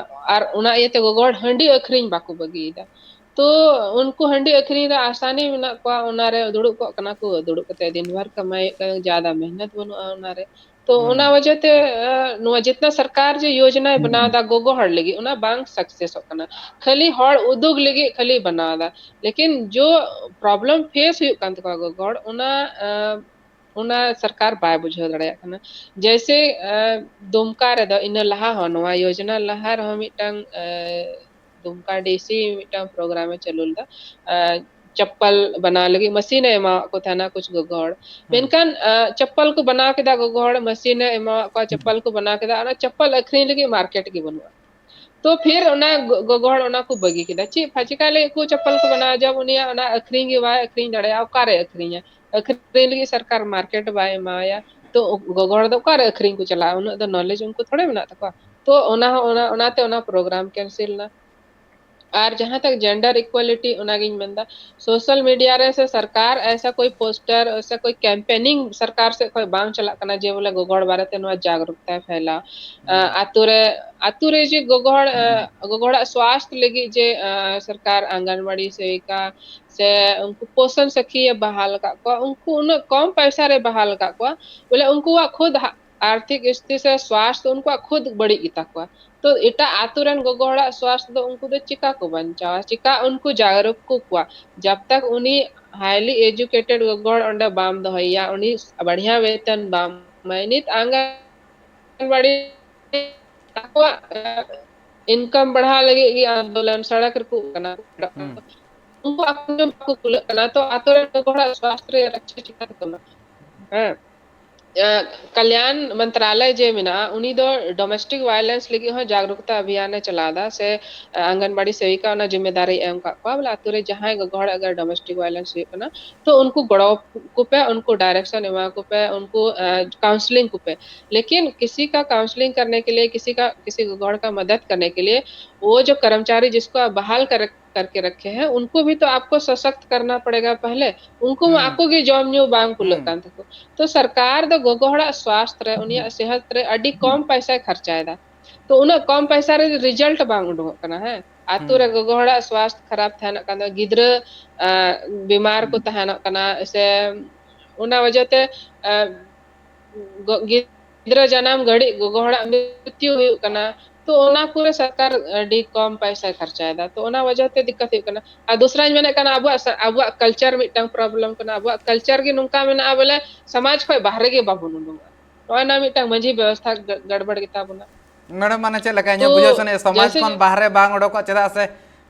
ᱟᱨ ᱚᱱᱟ ᱤᱭᱟᱹᱛᱮ ᱜᱚᱜᱚ ᱦᱚᱲ ᱦᱟᱺᱰᱤ ᱟᱹᱠᱷᱨᱤᱧ ᱵᱟᱠᱚ ᱵᱟᱹᱜᱤᱭᱮᱫᱟ᱾ ᱛᱚ ᱩᱱᱠᱩ ᱦᱟᱺᱰᱤ ᱟᱹᱠᱷᱨᱤᱧ ᱨᱮ ᱟᱥᱟᱱᱤ ᱢᱮᱱᱟᱜ ᱠᱚᱣᱟ, ᱚᱱᱟᱨᱮ ᱫᱩᱲᱩᱵ ᱠᱚᱜ ᱠᱟᱱᱟ ᱠᱚ, ᱫᱩᱲᱩᱵ ᱠᱟᱛᱮ ᱫᱤᱱ ᱵᱷᱟᱨ ᱠᱟᱢᱟᱭᱮᱫ ᱠᱟᱱᱟ, ᱡᱟᱫᱟ ᱢᱮᱦᱱᱚᱛ ᱵᱟᱹᱱᱩᱜᱼᱟ ᱚᱱᱟᱨᱮ᱾ ᱛᱚ ᱚᱱᱟ ᱣᱟᱡᱟᱦ ᱛᱮ ᱱᱚᱣᱟ ᱡᱤᱛᱱᱟ ᱥᱚᱨᱠᱟᱨ ᱡᱮ ᱭᱳᱡᱽᱱᱟᱭ ᱵᱮᱱᱟᱣ ᱮᱫᱟ ᱜᱚᱜᱚ ᱦᱚᱲ ᱞᱟᱹᱜᱤᱫ, ᱚᱱᱟ ᱵᱟᱝ ᱥᱟᱠᱥᱮᱥᱚᱜ ᱠᱟᱱᱟ, ᱠᱷᱟᱹᱞᱤ ᱦᱚᱲ ᱩᱫᱩᱜ ᱞᱟᱹᱜᱤᱫ ᱠᱷᱟᱹᱞᱤ ᱵᱮᱱᱟᱣ ᱮᱫᱟ᱾ ᱞᱮᱠᱤᱱ ᱡᱚ ᱯᱨᱚᱵᱞᱮᱢ ᱯᱷᱮᱥ ᱦᱩᱭᱩᱜ ᱠᱟᱱ ᱛᱟᱠᱚᱣᱟ ᱜᱚᱜᱚ ᱦᱚᱲ, ᱚᱱᱟ ᱚᱱᱟ ᱥᱚᱨᱠᱟᱨ ᱵᱟᱭ ᱵᱩᱡᱷᱟᱹᱣ ᱫᱟᱲᱮᱭᱟᱜ ᱠᱟᱱᱟ᱾ ᱡᱮᱭᱥᱮ ᱫᱩᱢᱠᱟ ᱨᱮᱫᱚ ᱤᱱᱟᱹ ᱞᱟᱦᱟ ᱦᱚᱸ, ᱱᱚᱣᱟ ᱭᱳᱡᱽᱱᱟ ᱞᱟᱦᱟ ᱨᱮᱦᱚᱸ ᱢᱤᱫᱴᱟᱝ ᱫᱩᱢᱠᱟ ᱰᱤᱥᱤ ᱢᱤᱫᱴᱟᱝ ᱯᱨᱳᱜᱨᱟᱢ ᱮ ᱪᱟᱹᱞᱩ ᱞᱮᱫᱟ, ᱪᱟᱯᱯᱟᱞ ᱵᱮᱱᱟᱣ ᱞᱟᱹᱜᱤᱫ ᱢᱟᱥᱤᱱ ᱮ ᱮᱢᱟᱣᱟᱫ ᱠᱚ ᱛᱟᱦᱮᱱᱟ ᱠᱩᱪ ᱜᱚᱜᱚ ᱦᱚᱲ᱾ ᱢᱮᱱᱠᱷᱟᱱ ᱪᱟᱯᱯᱟᱞ ᱠᱚ ᱵᱮᱱᱟᱣ ᱠᱮᱫᱟ ᱜᱚᱜᱚ ᱦᱚᱲ, ᱢᱟᱥᱤᱱ ᱮ ᱮᱢᱟᱣᱟᱫ ᱠᱚᱣᱟ, ᱪᱟᱯᱯᱟᱞ ᱠᱚ ᱵᱮᱱᱟᱣ ᱠᱮᱫᱟ, ᱚᱱᱟ ᱪᱟᱯᱯᱟᱞ ᱟᱹᱠᱷᱨᱤᱧ ᱞᱟᱹᱜᱤᱫ ᱢᱟᱨᱠᱮᱴ ᱜᱮ ᱵᱟᱹᱱᱩᱜᱼᱟ᱾ ᱛᱚ ᱯᱷᱤᱨ ᱚᱱᱟ ᱜᱚ-, ᱜᱚᱜᱚ ᱦᱚᱲ ᱚᱱᱟ ᱠᱚ ᱵᱟᱹᱜᱤ ᱠᱮᱫᱟ᱾ ᱪᱮᱫ ᱯᱷᱟ-, ᱪᱮᱠᱟ ᱞᱟᱹᱜᱤᱫ ᱠᱚ ᱪᱟᱯᱯᱟᱞ ᱠᱚ ᱵᱮᱱᱟᱣᱟ, ᱡᱚᱵ ᱩᱱᱤᱭᱟᱜ ᱚᱱᱟ ᱟᱹᱠᱷᱨᱤᱧ ᱜᱮ ᱵᱟᱭ ᱟᱹᱠᱷᱨᱤᱧ ᱫᱟᱲᱮᱭᱟᱜᱼᱟ, ᱚᱠᱟᱨᱮ ᱟᱹᱠᱷᱨᱤᱧᱟ? ᱟᱹᱠᱷᱨᱤᱧ ᱞᱟᱹᱜᱤᱫ ᱥᱚᱨᱠᱟᱨ ᱢᱟᱨᱠᱮᱴ ᱵᱟᱭ ᱮᱢᱟᱣᱟᱭᱟ, ᱛᱚ ᱜᱚᱜᱚ ᱦᱚᱲ ᱫᱚ ᱚᱠᱟᱨᱮ ᱟᱹᱠᱷᱨᱤᱧ ᱠᱚ ᱪᱟᱞᱟᱜᱼᱟ? ᱩᱱᱟᱹᱜ ᱫᱚ ᱱᱚᱞᱮᱡᱽ ᱩᱱᱠᱩ ᱛᱷᱚᱲᱮ ᱢᱮᱱᱟᱜ ᱛᱟᱠᱚᱣᱟ᱾ ᱛᱚ ᱚᱱᱟ ᱦᱚᱸ, ᱚᱱᱟ, ᱚᱱᱟᱛᱮ ᱚᱱᱟ ᱯᱨᱳᱜᱨᱟᱢ ᱠᱮᱱᱥᱮᱞ ᱮᱱᱟ᱾ ᱟᱨ ᱡᱟᱦᱟᱸ ᱛᱟᱠ ᱡᱮᱱᱰᱟᱨ ᱤᱠᱣᱟᱞᱤᱴᱤ, ᱚᱱᱟᱜᱤᱧ ᱢᱮᱱᱫᱟ, ᱥᱳᱥᱟᱞ ᱢᱤᱰᱤᱭᱟ ᱨᱮ ᱥᱮ ᱥᱚᱨᱠᱟᱨ ᱮᱥᱟ ᱠᱳᱭ ᱯᱳᱥᱴᱟᱨ, ᱮᱥᱟ ᱠᱳᱭ ᱠᱮᱢᱯᱮᱱᱤᱝ ᱥᱚᱨᱠᱟᱨ ᱥᱮᱫ ᱠᱷᱚᱱ ᱵᱟᱝ ᱪᱟᱞᱟᱜ ᱠᱟᱱᱟ ᱡᱮ ᱵᱚᱞᱮ ᱜᱚᱜᱚ ᱦᱚᱲ ᱵᱟᱨᱮᱛᱮ ᱱᱚᱣᱟ ᱡᱟᱜᱽᱨᱩᱠᱛᱟᱭ ᱯᱷᱮᱞᱟᱣ᱾ ᱟᱹᱛᱩ ᱨᱮ, ᱟᱹᱛᱩ ᱨᱮ ᱡᱮ ᱜᱚᱜᱚ ᱦᱚᱲ, ᱜᱚᱜᱚ ᱦᱚᱲᱟᱜ ᱥᱣᱟᱥᱛᱷ ᱞᱟᱹᱜᱤᱫ ᱡᱮ ᱥᱚᱨᱠᱟᱨ ᱟᱝᱜᱟᱱᱣᱟᱲᱤ ᱥᱮᱵᱤᱠᱟ ᱥᱮ ᱩᱱᱠᱩ ᱯᱳᱥᱚᱱ ᱥᱟᱹᱠᱷᱤᱭᱮ ᱵᱟᱦᱟᱞ ᱟᱠᱟᱫ ᱠᱚᱣᱟ, ᱩᱱᱠᱩ ᱩᱱᱟᱹᱜ ᱠᱚᱢ ᱯᱚᱭᱥᱟ ᱨᱮ ᱵᱟᱦᱟᱞ ᱟᱠᱟᱫ ᱠᱚᱣᱟ, ᱵᱚᱞᱮ ᱩᱱᱠᱩᱣᱟᱜ ᱠᱷᱩᱫ ᱦᱟ-, ᱟᱨᱛᱷᱤᱠ ᱥᱛᱷᱤᱛᱤ ᱥᱮ ᱥᱣᱟᱥᱛᱷ ᱩᱱᱠᱩᱣᱟᱜ ᱠᱷᱩᱫ ᱵᱟᱹᱲᱤᱡ ᱜᱮᱛᱟ ᱠᱚᱣᱟ᱾ ᱛᱚ ᱮᱴᱟᱜ ᱟᱛᱳ ᱨᱮᱱ ᱜᱚᱜᱚ ᱦᱚᱲᱟᱜ ᱥᱣᱟᱥᱛᱷ ᱫᱚ ᱩᱱᱠᱩ ᱫᱚ ᱪᱤᱠᱟ ᱠᱚ ᱵᱟᱧᱪᱟᱣᱟ? ᱪᱤᱠᱟ ᱩᱱᱠᱩ ᱡᱟᱜᱽᱨᱩᱠ ᱠᱚ ᱠᱚᱣᱟ? ᱡᱟᱵ ᱛᱟᱠ ᱩᱱᱤ highly educated ᱜᱚᱜᱚ ᱦᱚᱲ ᱚᱸᱰᱮ ᱵᱟᱢ ᱫᱚᱦᱚᱭᱮᱭᱟ, ᱩᱱᱤ ᱵᱟᱲᱦᱤᱭᱟ ᱣᱮᱛᱚᱱ ᱵᱟᱢ ᱮᱢᱟᱭᱟ, ᱱᱤᱛ ᱟᱝᱜᱟᱱᱵᱟᱲᱤ ᱟᱠᱚᱣᱟᱜ, ᱮ, ᱤᱱᱠᱟᱢ ᱵᱟᱲᱦᱟᱣ ᱞᱟᱹᱜᱤᱫ ᱜᱮ ᱟᱱᱫᱳᱞᱚᱱ, ᱥᱚᱲᱚᱠ ᱨᱮᱠᱚ ᱠᱟᱱᱟ᱾ ᱩᱱᱠᱩ ᱟᱠᱚ ᱛᱮ ᱵᱟᱠᱚ ᱠᱩᱞᱟᱹᱜ ᱠᱟᱱᱟ, ᱛᱚ ᱟᱛᱳ ᱨᱮᱱ ᱜᱚᱜᱚ ᱦᱚᱲᱟᱜ ᱥᱣᱟᱥᱛᱷ ᱨᱮ ᱨᱚᱠᱠᱷᱟ ᱪᱤᱠᱟᱹ ᱛᱮᱠᱚ ᱮᱢᱟ? ᱦᱮᱸ᱾ ᱠᱟᱞᱭᱟᱱ ᱢᱚᱱᱛᱨᱟᱞᱚᱭ ᱡᱮ ᱢᱮᱱᱟᱜᱼᱟ, ᱩᱱᱤ ᱫᱚ ᱰᱚᱢᱮᱥᱴᱤᱠ ᱵᱷᱟᱭᱞᱮᱱᱥ ᱞᱟᱹᱜᱤᱫ ᱦᱚᱸ ᱡᱟᱜᱽᱨᱩᱠᱛᱟ ᱚᱵᱷᱤᱭᱟᱱ ᱮ ᱪᱟᱞᱟᱣ ᱮᱫᱟ, ᱥᱮ ᱟᱸᱜᱟᱱᱵᱟᱲᱤ ᱥᱮᱵᱤᱠᱟ ᱚᱱᱟ ᱡᱤᱢᱢᱮᱫᱟᱨᱤ ᱮ ᱮᱢ ᱟᱠᱟᱫ ᱠᱚᱣᱟ, ᱵᱚᱞᱮ ᱟᱛᱳ ᱨᱮ ᱡᱟᱦᱟᱸᱭ ᱜᱚᱜᱚ ᱦᱚᱲ ᱟᱜᱟᱨ ᱰᱚᱢᱮᱥᱴᱤᱠ ᱵᱷᱟᱭᱞᱮᱱᱥ ᱦᱩᱭᱩᱜ ᱠᱟᱱᱟ, ᱛᱚ ᱩᱱᱠᱩ ᱜᱚᱲᱚ ᱠᱚᱯᱮ, ᱩᱱᱠᱩ ᱰᱟᱭᱨᱮᱠᱥᱚᱱ ᱮᱢᱟ ᱠᱚᱯᱮ, ᱩᱱᱠᱩ ᱠᱟᱣᱩᱱᱥᱮᱞᱤᱝ ᱠᱚᱯᱮ᱾ ᱞᱮᱠᱤᱱ ᱠᱤᱥᱤ ᱠᱟ ᱠᱟᱣᱩᱱᱥᱮᱞᱤᱝ ᱠᱟᱨᱱᱮ ᱠᱮ ᱞᱤᱭᱮ, ᱠᱤᱥᱤ ᱠᱟ, ᱠᱤᱥᱤ ᱜᱚᱜᱚ ᱦᱚᱲ ᱠᱟ ᱢᱟᱫᱟᱫ ᱠᱟᱨᱱᱮ ᱠᱮ ᱞᱤᱭᱮ, ᱣᱳ ᱡᱳ ᱠᱚᱨᱢᱪᱟᱨᱤ ᱡᱤᱥᱠᱳ ᱟᱯ ᱵᱟᱦᱟᱞ ᱠᱟᱨ ᱠᱟᱨᱠᱮ ᱨᱟᱠᱷᱮ ᱦᱮᱸ, ᱩᱱᱠᱩ ᱵᱷᱤ ᱛᱚ ᱟᱯᱠᱳ ᱥᱚᱥᱚᱠᱛ ᱠᱟᱨᱱᱟ ᱯᱟᱲᱮᱜᱟ ᱯᱟᱦᱞᱮ᱾ ᱩᱱᱠᱩ ᱢᱟ ᱦᱩᱸ᱾ ᱟᱠᱚ ᱜᱮ ᱡᱚᱢ ᱧᱩ ᱵᱟᱝ ᱠᱩᱞᱟᱹᱜ ᱦᱩᱸ᱾ ᱠᱟᱱ ᱛᱟᱠᱚ᱾ ᱛᱚ ᱥᱚᱨᱠᱟᱨ ᱫᱚ ᱜᱚᱜᱚ ᱦᱚᱲᱟᱜ ᱥᱣᱟᱥᱛᱷ ᱨᱮ, ᱩᱱᱤᱭᱟᱜ ᱥᱮᱦᱚᱛ ᱨᱮ ᱟᱹᱰᱤ ᱠᱚᱢ ᱯᱟᱭᱥᱟᱭ ᱠᱷᱚᱨᱪᱟᱭᱮᱫᱟ᱾ ᱛᱚ ᱩᱱᱟᱹᱜ ᱠᱚᱢ ᱯᱟᱭᱥᱟ ᱨᱮ ᱨᱤᱡᱟᱞᱴ ᱵᱟᱝ ᱩᱰᱩᱠᱚᱜ ᱠᱟᱱᱟ᱾ ᱦᱮᱸ, ᱟᱛᱳ ᱦᱩᱸ᱾ ᱨᱮ ᱜᱚᱜᱚ ᱦᱚᱲᱟᱜ ᱥᱣᱟᱥᱛᱷ ᱠᱷᱟᱨᱟᱯ ᱛᱟᱦᱮᱱᱚᱜ ᱠᱟᱱ ᱛᱟᱠᱚᱣᱟ, ᱜᱤᱫᱽᱨᱟᱹ ᱟᱸ, ᱵᱤᱢᱟᱨ ᱠᱚ ᱦᱩᱸ᱾ ᱛᱟᱦᱮᱱᱚᱜ ᱠᱟᱱᱟ, ᱥᱮ ᱚᱱᱟ ᱣᱟᱡᱟᱛᱮ ᱟᱸ, ᱜᱚ-, ᱜᱤᱫᱽᱨᱟᱹ ᱡᱟᱱᱟᱢ ᱜᱷᱟᱹᱲᱤᱡ ᱜᱚᱜᱚ ᱦᱚᱲᱟᱜ ᱢᱨᱤᱛᱭᱩ ᱦᱩᱭᱩᱜ ᱠᱟᱱᱟ᱾ ᱛᱚ ᱚᱱᱟ ᱠᱚᱨᱮ ᱥᱚᱨᱠᱟᱨ ᱟᱹᱰᱤ ᱠᱚᱢ ᱯᱟᱭᱥᱟᱭ ᱠᱷᱚᱨᱪᱟᱭᱮᱫᱟ, ᱛᱚ ᱚᱱᱟ ᱣᱟᱡᱟᱦ ᱛᱮ ᱫᱤᱠᱠᱟᱛ ᱦᱩᱭᱩᱜ ᱠᱟᱱᱟ᱾ ᱟᱨ ᱫᱩᱥᱨᱟᱧ ᱢᱮᱱᱮᱫ ᱠᱟᱱᱟ, ᱟᱵᱚᱣᱟᱜ ᱥᱟ-, ᱟᱵᱚᱣᱟᱜ ᱠᱟᱞᱪᱟᱨ ᱢᱤᱫᱴᱟᱝ ᱯᱨᱚᱵᱞᱮᱢ ᱠᱟᱱᱟ᱾ ᱟᱵᱚᱣᱟᱜ ᱠᱟᱞᱪᱟᱨ ᱜᱮ ᱱᱚᱝᱠᱟ ᱢᱮᱱᱟᱜᱼᱟ, ᱵᱚᱞᱮ ᱥᱚᱢᱟᱡᱽ ᱠᱷᱚᱱ ᱵᱟᱦᱨᱮ ᱜᱮ ᱵᱟᱵᱚᱱ ᱩᱰᱩᱝᱚᱜᱼᱟ᱾ ᱱᱚᱜᱼᱚᱭ ᱱᱚᱣᱟ ᱢᱤᱫᱴᱟᱝ ᱢᱟᱹᱡᱷᱤ ᱵᱮᱵᱚᱥᱛᱷᱟ ᱜᱟ-, ᱜᱟᱲᱵᱟᱲ ᱜᱮᱛᱟ ᱵᱚᱱᱟ᱾ ᱢᱮᱰᱟᱢ, ᱢᱟᱱᱮ ᱪᱮᱫ ᱞᱮᱠᱟ ᱤᱧᱟᱹᱜ ᱛᱚ ᱵᱩᱡᱷᱟᱹᱣ ᱥᱟᱱᱟᱭᱮᱫ, ᱥᱚᱢᱟᱡᱽ ᱡᱮᱭᱥᱮ ᱠᱷᱚᱱ ᱡᱮ ᱵᱟᱦᱨᱮ ᱵᱟᱝ ᱚᱰᱚᱠᱚᱜ, ᱪᱮᱫᱟᱜ ᱥᱮ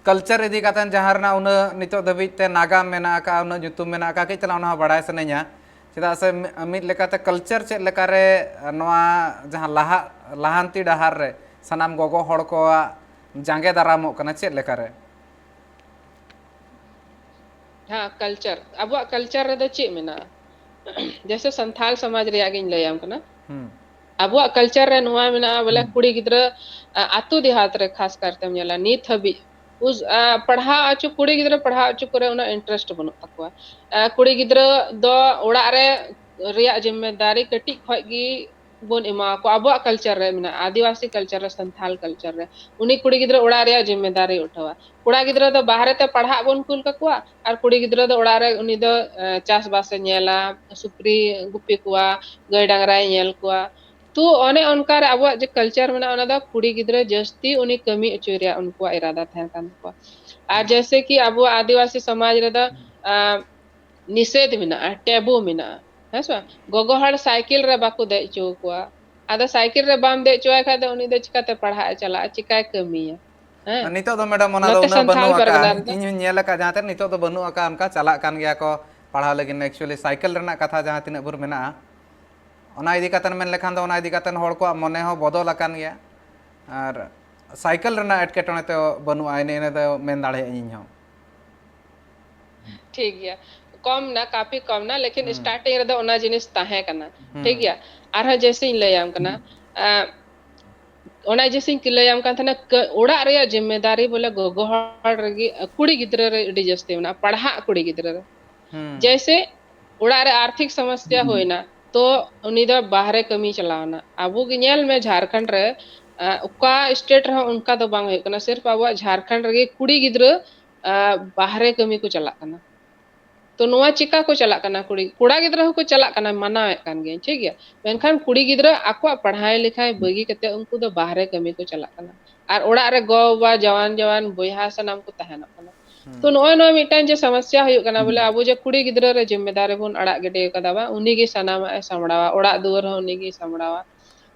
ᱠᱟᱞᱪᱟᱨ ᱤᱫᱤ ᱠᱟᱛᱮ ᱡᱟᱦᱟᱸ ᱨᱮᱱᱟᱜ ᱩᱱᱟᱹᱜ ᱱᱤᱛᱚᱜ ᱫᱷᱟᱹᱵᱤᱡ ᱛᱮ ᱱᱟᱜᱟᱢ ᱢᱮᱱᱟᱜ ᱟᱠᱟᱫᱼᱟ, ᱩᱱᱟᱹᱜ ᱧᱩᱛᱩᱢ ᱢᱮᱱᱟᱜ ᱟᱠᱟᱫᱼᱟ, ᱠᱟᱹᱡ ᱪᱟᱞᱟᱝ ᱚᱱᱟ ᱦᱚᱸ ᱵᱟᱲᱟᱭ ᱥᱟᱱᱟᱧᱟ᱾ ᱪᱮᱫᱟᱜ ᱥᱮ ᱢᱤ-, ᱢᱤᱫ ᱞᱮᱠᱟᱛᱮ ᱠᱟᱞᱪᱟᱨ ᱪᱮᱫ ᱞᱮᱠᱟᱨᱮ ᱱᱚᱣᱟ ᱡᱟᱦᱟᱸ ᱞᱟᱦᱟ, ᱞᱟᱦᱟᱱᱛᱤ ᱰᱟᱦᱟᱨ ᱨᱮ ᱥᱟᱱᱟᱢ ᱜᱚᱜᱚ ᱦᱚᱲ ᱠᱚᱣᱟᱜ ᱡᱟᱸᱜᱮ ᱫᱟᱨᱟᱢᱚᱜ ᱠᱟᱱᱟ, ᱪᱮᱫ ᱞᱮᱠᱟᱨᱮ? ᱦᱮᱸ, ᱠᱟᱞᱪᱟᱨ, ᱟᱵᱚᱣᱟᱜ ᱠᱟᱞᱪᱟᱨ ᱨᱮᱫᱚ ᱪᱮᱫ ᱢᱮᱱᱟᱜᱼᱟ? ᱡᱮᱭᱥᱮ ᱥᱟᱱᱛᱷᱟᱞ ᱥᱚᱢᱟᱡᱽ ᱨᱮᱭᱟᱜ ᱜᱤᱧ ᱞᱟᱹᱭᱟᱢ ᱠᱟᱱᱟ᱾ ᱦᱩᱸ᱾ ᱟᱵᱚᱣᱟᱜ ᱠᱟᱞᱪᱟᱨ ᱨᱮ ᱱᱚᱣᱟ ᱢᱮᱱᱟᱜᱼᱟ, ᱵᱚᱞᱮ ᱦᱩᱸ᱾ ᱠᱩᱲᱤ ᱜᱤᱫᱽᱨᱟᱹ, ᱟ-, ᱟᱛᱳ ᱫᱮᱦᱟᱛ ᱨᱮ ᱠᱷᱟᱥ ᱠᱟᱨᱛᱮᱢ ᱧᱮᱞᱟ, ᱱᱤᱛ ᱦᱟᱹᱵᱤᱡ ᱩᱥ-, ᱟ, ᱯᱟᱲᱦᱟᱣ ᱦᱚᱪᱚ, ᱠᱩᱲᱤ ᱜᱤᱫᱽᱨᱟᱹ ᱯᱟᱲᱦᱟᱣ ᱦᱚᱪᱚ ᱠᱚᱨᱮ ᱩᱱᱟᱹᱜ ᱤᱱᱴᱟᱨᱮᱥᱴ ᱵᱟᱹᱱᱩᱜ ᱛᱟᱠᱚᱣᱟ᱾ ᱟ, ᱠᱩᱲᱤ ᱜᱤᱫᱽᱨᱟᱹ ᱫᱚ ᱚᱲᱟᱜ ᱨᱮ ᱨᱮᱭᱟᱜ ᱡᱤᱢᱢᱮᱫᱟᱨᱤ ᱠᱟᱹᱴᱤᱡ ᱠᱷᱚᱡ ᱜᱮ ᱵᱚᱱ ᱮᱢᱟ ᱠᱚᱣᱟ᱾ ᱟᱵᱚᱣᱟᱜ ᱠᱟᱞᱪᱟᱨ ᱨᱮ ᱢᱮᱱᱟᱜᱼᱟ, ᱟᱹᱫᱤᱵᱟᱹᱥᱤ ᱠᱟᱞᱪᱟᱨ ᱨᱮ, ᱥᱟᱱᱛᱷᱟᱞ ᱠᱟᱞᱪᱟᱨ ᱨᱮ᱾ ᱩᱱᱤ ᱠᱩᱲᱤ ᱜᱤᱫᱽᱨᱟᱹ ᱚᱲᱟᱜ ᱨᱮᱭᱟᱜ ᱡᱤᱢᱢᱮᱫᱟᱨᱤ ᱩᱴᱷᱟᱹᱣᱟ᱾ ᱠᱚᱲᱟ ᱜᱤᱫᱽᱨᱟᱹ ᱫᱚ ᱵᱟᱦᱨᱮ ᱛᱮ ᱯᱟᱲᱦᱟᱜ ᱵᱚᱱ ᱠᱩᱞ ᱠᱟᱠᱚᱣᱟ, ᱟᱨ ᱠᱩᱲᱤ ᱜᱤᱫᱽᱨᱟᱹ ᱫᱚ ᱚᱲᱟᱜ ᱨᱮ ᱩᱱᱤ ᱫᱚ, ᱮ, ᱪᱟᱥᱵᱟᱥ ᱮ ᱧᱮᱞᱟ, ᱥᱩᱠᱨᱤ ᱜᱩᱯᱤ ᱠᱚᱣᱟ, ᱜᱟᱹᱭ ᱰᱟᱝᱨᱟᱭ ᱧᱮᱞ ᱠᱚᱣᱟ᱾ ᱛᱚ ᱚᱱᱮ ᱚᱱᱠᱟ ᱨᱮ ᱟᱵᱚᱣᱟᱜ ᱡᱮ ᱠᱟᱞᱪᱟᱨ ᱢᱮᱱᱟᱜᱼᱟ, ᱚᱱᱟ ᱫᱚ ᱠᱩᱲᱤ ᱜᱤᱫᱽᱨᱟᱹ ᱡᱟᱹᱥᱛᱤ ᱩᱱᱤ ᱠᱟᱹᱢᱤ ᱦᱚᱪᱚᱭ ᱨᱮᱭᱟᱜ ᱩᱱᱠᱩᱣᱟᱜ ᱤᱨᱟᱫᱟ ᱛᱟᱦᱮᱸ ᱠᱟᱱ ᱛᱟᱠᱚᱣᱟ᱾ ᱟᱨ ᱦᱩᱸ᱾ ᱡᱮᱭᱥᱮ ᱠᱤ ᱟᱵᱚᱣᱟᱜ ᱟᱹᱫᱤᱵᱟᱹᱥᱤ ᱥᱚᱢᱟᱡᱽ ᱨᱮᱫᱚ, ᱦᱩᱸ᱾ ᱟ, ᱱᱤᱥᱮᱫᱷ ᱢᱮᱱᱟᱜᱼᱟ, ᱴᱮᱵᱩ ᱢᱮᱱᱟᱜᱼᱟ, ᱦᱮᱸ ᱥᱮ ᱵᱟᱝ? ᱜᱚᱜᱚ ᱦᱚᱲ ᱥᱟᱭᱠᱮᱞ ᱨᱮ ᱵᱟᱠᱚ ᱫᱮᱡ ᱦᱚᱪᱚ ᱟᱠᱚᱣᱟ᱾ ᱟᱫᱚ ᱥᱟᱭᱠᱮᱞ ᱨᱮ ᱵᱟᱢ ᱫᱮᱡ ᱦᱚᱪᱚᱣᱟᱭ ᱠᱷᱟᱡ ᱫᱚ ᱩᱱᱤ ᱫᱚ ᱪᱤᱠᱟᱛᱮ ᱯᱟᱲᱦᱟᱜ ᱮ ᱪᱟᱞᱟᱜᱼᱟ, ᱪᱤᱠᱟᱭ ᱠᱟᱹᱢᱤᱭᱟ? ᱦᱮᱸ? ᱱᱤᱛᱚᱜ ᱫᱚ ᱢᱮᱰᱟᱢ ᱚᱱᱟ ᱫᱚ ᱱᱚᱛᱮ ᱩᱱᱟᱹᱜ ᱥᱟᱱᱛᱷᱟᱞ ᱵᱟᱹᱱᱩᱜ ᱟᱠᱟᱫᱼᱟ᱾ ᱯᱟᱨᱜᱟᱱᱟ ᱨᱮᱫᱚ ᱤᱧ ᱦᱚᱸᱧ ᱧᱮᱞ ᱟᱠᱟᱫᱼᱟ, ᱡᱟᱦᱟᱸ ᱛᱤᱱᱟᱹᱜ ᱱᱤᱛᱚᱜ ᱫᱚ ᱵᱟᱹᱱᱩᱜ ᱟᱠᱟᱫᱼᱟ, ᱚᱱᱠᱟ ᱪᱟᱞᱟᱜ ᱠᱟᱱ ᱜᱮᱭᱟ ᱠᱚ ᱯᱟᱲᱦᱟᱣ ᱞᱟᱹᱜᱤᱫ᱾ Actually ᱥᱟᱭᱠᱮᱞ ᱨᱮᱱᱟᱜ ᱠᱟᱛᱷᱟ ᱡᱟᱦᱟᱸ ᱛᱤᱱᱟᱹᱜ ᱵᱷᱳᱨ ᱢᱮᱱᱟᱜᱼᱟ, ᱚᱱᱟ ᱤᱫᱤ ᱠᱟᱛᱮ ᱢᱮᱱ ᱞᱮᱠᱷᱟᱱ ᱫᱚ, ᱚᱱᱟ ᱤᱫᱤ ᱠᱟᱛᱮ ᱦᱚᱲ ᱠᱚᱣᱟᱜ ᱢᱚᱱᱮ ᱦᱚᱸ ᱵᱚᱫᱚᱞ ᱟᱠᱟᱱ ᱜᱮᱭᱟ᱾ ᱟᱨ ᱥᱟᱭᱠᱮᱞ ᱨᱮᱱᱟᱜ ᱮᱴᱠᱮᱴᱚᱬᱮ ᱛᱮ ᱵᱟᱹᱱᱩᱜᱼᱟ, ᱤᱱᱟᱹ, ᱤᱱᱟᱹ ᱫᱚ ᱢᱮᱱ ᱫᱟᱲᱮᱭᱟᱜᱼᱟᱹᱧ ᱤᱧ ᱦᱚᱸ᱾ ᱴᱷᱤᱠ ᱜᱮᱭᱟ, ᱠᱚᱢ ᱱᱟ, ᱠᱟᱯᱷᱤ ᱠᱚᱢ ᱱᱟ, ᱞᱮᱠᱤᱱ ᱦᱩᱸ᱾ ᱥᱴᱟᱨᱴᱤᱝ ᱨᱮᱫᱚ ᱚᱱᱟ ᱡᱤᱱᱤᱥ ᱛᱟᱦᱮᱸ ᱠᱟᱱᱟ᱾ ᱦᱩᱸ᱾ ᱴᱷᱤᱠ ᱜᱮᱭᱟ, ᱟᱨᱦᱚᱸ ᱡᱮᱥᱮᱧ ᱞᱟᱹᱭᱟᱢ ᱠᱟᱱᱟ, ᱟᱸ, ᱚᱱᱟ ᱡᱮᱥᱮᱧ ᱞᱟᱹᱭᱟᱢ ᱠᱟᱱ ᱛᱟᱦᱮᱱᱟ, ᱠᱟᱹ-, ᱚᱲᱟᱜ ᱨᱮᱭᱟᱜ ᱡᱤᱢᱢᱮᱫᱟᱨᱤ ᱵᱚᱞᱮ ᱜᱚᱜᱚ ᱦᱚᱲ ᱨᱮᱜᱮ, ᱠᱩᱲᱤ ᱜᱤᱫᱽᱨᱟᱹ ᱨᱮ ᱟᱹᱰᱤ ᱡᱟᱹᱥᱛᱤ ᱢᱮᱱᱟᱜᱼᱟ, ᱯᱟᱲᱦᱟᱜ ᱠᱩᱲᱤ ᱜᱤᱫᱽᱨᱟᱹ ᱨᱮ᱾ ᱦᱩᱸ᱾ ᱡᱮᱭᱥᱮ ᱚᱲᱟᱜ ᱨᱮ ᱟᱨᱛᱷᱤᱠ ᱥᱚᱢᱚᱥᱭᱟ ᱦᱩᱭᱱᱟ, ᱛᱚ ᱩᱱᱤ ᱫᱚ ᱵᱟᱦᱨᱮ ᱠᱟᱹᱢᱤ ᱪᱟᱞᱟᱣᱱᱟ᱾ ᱟᱵᱚ ᱜᱮ ᱧᱮᱞ ᱢᱮ, ᱡᱷᱟᱲᱠᱷᱚᱸᱰ ᱨᱮ, ᱟᱸ, ᱚᱠᱟ ᱥᱴᱮᱴ ᱨᱮᱦᱚᱸ ᱚᱱᱠᱟ ᱫᱚ ᱵᱟᱝ ᱦᱩᱭᱩᱜ ᱠᱟᱱᱟ, ᱥᱤᱨᱯ ᱟᱵᱚᱣᱟᱜ ᱡᱷᱟᱲᱠᱷᱚᱸᱰ ᱨᱮᱜᱮ ᱠᱩᱲᱤ ᱜᱤᱫᱽᱨᱟᱹ, ᱟᱸ, ᱵᱟᱦᱨᱮ ᱠᱟᱹᱢᱤ ᱠᱚ ᱪᱟᱞᱟᱜ ᱠᱟᱱᱟ᱾ ᱛᱚ ᱱᱚᱣᱟ ᱪᱮᱠᱟ ᱠᱚ ᱪᱟᱞᱟᱜ ᱠᱟᱱᱟ? ᱠᱩᱲᱤ, ᱠᱚᱲᱟ ᱜᱤᱫᱽᱨᱟᱹ ᱦᱚᱸᱠᱚ ᱪᱟᱞᱟᱜ ᱠᱟᱱᱟ, ᱢᱟᱱᱟᱣᱮᱫ ᱠᱟᱱ ᱜᱤᱭᱟᱹᱧ, ᱴᱷᱤᱠ ᱜᱮᱭᱟ, ᱢᱮᱱᱠᱷᱟᱱ ᱠᱩᱲᱤ ᱜᱤᱫᱽᱨᱟᱹ ᱟᱠᱚᱣᱟᱜ ᱯᱟᱲᱦᱟᱣ ᱞᱮᱠᱷᱟᱭ ᱵᱟᱹᱜᱤ ᱠᱟᱛᱮ ᱩᱱᱠᱩ ᱫᱚ ᱵᱟᱦᱨᱮ ᱠᱟᱹᱢᱤ ᱠᱚ ᱪᱟᱞᱟᱜ ᱠᱟᱱᱟ᱾ ᱟᱨ ᱚᱲᱟᱜ ᱨᱮ ᱜᱚ ᱵᱟᱵᱟ, ᱡᱟᱣᱟᱱ ᱡᱟᱣᱟᱱ ᱵᱚᱭᱦᱟ, ᱥᱟᱱᱟᱢ ᱠᱚ ᱛᱟᱦᱮᱱᱚᱜ ᱠᱟᱱᱟ᱾ ᱛᱚ ᱱᱚᱜᱼᱚᱭ ᱱᱚᱣᱟ ᱢᱤᱫᱴᱟᱝ ᱡᱮ ᱥᱚᱢᱚᱥᱭᱟ ᱦᱩᱭᱩᱜ ᱠᱟᱱᱟ, ᱵᱚᱞᱮ ᱟᱵᱚ ᱡᱮ ᱠᱩᱲᱤ ᱜᱤᱫᱽᱨᱟᱹ ᱨᱮ ᱡᱤᱢᱢᱮᱫᱟᱨᱤ ᱵᱚᱱ ᱟᱲᱟᱜ ᱜᱤᱰᱤ ᱠᱟᱫᱟ, ᱵᱟᱝ, ᱩᱱᱤ ᱜᱮ ᱥᱟᱱᱟᱢᱟᱜ ᱮ ᱥᱟᱢᱵᱲᱟᱣᱟ, ᱚᱲᱟᱜ ᱫᱩᱣᱟᱹᱨ ᱦᱚᱸ ᱩᱱᱤ ᱜᱮᱭ ᱥᱟᱢᱵᱲᱟᱣᱟ᱾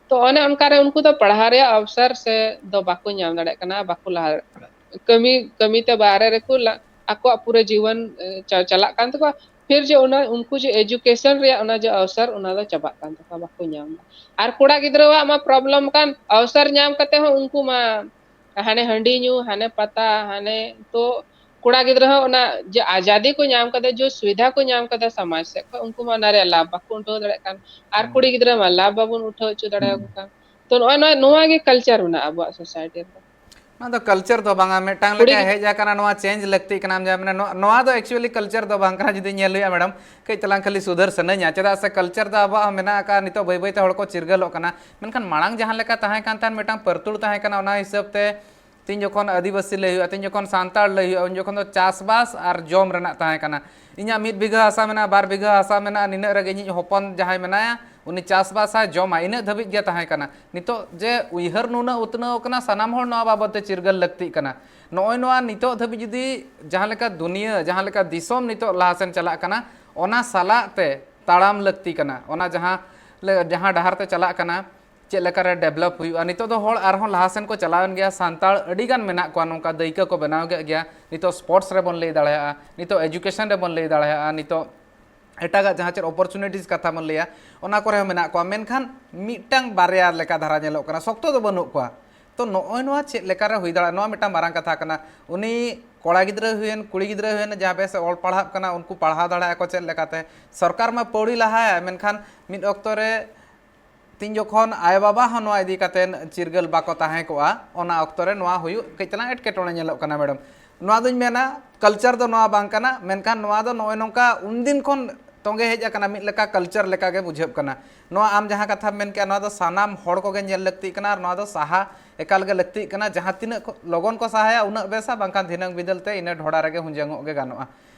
ᱛᱚ ᱚᱱᱮ ᱚᱱᱠᱟ ᱨᱮ ᱩᱱᱠᱩ ᱫᱚ ᱯᱟᱲᱦᱟᱣ ᱨᱮᱭᱟᱜ ᱚᱯᱥᱚᱨ ᱥᱮ ᱫᱚ ᱵᱟᱠᱚ ᱧᱟᱢ ᱫᱟᱲᱮᱭᱟᱜ ᱠᱟᱱᱟ, ᱵᱟᱠᱚ ᱞᱟᱦᱟ ᱫᱟᱲᱮᱭᱟᱜ ᱠᱟᱱᱟ᱾ ᱠᱟᱹᱢᱤ, ᱠᱟᱹᱢᱤ ᱛᱮ ᱵᱟᱦᱨᱮ ᱨᱮᱠᱚ ᱞᱟ-, ᱟᱠᱚᱣᱟᱜ ᱯᱩᱨᱟᱹ ᱡᱤᱵᱚᱱ, ᱮ, ᱪᱟ-, ᱪᱟᱞᱟᱜ ᱠᱟᱱ ᱛᱟᱠᱚᱣᱟ᱾ ᱯᱷᱤᱨ ᱡᱮ ᱚᱱᱟ, ᱩᱱᱠᱩ ᱡᱮ education ᱨᱮᱭᱟᱜ ᱚᱱᱟ ᱡᱮ ᱚᱯᱥᱚᱨ, ᱚᱱᱟ ᱫᱚ ᱪᱟᱵᱟᱜ ᱠᱟᱱ ᱛᱟᱠᱚᱣᱟ, ᱵᱟᱠᱚ ᱧᱟᱢ ᱮᱫᱟ᱾ ᱟᱨ ᱠᱚᱲᱟ ᱜᱤᱫᱽᱨᱟᱹᱣᱟᱜ ᱢᱟ problem ᱠᱟᱱ, ᱚᱯᱥᱚᱨ ᱧᱟᱢ ᱠᱟᱛᱮ ᱦᱚᱸ ᱩᱱᱠᱩ ᱢᱟ ᱦᱟᱱᱮ ᱦᱟᱺᱰᱤ ᱧᱩ, ᱦᱟᱱᱮ ᱯᱟᱛᱟ, ᱦᱟᱱᱮ ᱛᱚ ᱠᱚᱲᱟ ᱜᱤᱫᱽᱨᱟᱹ ᱦᱚᱸ ᱚᱱᱟ ᱡᱮ ᱟᱡᱟᱫᱤ ᱠᱚ ᱧᱟᱢ ᱠᱟᱫᱟ, ᱡᱮ ᱥᱩᱵᱤᱫᱷᱟ ᱠᱚ ᱧᱟᱢ ᱠᱟᱫᱟ ᱥᱚᱢᱟᱡᱽ ᱥᱮᱫ ᱠᱷᱚᱱ, ᱩᱱᱠᱩ ᱢᱟ ᱚᱱᱟ ᱨᱮᱭᱟᱜ ᱞᱟᱵᱷ ᱵᱟᱠᱚ ᱩᱴᱷᱟᱹᱣ ᱫᱟᱲᱮᱭᱟᱜ ᱠᱟᱱ᱾ ᱟᱨ ᱦᱩᱸ᱾ ᱠᱩᱲᱤ ᱜᱤᱫᱽᱨᱟᱹ ᱢᱟ ᱞᱟᱵᱷ ᱵᱟᱵᱚᱱ ᱩᱴᱷᱟᱹᱣ ᱦᱚᱪᱚ ᱫᱟᱲᱮᱭᱟᱠᱚ ᱠᱟᱱ᱾ ᱛᱚ ᱱᱚᱜᱼᱚᱭ ᱱᱚᱣᱟ, ᱱᱚᱣᱟ ᱜᱮ culture ᱢᱮᱱᱟᱜᱼᱟ ᱟᱵᱚᱣᱟᱜ society ᱨᱮᱫᱚ᱾ ᱱᱚᱣᱟ ᱫᱚ culture ᱫᱚ ᱵᱟᱝᱟ, ᱢᱤᱫᱴᱟᱝ ᱠᱩᱲᱤ ᱞᱮᱠᱟ ᱜᱤᱫᱽᱨᱟᱹ ᱦᱮᱡ ᱟᱠᱟᱱᱟ, ᱱᱚᱣᱟ change ᱞᱟᱹᱠᱛᱤᱜ ᱠᱟᱱᱟ᱾ ᱡᱮ ᱢᱟᱱᱮ ᱱᱚᱣᱟ, ᱱᱚᱣᱟ ᱫᱚ actually culture ᱫᱚ ᱵᱟᱝ ᱠᱟᱱᱟ᱾ ᱡᱩᱫᱤ ᱧᱮᱞ ᱦᱩᱭᱩᱜᱼᱟ madam, ᱠᱟᱹᱡ ᱛᱟᱞᱟᱝ ᱠᱷᱟᱹᱞᱤ ᱥᱩᱫᱷᱟᱹᱨ ᱥᱟᱱᱟᱧᱟ, ᱪᱮᱫᱟᱜ ᱥᱮ culture ᱫᱚ ᱟᱵᱚᱣᱟᱜ ᱦᱚᱸ ᱢᱮᱱᱟᱜ ᱟᱠᱟᱫᱼᱟ, ᱱᱤᱛᱚᱜ ᱵᱟᱹᱭ ᱵᱟᱹᱭ ᱛᱮ ᱦᱚᱲ ᱠᱚ ᱪᱤᱨᱜᱟᱹᱞᱚᱜ ᱠᱟᱱᱟ᱾ ᱢᱮᱱᱠᱷᱟᱱ ᱢᱟᱲᱟᱝ ᱡᱟᱦᱟᱸ ᱞᱮᱠᱟ ᱛᱟᱦᱮᱸ ᱠᱟᱱ ᱛᱟᱦᱮᱸᱫ, ᱢᱤᱫᱴᱟᱝ ᱯᱟᱹᱨᱛᱩᱲ ᱛᱟᱦᱮᱸ ᱠᱟᱱᱟ, ᱚᱱᱟ ᱦᱤᱥᱟᱹᱵ ᱛᱮ ᱛᱤᱧ ᱡᱚᱠᱷᱚᱱ ᱟᱹᱫᱤᱵᱟᱹᱥᱤ ᱞᱟᱹᱭ ᱦᱩᱭᱩᱜᱼᱟ, ᱛᱤᱧ ᱡᱚᱠᱷᱚᱱ ᱥᱟᱱᱛᱟᱲ ᱞᱟᱹᱭ ᱦᱩᱭᱩᱜᱼᱟ, ᱩᱱ ᱡᱚᱠᱷᱚᱱ ᱫᱚ ᱪᱟᱥᱵᱟᱥ ᱟᱨ ᱡᱚᱢ ᱨᱮᱱᱟᱜ ᱛᱟᱦᱮᱸ ᱠᱟᱱᱟ᱾ ᱤᱧᱟᱹᱜ ᱢᱤᱫ ᱵᱤᱜᱷᱟᱹ ᱦᱟᱥᱟ ᱢᱮᱱᱟᱜᱼᱟ, ᱵᱟᱨ ᱵᱤᱜᱷᱟᱹ ᱦᱟᱥᱟ ᱢᱮᱱᱟᱜᱼᱟ, ᱱᱤᱱᱟᱹᱜ ᱨᱮᱜᱮ ᱤᱧᱤᱡ ᱦᱚᱯᱚᱱ ᱡᱟᱦᱟᱸᱭ ᱢᱮᱱᱟᱭᱟ, ᱩᱱᱤ ᱪᱟᱥᱵᱟᱥᱟᱭ, ᱡᱚᱢᱟᱭ, ᱤᱱᱟᱹᱜ ᱫᱷᱟᱹᱵᱤᱡ ᱜᱮ ᱛᱟᱦᱮᱸ ᱠᱟᱱᱟ᱾ ᱱᱤᱛᱚᱜ ᱡᱮ ᱩᱭᱦᱟᱹᱨ ᱱᱩᱱᱟᱹᱜ ᱩᱛᱱᱟᱹᱣ ᱠᱟᱱᱟ, ᱥᱟᱱᱟᱢ ᱦᱚᱲ ᱱᱚᱣᱟ ᱵᱟᱵᱚᱫ ᱛᱮ ᱪᱤᱨᱜᱟᱹᱞ ᱞᱟᱹᱠᱛᱤᱜ ᱠᱟᱱᱟ᱾ ᱱᱚᱜᱼᱚᱭ ᱱᱚᱣᱟ ᱱᱤᱛᱚᱜ ᱫᱷᱟᱹᱵᱤᱡ ᱡᱩᱫᱤ ᱡᱟᱦᱟᱸ ᱞᱮᱠᱟ ᱫᱩᱱᱤᱭᱟᱹ, ᱡᱟᱦᱟᱸ ᱞᱮᱠᱟ ᱫᱤᱥᱚᱢ ᱱᱤᱛᱚᱜ ᱞᱟᱦᱟ ᱥᱮᱱ ᱪᱟᱞᱟᱜ ᱠᱟᱱᱟ, ᱚᱱᱟ ᱥᱟᱞᱟᱜ ᱛᱮ ᱛᱟᱲᱟᱢ ᱞᱟᱹᱠᱛᱤ ᱠᱟᱱᱟ᱾ ᱚᱱᱟ ᱡᱟᱦᱟᱸ ᱞᱮ-, ᱡᱟᱦᱟᱸ ᱰᱟᱦᱟᱨ ᱛᱮ ᱪᱟᱞᱟᱜ ᱠᱟᱱᱟ, ᱪᱮᱫ ᱞᱮᱠᱟᱨᱮ develop ᱦᱩᱭᱩᱜᱼᱟ᱾ ᱱᱤᱛᱚᱜ ᱫᱚ ᱦᱚᱲ ᱟᱨᱦᱚᱸ ᱞᱟᱦᱟ ᱥᱮᱱ ᱠᱚ ᱪᱟᱞᱟᱣᱮᱱ ᱜᱮᱭᱟ, ᱥᱟᱱᱛᱟᱲ ᱟᱹᱰᱤ ᱜᱟᱱ ᱢᱮᱱᱟᱜ ᱠᱚᱣᱟ, ᱱᱚᱝᱠᱟ ᱫᱟᱹᱭᱠᱟᱹ ᱠᱚ ᱵᱮᱱᱟᱣ ᱠᱮᱫ ᱜᱮᱭᱟ᱾ ᱱᱤᱛᱚᱜ sports ᱨᱮᱵᱚᱱ ᱞᱟᱹᱭ ᱫᱟᱲᱮᱭᱟᱜᱼᱟ, ᱱᱤᱛᱚᱜ education ᱨᱮᱵᱚᱱ ᱞᱟᱹᱭ ᱫᱟᱲᱮᱭᱟᱜᱼᱟ, ᱱᱤᱛᱚᱜ ᱮᱴᱟᱜᱟᱜ ᱡᱟᱦᱟᱸ ᱪᱮᱫ opportunities ᱠᱟᱛᱷᱟ ᱵᱚᱱ ᱞᱟᱹᱭᱟ, ᱚᱱᱟ ᱠᱚᱨᱮ ᱦᱚᱸ ᱢᱮᱱᱟᱜ ᱠᱚᱣᱟ, ᱢᱮᱱᱠᱷᱟᱱ ᱢᱤᱫᱴᱟᱝ ᱵᱟᱨᱭᱟ ᱞᱮᱠᱟ ᱫᱷᱟᱨᱟ ᱧᱮᱞᱚᱜ ᱠᱟᱱᱟ, ᱥᱚᱠᱛᱚ ᱫᱚ ᱵᱟᱹᱱᱩᱜ ᱠᱚᱣᱟ᱾ ᱛᱚ ᱱᱚᱜᱼᱚᱭ ᱱᱚᱣᱟ ᱪᱮᱫ ᱞᱮᱠᱟᱨᱮ ᱦᱩᱭ ᱫᱟᱲᱮᱭᱟᱜᱼᱟ, ᱱᱚᱣᱟ ᱢᱤᱫᱴᱟᱝ ᱢᱟᱨᱟᱝ ᱠᱟᱛᱷᱟ ᱠᱟᱱᱟ᱾ ᱩᱱᱤ ᱠᱚᱲᱟ ᱜᱤᱫᱽᱨᱟᱹ ᱦᱩᱭᱮᱱ, ᱠᱩᱲᱤ ᱜᱤᱫᱽᱨᱟᱹ ᱦᱩᱭᱮᱱ, ᱡᱟᱦᱟᱸ ᱵᱮᱥ ᱮ ᱚᱞ ᱯᱟᱲᱦᱟᱜ ᱠᱟᱱᱟ, ᱩᱱᱠᱩ ᱯᱟᱲᱦᱟᱣ ᱫᱟᱲᱮᱭᱟᱜᱼᱟ ᱠᱚ ᱪᱮᱫ ᱞᱮᱠᱟᱛᱮ? ᱥᱚᱨᱠᱟᱨ ᱢᱟ ᱯᱟᱹᱣᱲᱤ ᱞᱟᱦᱟᱭᱟ, ᱢᱮᱱᱠᱷᱟᱱ ᱢᱤᱫ ᱚᱠᱛᱚ ᱨᱮ ᱛᱤᱧ ᱡᱚᱠᱷᱚᱱ ᱟᱭᱳᱼᱵᱟᱵᱟ ᱦᱚᱸ ᱱᱚᱣᱟ ᱤᱫᱤ ᱠᱟᱛᱮ ᱪᱤᱨᱜᱟᱹᱞ ᱵᱟᱠᱚ ᱛᱟᱦᱮᱸ ᱠᱚᱜᱼᱟ, ᱚᱱᱟ ᱚᱠᱛᱚ ᱨᱮ ᱱᱚᱣᱟ ᱦᱩᱭᱩᱜ ᱠᱟᱹᱡ ᱪᱟᱞᱟᱝ ᱮᱴᱠᱮᱴᱚᱬᱮ ᱧᱮᱞᱚᱜ ᱠᱟᱱᱟ, ᱢᱮᱰᱟᱢ᱾ ᱱᱚᱣᱟ ᱫᱚᱧ ᱢᱮᱱᱟ, ᱠᱟᱞᱪᱟᱨ ᱫᱚ ᱱᱚᱣᱟ ᱵᱟᱝ ᱠᱟᱱᱟ, ᱢᱮᱱᱠᱷᱟᱱ ᱱᱚᱣᱟ ᱫᱚ ᱱᱚᱜᱼᱚᱭ ᱱᱚᱝᱠᱟ ᱩᱱᱫᱤᱱ ᱠᱷᱚᱱ ᱛᱚᱸᱜᱮ ᱦᱮᱡ ᱟᱠᱟᱱᱟ, ᱢᱤᱫ ᱞᱮᱠᱟ ᱠᱟᱞᱪᱟᱨ ᱞᱮᱠᱟ ᱜᱮ ᱵᱩᱡᱷᱟᱹᱜ ᱠᱟᱱᱟ᱾ ᱱᱚᱣᱟ ᱟᱢ ᱡᱟᱦᱟᱸ ᱠᱟᱛᱷᱟᱢ ᱢᱮᱱ ᱠᱮᱜᱼᱟ, ᱱᱚᱣᱟ ᱫᱚ ᱥᱟᱱᱟᱢ ᱦᱚᱲ ᱠᱚᱜᱮ ᱧᱮᱞ ᱞᱟᱹᱠᱛᱤᱜ ᱠᱟᱱᱟ, ᱟᱨ ᱱᱚᱣᱟ ᱫᱚ ᱥᱟᱦᱟ ᱮᱠᱟᱞ ᱜᱮ ᱞᱟᱹᱠᱛᱤᱜ ᱠᱟᱱᱟ᱾ ᱡᱟᱦᱟᱸ ᱛᱤᱱᱟᱹᱜ ᱠᱚ, ᱞᱚᱜᱚᱱ ᱠᱚ ᱥᱟᱦᱟᱭᱟ, ᱩᱱᱟᱹᱜ ᱵᱮᱥᱟ, ᱵᱟᱝᱠᱷᱟᱱ ᱫᱷᱤᱱᱟᱹᱝ ᱵᱤᱫᱟᱹᱞ ᱛᱮ ᱤᱱᱟᱹ ᱰᱷᱚᱲᱟ ᱨᱮᱜᱮ ᱦᱩᱸᱡᱟᱹᱝᱚᱜ ᱜᱮ ᱜᱟᱱᱚᱜᱼᱟ᱾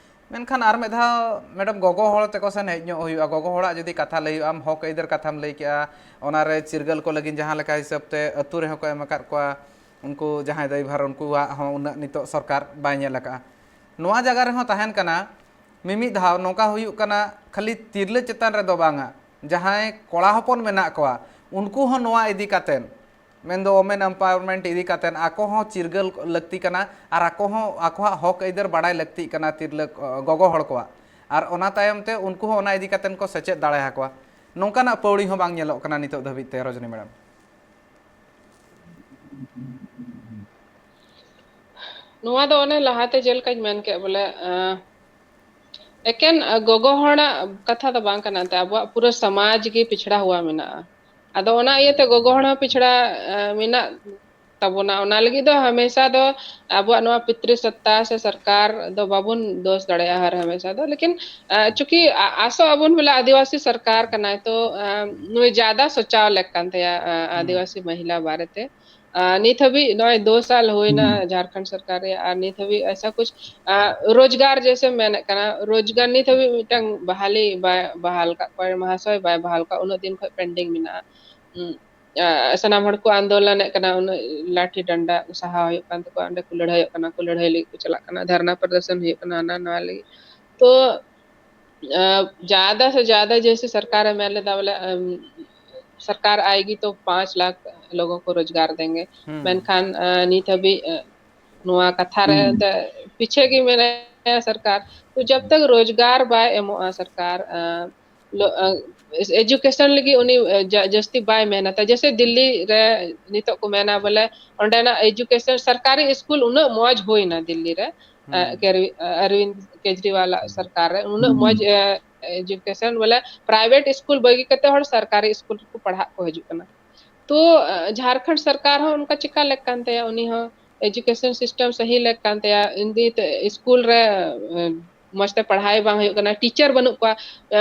ᱢᱮᱱᱠᱷᱟᱱ ᱟᱨ ᱢᱤᱫ ᱫᱷᱟᱣ, ᱢᱮᱰᱟᱢ, ᱜᱚᱜᱚ ᱦᱚᱲ ᱛᱮᱠᱚ ᱥᱮᱱ ᱦᱮᱡ ᱧᱚᱜ ᱦᱩᱭᱩᱜᱼᱟ᱾ ᱜᱚᱜᱚ ᱦᱚᱲᱟᱜ ᱡᱩᱫᱤ ᱠᱟᱛᱷᱟ ᱞᱟᱹᱭ ᱦᱩᱭᱩᱜᱼᱟ, ᱟᱢ ᱦᱚᱠ ᱟᱹᱭᱫᱟᱹᱨ ᱠᱟᱛᱷᱟᱢ ᱞᱟᱹᱭ ᱠᱮᱜᱼᱟ, ᱚᱱᱟᱨᱮ ᱪᱤᱨᱜᱟᱹᱞ ᱠᱚ ᱞᱟᱹᱜᱤᱫ ᱡᱟᱦᱟᱸ ᱞᱮᱠᱟ ᱦᱤᱥᱟᱹᱵ ᱛᱮ ᱟᱹᱛᱩ ᱨᱮᱦᱚᱸ ᱠᱚ ᱮᱢ ᱟᱠᱟᱫ ᱠᱚᱣᱟ, ᱩᱱᱠᱩ ᱡᱟᱦᱟᱸᱭ ᱫᱟᱭᱵᱷᱟᱨ, ᱩᱱᱠᱩᱣᱟᱜ ᱦᱚᱸ ᱩᱱᱟᱹᱜ ᱱᱤᱛᱚᱜ ᱥᱚᱨᱠᱟᱨ ᱵᱟᱭ ᱧᱮᱞ ᱟᱠᱟᱫᱼᱟ᱾ ᱱᱚᱣᱟ ᱡᱟᱭᱜᱟ ᱨᱮᱦᱚᱸ ᱛᱟᱦᱮᱱ ᱠᱟᱱᱟ, ᱢᱤᱢᱤᱫ ᱫᱷᱟᱣ ᱱᱚᱝᱠᱟ ᱦᱩᱭᱩᱜ ᱠᱟᱱᱟ, ᱠᱷᱟᱹᱞᱤ ᱛᱤᱨᱞᱟᱹ ᱪᱮᱛᱟᱱ ᱨᱮᱫᱚ ᱵᱟᱝᱟ, ᱡᱟᱦᱟᱸᱭ ᱠᱚᱲᱟ ᱦᱚᱯᱚᱱ ᱢᱮᱱᱟᱜ ᱠᱚᱣᱟ, ᱩᱱᱠᱩ ᱦᱚᱸ ᱱᱚᱣᱟ ᱤᱫᱤ ᱠᱟᱛᱮᱫ, ᱢᱮᱱᱫᱚ women empowerment ᱤᱫᱤ ᱠᱟᱛᱮᱫ, ᱟᱠᱚ ᱦᱚᱸ ᱪᱤᱨᱜᱟᱹᱞ ᱞᱟᱹᱠᱛᱤ ᱠᱟᱱᱟ, ᱟᱨ ᱟᱠᱚ ᱦᱚᱸ ᱟᱠᱚᱣᱟᱜ ᱦᱚᱠ ᱟᱹᱭᱫᱟᱹᱨ ᱵᱟᱲᱟᱭ ᱞᱟᱹᱠᱛᱤᱜ ᱠᱟᱱᱟ ᱛᱤᱨᱞᱟᱹ, ᱜᱚᱜᱚ ᱦᱚᱲ ᱠᱚᱣᱟᱜ᱾ ᱟᱨ ᱚᱱᱟ ᱛᱟᱭᱚᱢ ᱛᱮ ᱩᱱᱠᱩ ᱦᱚᱸ ᱚᱱᱟ ᱤᱫᱤ ᱠᱟᱛᱮᱫ ᱠᱚ ᱥᱮᱪᱮᱫ ᱫᱟᱲᱮ ᱟᱠᱚᱣᱟ᱾ ᱱᱚᱝᱠᱟᱱᱟᱜ ᱯᱟᱹᱣᱲᱤ ᱦᱚᱸ ᱵᱟᱝ ᱧᱮᱞᱚᱜ ᱠᱟᱱᱟ ᱱᱤᱛᱚᱜ ᱫᱷᱟᱹᱵᱤᱡ ᱛᱮ, ᱨᱚᱡᱚᱱᱤ ᱢᱮᱰᱟᱢ᱾ ᱱᱚᱣᱟ ᱫᱚ ᱚᱱᱮ ᱞᱟᱦᱟᱛᱮ ᱡᱮᱞᱮᱠᱟᱧ ᱢᱮᱱ ᱠᱮᱫ, ᱵᱚᱞᱮ, ᱟᱸ, ᱮᱠᱮᱱ, ᱟᱸ, ᱜᱚᱜᱚ ᱦᱚᱲᱟᱜ ᱠᱟᱛᱷᱟ ᱫᱚ ᱵᱟᱝ ᱠᱟᱱᱟ, ᱮᱱᱛᱮ ᱟᱵᱚᱣᱟᱜ ᱯᱩᱨᱟᱹ ᱥᱚᱢᱟᱡᱽ ᱜᱮ ᱯᱤᱪᱷᱲᱟ ᱦᱩᱣᱟ ᱢᱮᱱᱟᱜᱼᱟ᱾ ᱟᱫᱚ ᱚᱱᱟ ᱤᱭᱟᱹᱛᱮ ᱜᱚᱜᱚ ᱦᱚᱲ ᱦᱚᱸ ᱯᱤᱪᱷᱲᱟ, ᱟᱸ, ᱢᱮᱱᱟᱜ ᱛᱟᱵᱚᱱᱟ᱾ ᱚᱱᱟ ᱞᱟᱹᱜᱤᱫ ᱫᱚ ᱦᱟᱢᱮᱥᱟ ᱫᱚ ᱟᱵᱚᱣᱟᱜ ᱱᱚᱣᱟ ᱯᱤᱛᱨᱤ ᱥᱚᱛᱛᱟ ᱥᱮ ᱥᱚᱨᱠᱟᱨ ᱫᱚ ᱵᱟᱵᱚᱱ ᱫᱳᱥ ᱫᱟᱲᱮᱭᱟᱜᱼᱟ ᱦᱟᱨ ᱦᱟᱢᱮᱥᱟ ᱫᱚ, ᱞᱮᱠᱤᱱ, ᱟᱸ, ᱪᱩᱸᱠᱤ ᱟ-, ᱟᱥᱚᱜ ᱟᱵᱚᱱ ᱵᱚᱞᱮ ᱟᱹᱫᱤᱵᱟᱹᱥᱤ ᱥᱚᱨᱠᱟᱨ ᱠᱟᱱᱟᱭ, ᱛᱚ, ᱟᱸ, ᱱᱩᱭ ᱡᱟᱫᱟ ᱥᱚᱪᱟᱣ ᱞᱮᱠ ᱠᱟᱱ ᱛᱟᱭᱟ, ᱟᱸ, ᱦᱩᱸ᱾ ᱟᱹᱫᱤᱵᱟᱹᱥᱤ ᱢᱚᱦᱤᱞᱟ ᱵᱟᱨᱮᱛᱮ᱾ ᱟᱸ, ᱱᱤᱛ ᱦᱟᱹᱵᱤᱡ ᱱᱚᱜᱼᱚᱭ ᱫᱩ ᱥᱟᱞ ᱦᱩᱭᱱᱟ ᱡᱷᱟᱲᱠᱷᱚᱸᱰ ᱥᱚᱨᱠᱟᱨ ᱨᱮᱭᱟᱜ, ᱟᱨ ᱱᱤᱛ ᱦᱟᱹᱵᱤᱡ ᱮᱥᱟ ᱠᱩᱪ, ᱟᱸ, ᱨᱳᱡᱽᱜᱟᱨ ᱡᱮᱥᱮ ᱢᱮᱱᱮᱫ ᱠᱟᱱᱟ, ᱨᱳᱡᱽᱜᱟᱨ ᱱᱤᱛ ᱦᱟᱹᱵᱤᱡ ᱢᱤᱫᱴᱟᱝ ᱵᱟᱦᱟᱞᱤ ᱵᱟᱭ ᱵᱟᱦᱟᱞ ᱠᱟᱜ ᱠᱚᱣᱟ, ᱢᱟᱦᱟᱥᱚᱭ ᱵᱟᱭ ᱵᱟᱦᱟᱞ ᱠᱟᱜ, ᱩᱱᱟᱹᱜ ᱫᱤᱱ ᱠᱷᱚᱱ pending ᱢᱮᱱᱟᱜᱼᱟ᱾ ᱩᱸ, ᱟᱸ, ᱥᱟᱱᱟᱢ ᱦᱚᱲ ᱠᱚ ᱟᱱᱫᱳᱞᱚᱱᱮᱫ ᱠᱟᱱᱟ, ᱩᱱᱟᱹᱜ ᱞᱟᱴᱷᱤ ᱰᱟᱱᱰᱟ ᱥᱟᱦᱟᱣ ᱦᱩᱭᱩᱜ ᱠᱟᱱ ᱛᱟᱠᱚᱣᱟ, ᱚᱸᱰᱮ ᱠᱚ ᱞᱟᱹᱲᱦᱟᱹᱭᱚᱜ ᱠᱟᱱᱟ, ᱠᱚ ᱞᱟᱹᱲᱦᱟᱹᱭ ᱞᱟᱹᱜᱤᱫ ᱠᱚ ᱪᱟᱞᱟᱜ ᱠᱟᱱᱟ, ᱫᱷᱟᱨᱱᱟ ᱯᱨᱚᱫᱚᱨᱥᱚᱱ ᱦᱩᱭᱩᱜ ᱠᱟᱱᱟ, ᱦᱟᱱᱟ ᱱᱚᱣᱟ ᱞᱟᱹᱜᱤᱫ᱾ ᱛᱚ, ᱟᱸ, ᱡᱟᱫᱟ ᱥᱮ ᱡᱟᱫᱟ ᱡᱮᱥᱮ ᱥᱚᱨᱠᱟᱨᱮ ᱢᱮᱱ ᱞᱮᱫᱟ ᱵᱚᱞᱮ, ᱟᱢ, ᱥᱚᱨᱠᱟᱨ ᱟᱭᱮᱜᱤ ᱛᱚ ᱯᱟᱸᱪ ᱞᱟᱠᱷ ᱞᱳᱜᱳ ᱠᱚ ᱨᱳᱡᱽᱜᱟᱨ ᱫᱮᱝᱜᱮ᱾ ᱦᱩᱸ᱾ ᱢᱮᱱᱠᱷᱟᱱ, ᱟᱸ, ᱱᱤᱛ ᱦᱟᱹᱵᱤᱡ, ᱟᱸ, ᱱᱚᱣᱟ ᱠᱟᱛᱷᱟ ᱨᱮ ᱦᱩᱸ᱾ ᱮᱱᱛᱮ ᱯᱤᱪᱷᱮ ᱜᱮ ᱢᱮᱱᱟᱭᱟ᱾ ᱦᱮᱸ, ᱥᱚᱨᱠᱟᱨ᱾ ᱛᱚ ᱡᱟᱵ ᱛᱟᱠ ᱨᱳᱡᱽᱜᱟᱨ ᱵᱟᱭ ᱮᱢᱚᱜᱼᱟ ᱥᱚᱨᱠᱟᱨ, ᱟᱸ, ᱞᱚ-, ᱟᱸ, ᱮᱡᱩᱠᱮᱥᱚᱱ ᱞᱟᱹᱜᱤᱫ ᱩᱱᱤ, ᱟᱸ, ᱡᱟ-, ᱡᱟᱹᱥᱛᱤ ᱵᱟᱭ ᱢᱮᱦᱱᱚᱛᱟ᱾ ᱡᱮᱭᱥᱮ ᱫᱤᱞᱞᱤ ᱨᱮ ᱱᱤᱛᱚᱜ ᱠᱚ ᱢᱮᱱᱟ ᱵᱚᱞᱮ ᱚᱸᱰᱮᱱᱟᱜ ᱮᱡᱩᱠᱮᱥᱚᱱ, ᱥᱚᱨᱠᱟᱨᱤ ᱥᱠᱩᱞ ᱩᱱᱟᱹᱜ ᱢᱚᱡᱽ ᱦᱩᱭᱱᱟ ᱫᱤᱞᱞᱤ ᱨᱮ, ᱦᱩᱸ᱾ ᱟᱸ, ᱠᱮᱨᱣᱤ-, ᱟᱸ, ᱟᱨᱣᱤᱱᱫ ᱠᱮᱡᱨᱤᱣᱟᱞ ᱟᱜ ᱥᱚᱨᱠᱟᱨ ᱨᱮ ᱩᱱᱟᱹᱜ ᱢᱚᱡᱽ, ᱦᱩᱸ᱾ ᱟᱸ, ᱮᱡᱩᱠᱮᱥᱚᱱ ᱵᱚᱞᱮ ᱯᱨᱟᱭᱵᱷᱮᱴ ᱥᱠᱩᱞ ᱵᱟᱹᱜᱤ ᱠᱟᱛᱮ ᱦᱚᱲ ᱥᱚᱨᱠᱟᱨᱤ ᱥᱠᱩᱞ ᱨᱮᱠᱚ ᱯᱟᱲᱦᱟᱜ ᱠᱚ ᱦᱤᱡᱩᱜ ᱠᱟᱱᱟ᱾ ᱛᱚ, ᱟᱸ, ᱡᱷᱟᱨᱠᱷᱚᱸᱰ ᱥᱚᱨᱠᱟᱨ ᱦᱚᱸ ᱚᱱᱠᱟ ᱪᱮᱠᱟ ᱞᱮᱠ ᱠᱟᱱ ᱛᱟᱭᱟ, ᱩᱱᱤ ᱦᱚᱸ ᱮᱡᱩᱠᱮᱥᱚᱱ ᱥᱤᱥᱴᱮᱢ ᱥᱟᱦᱤ ᱞᱮᱠ ᱠᱟᱱ ᱛᱟᱭᱟ, ᱤᱫᱤ ᱛᱮ ᱥᱠᱩᱞ ᱨᱮ, ᱮ, ᱢᱚᱸᱡᱽ ᱛᱮ ᱯᱟᱲᱦᱟᱣ ᱵᱟᱝ ᱦᱩᱭᱩᱜ ᱠᱟᱱᱟ, ᱴᱤᱪᱟᱨ ᱵᱟᱹᱱᱩᱜ ᱠᱚᱣᱟ, ᱮ,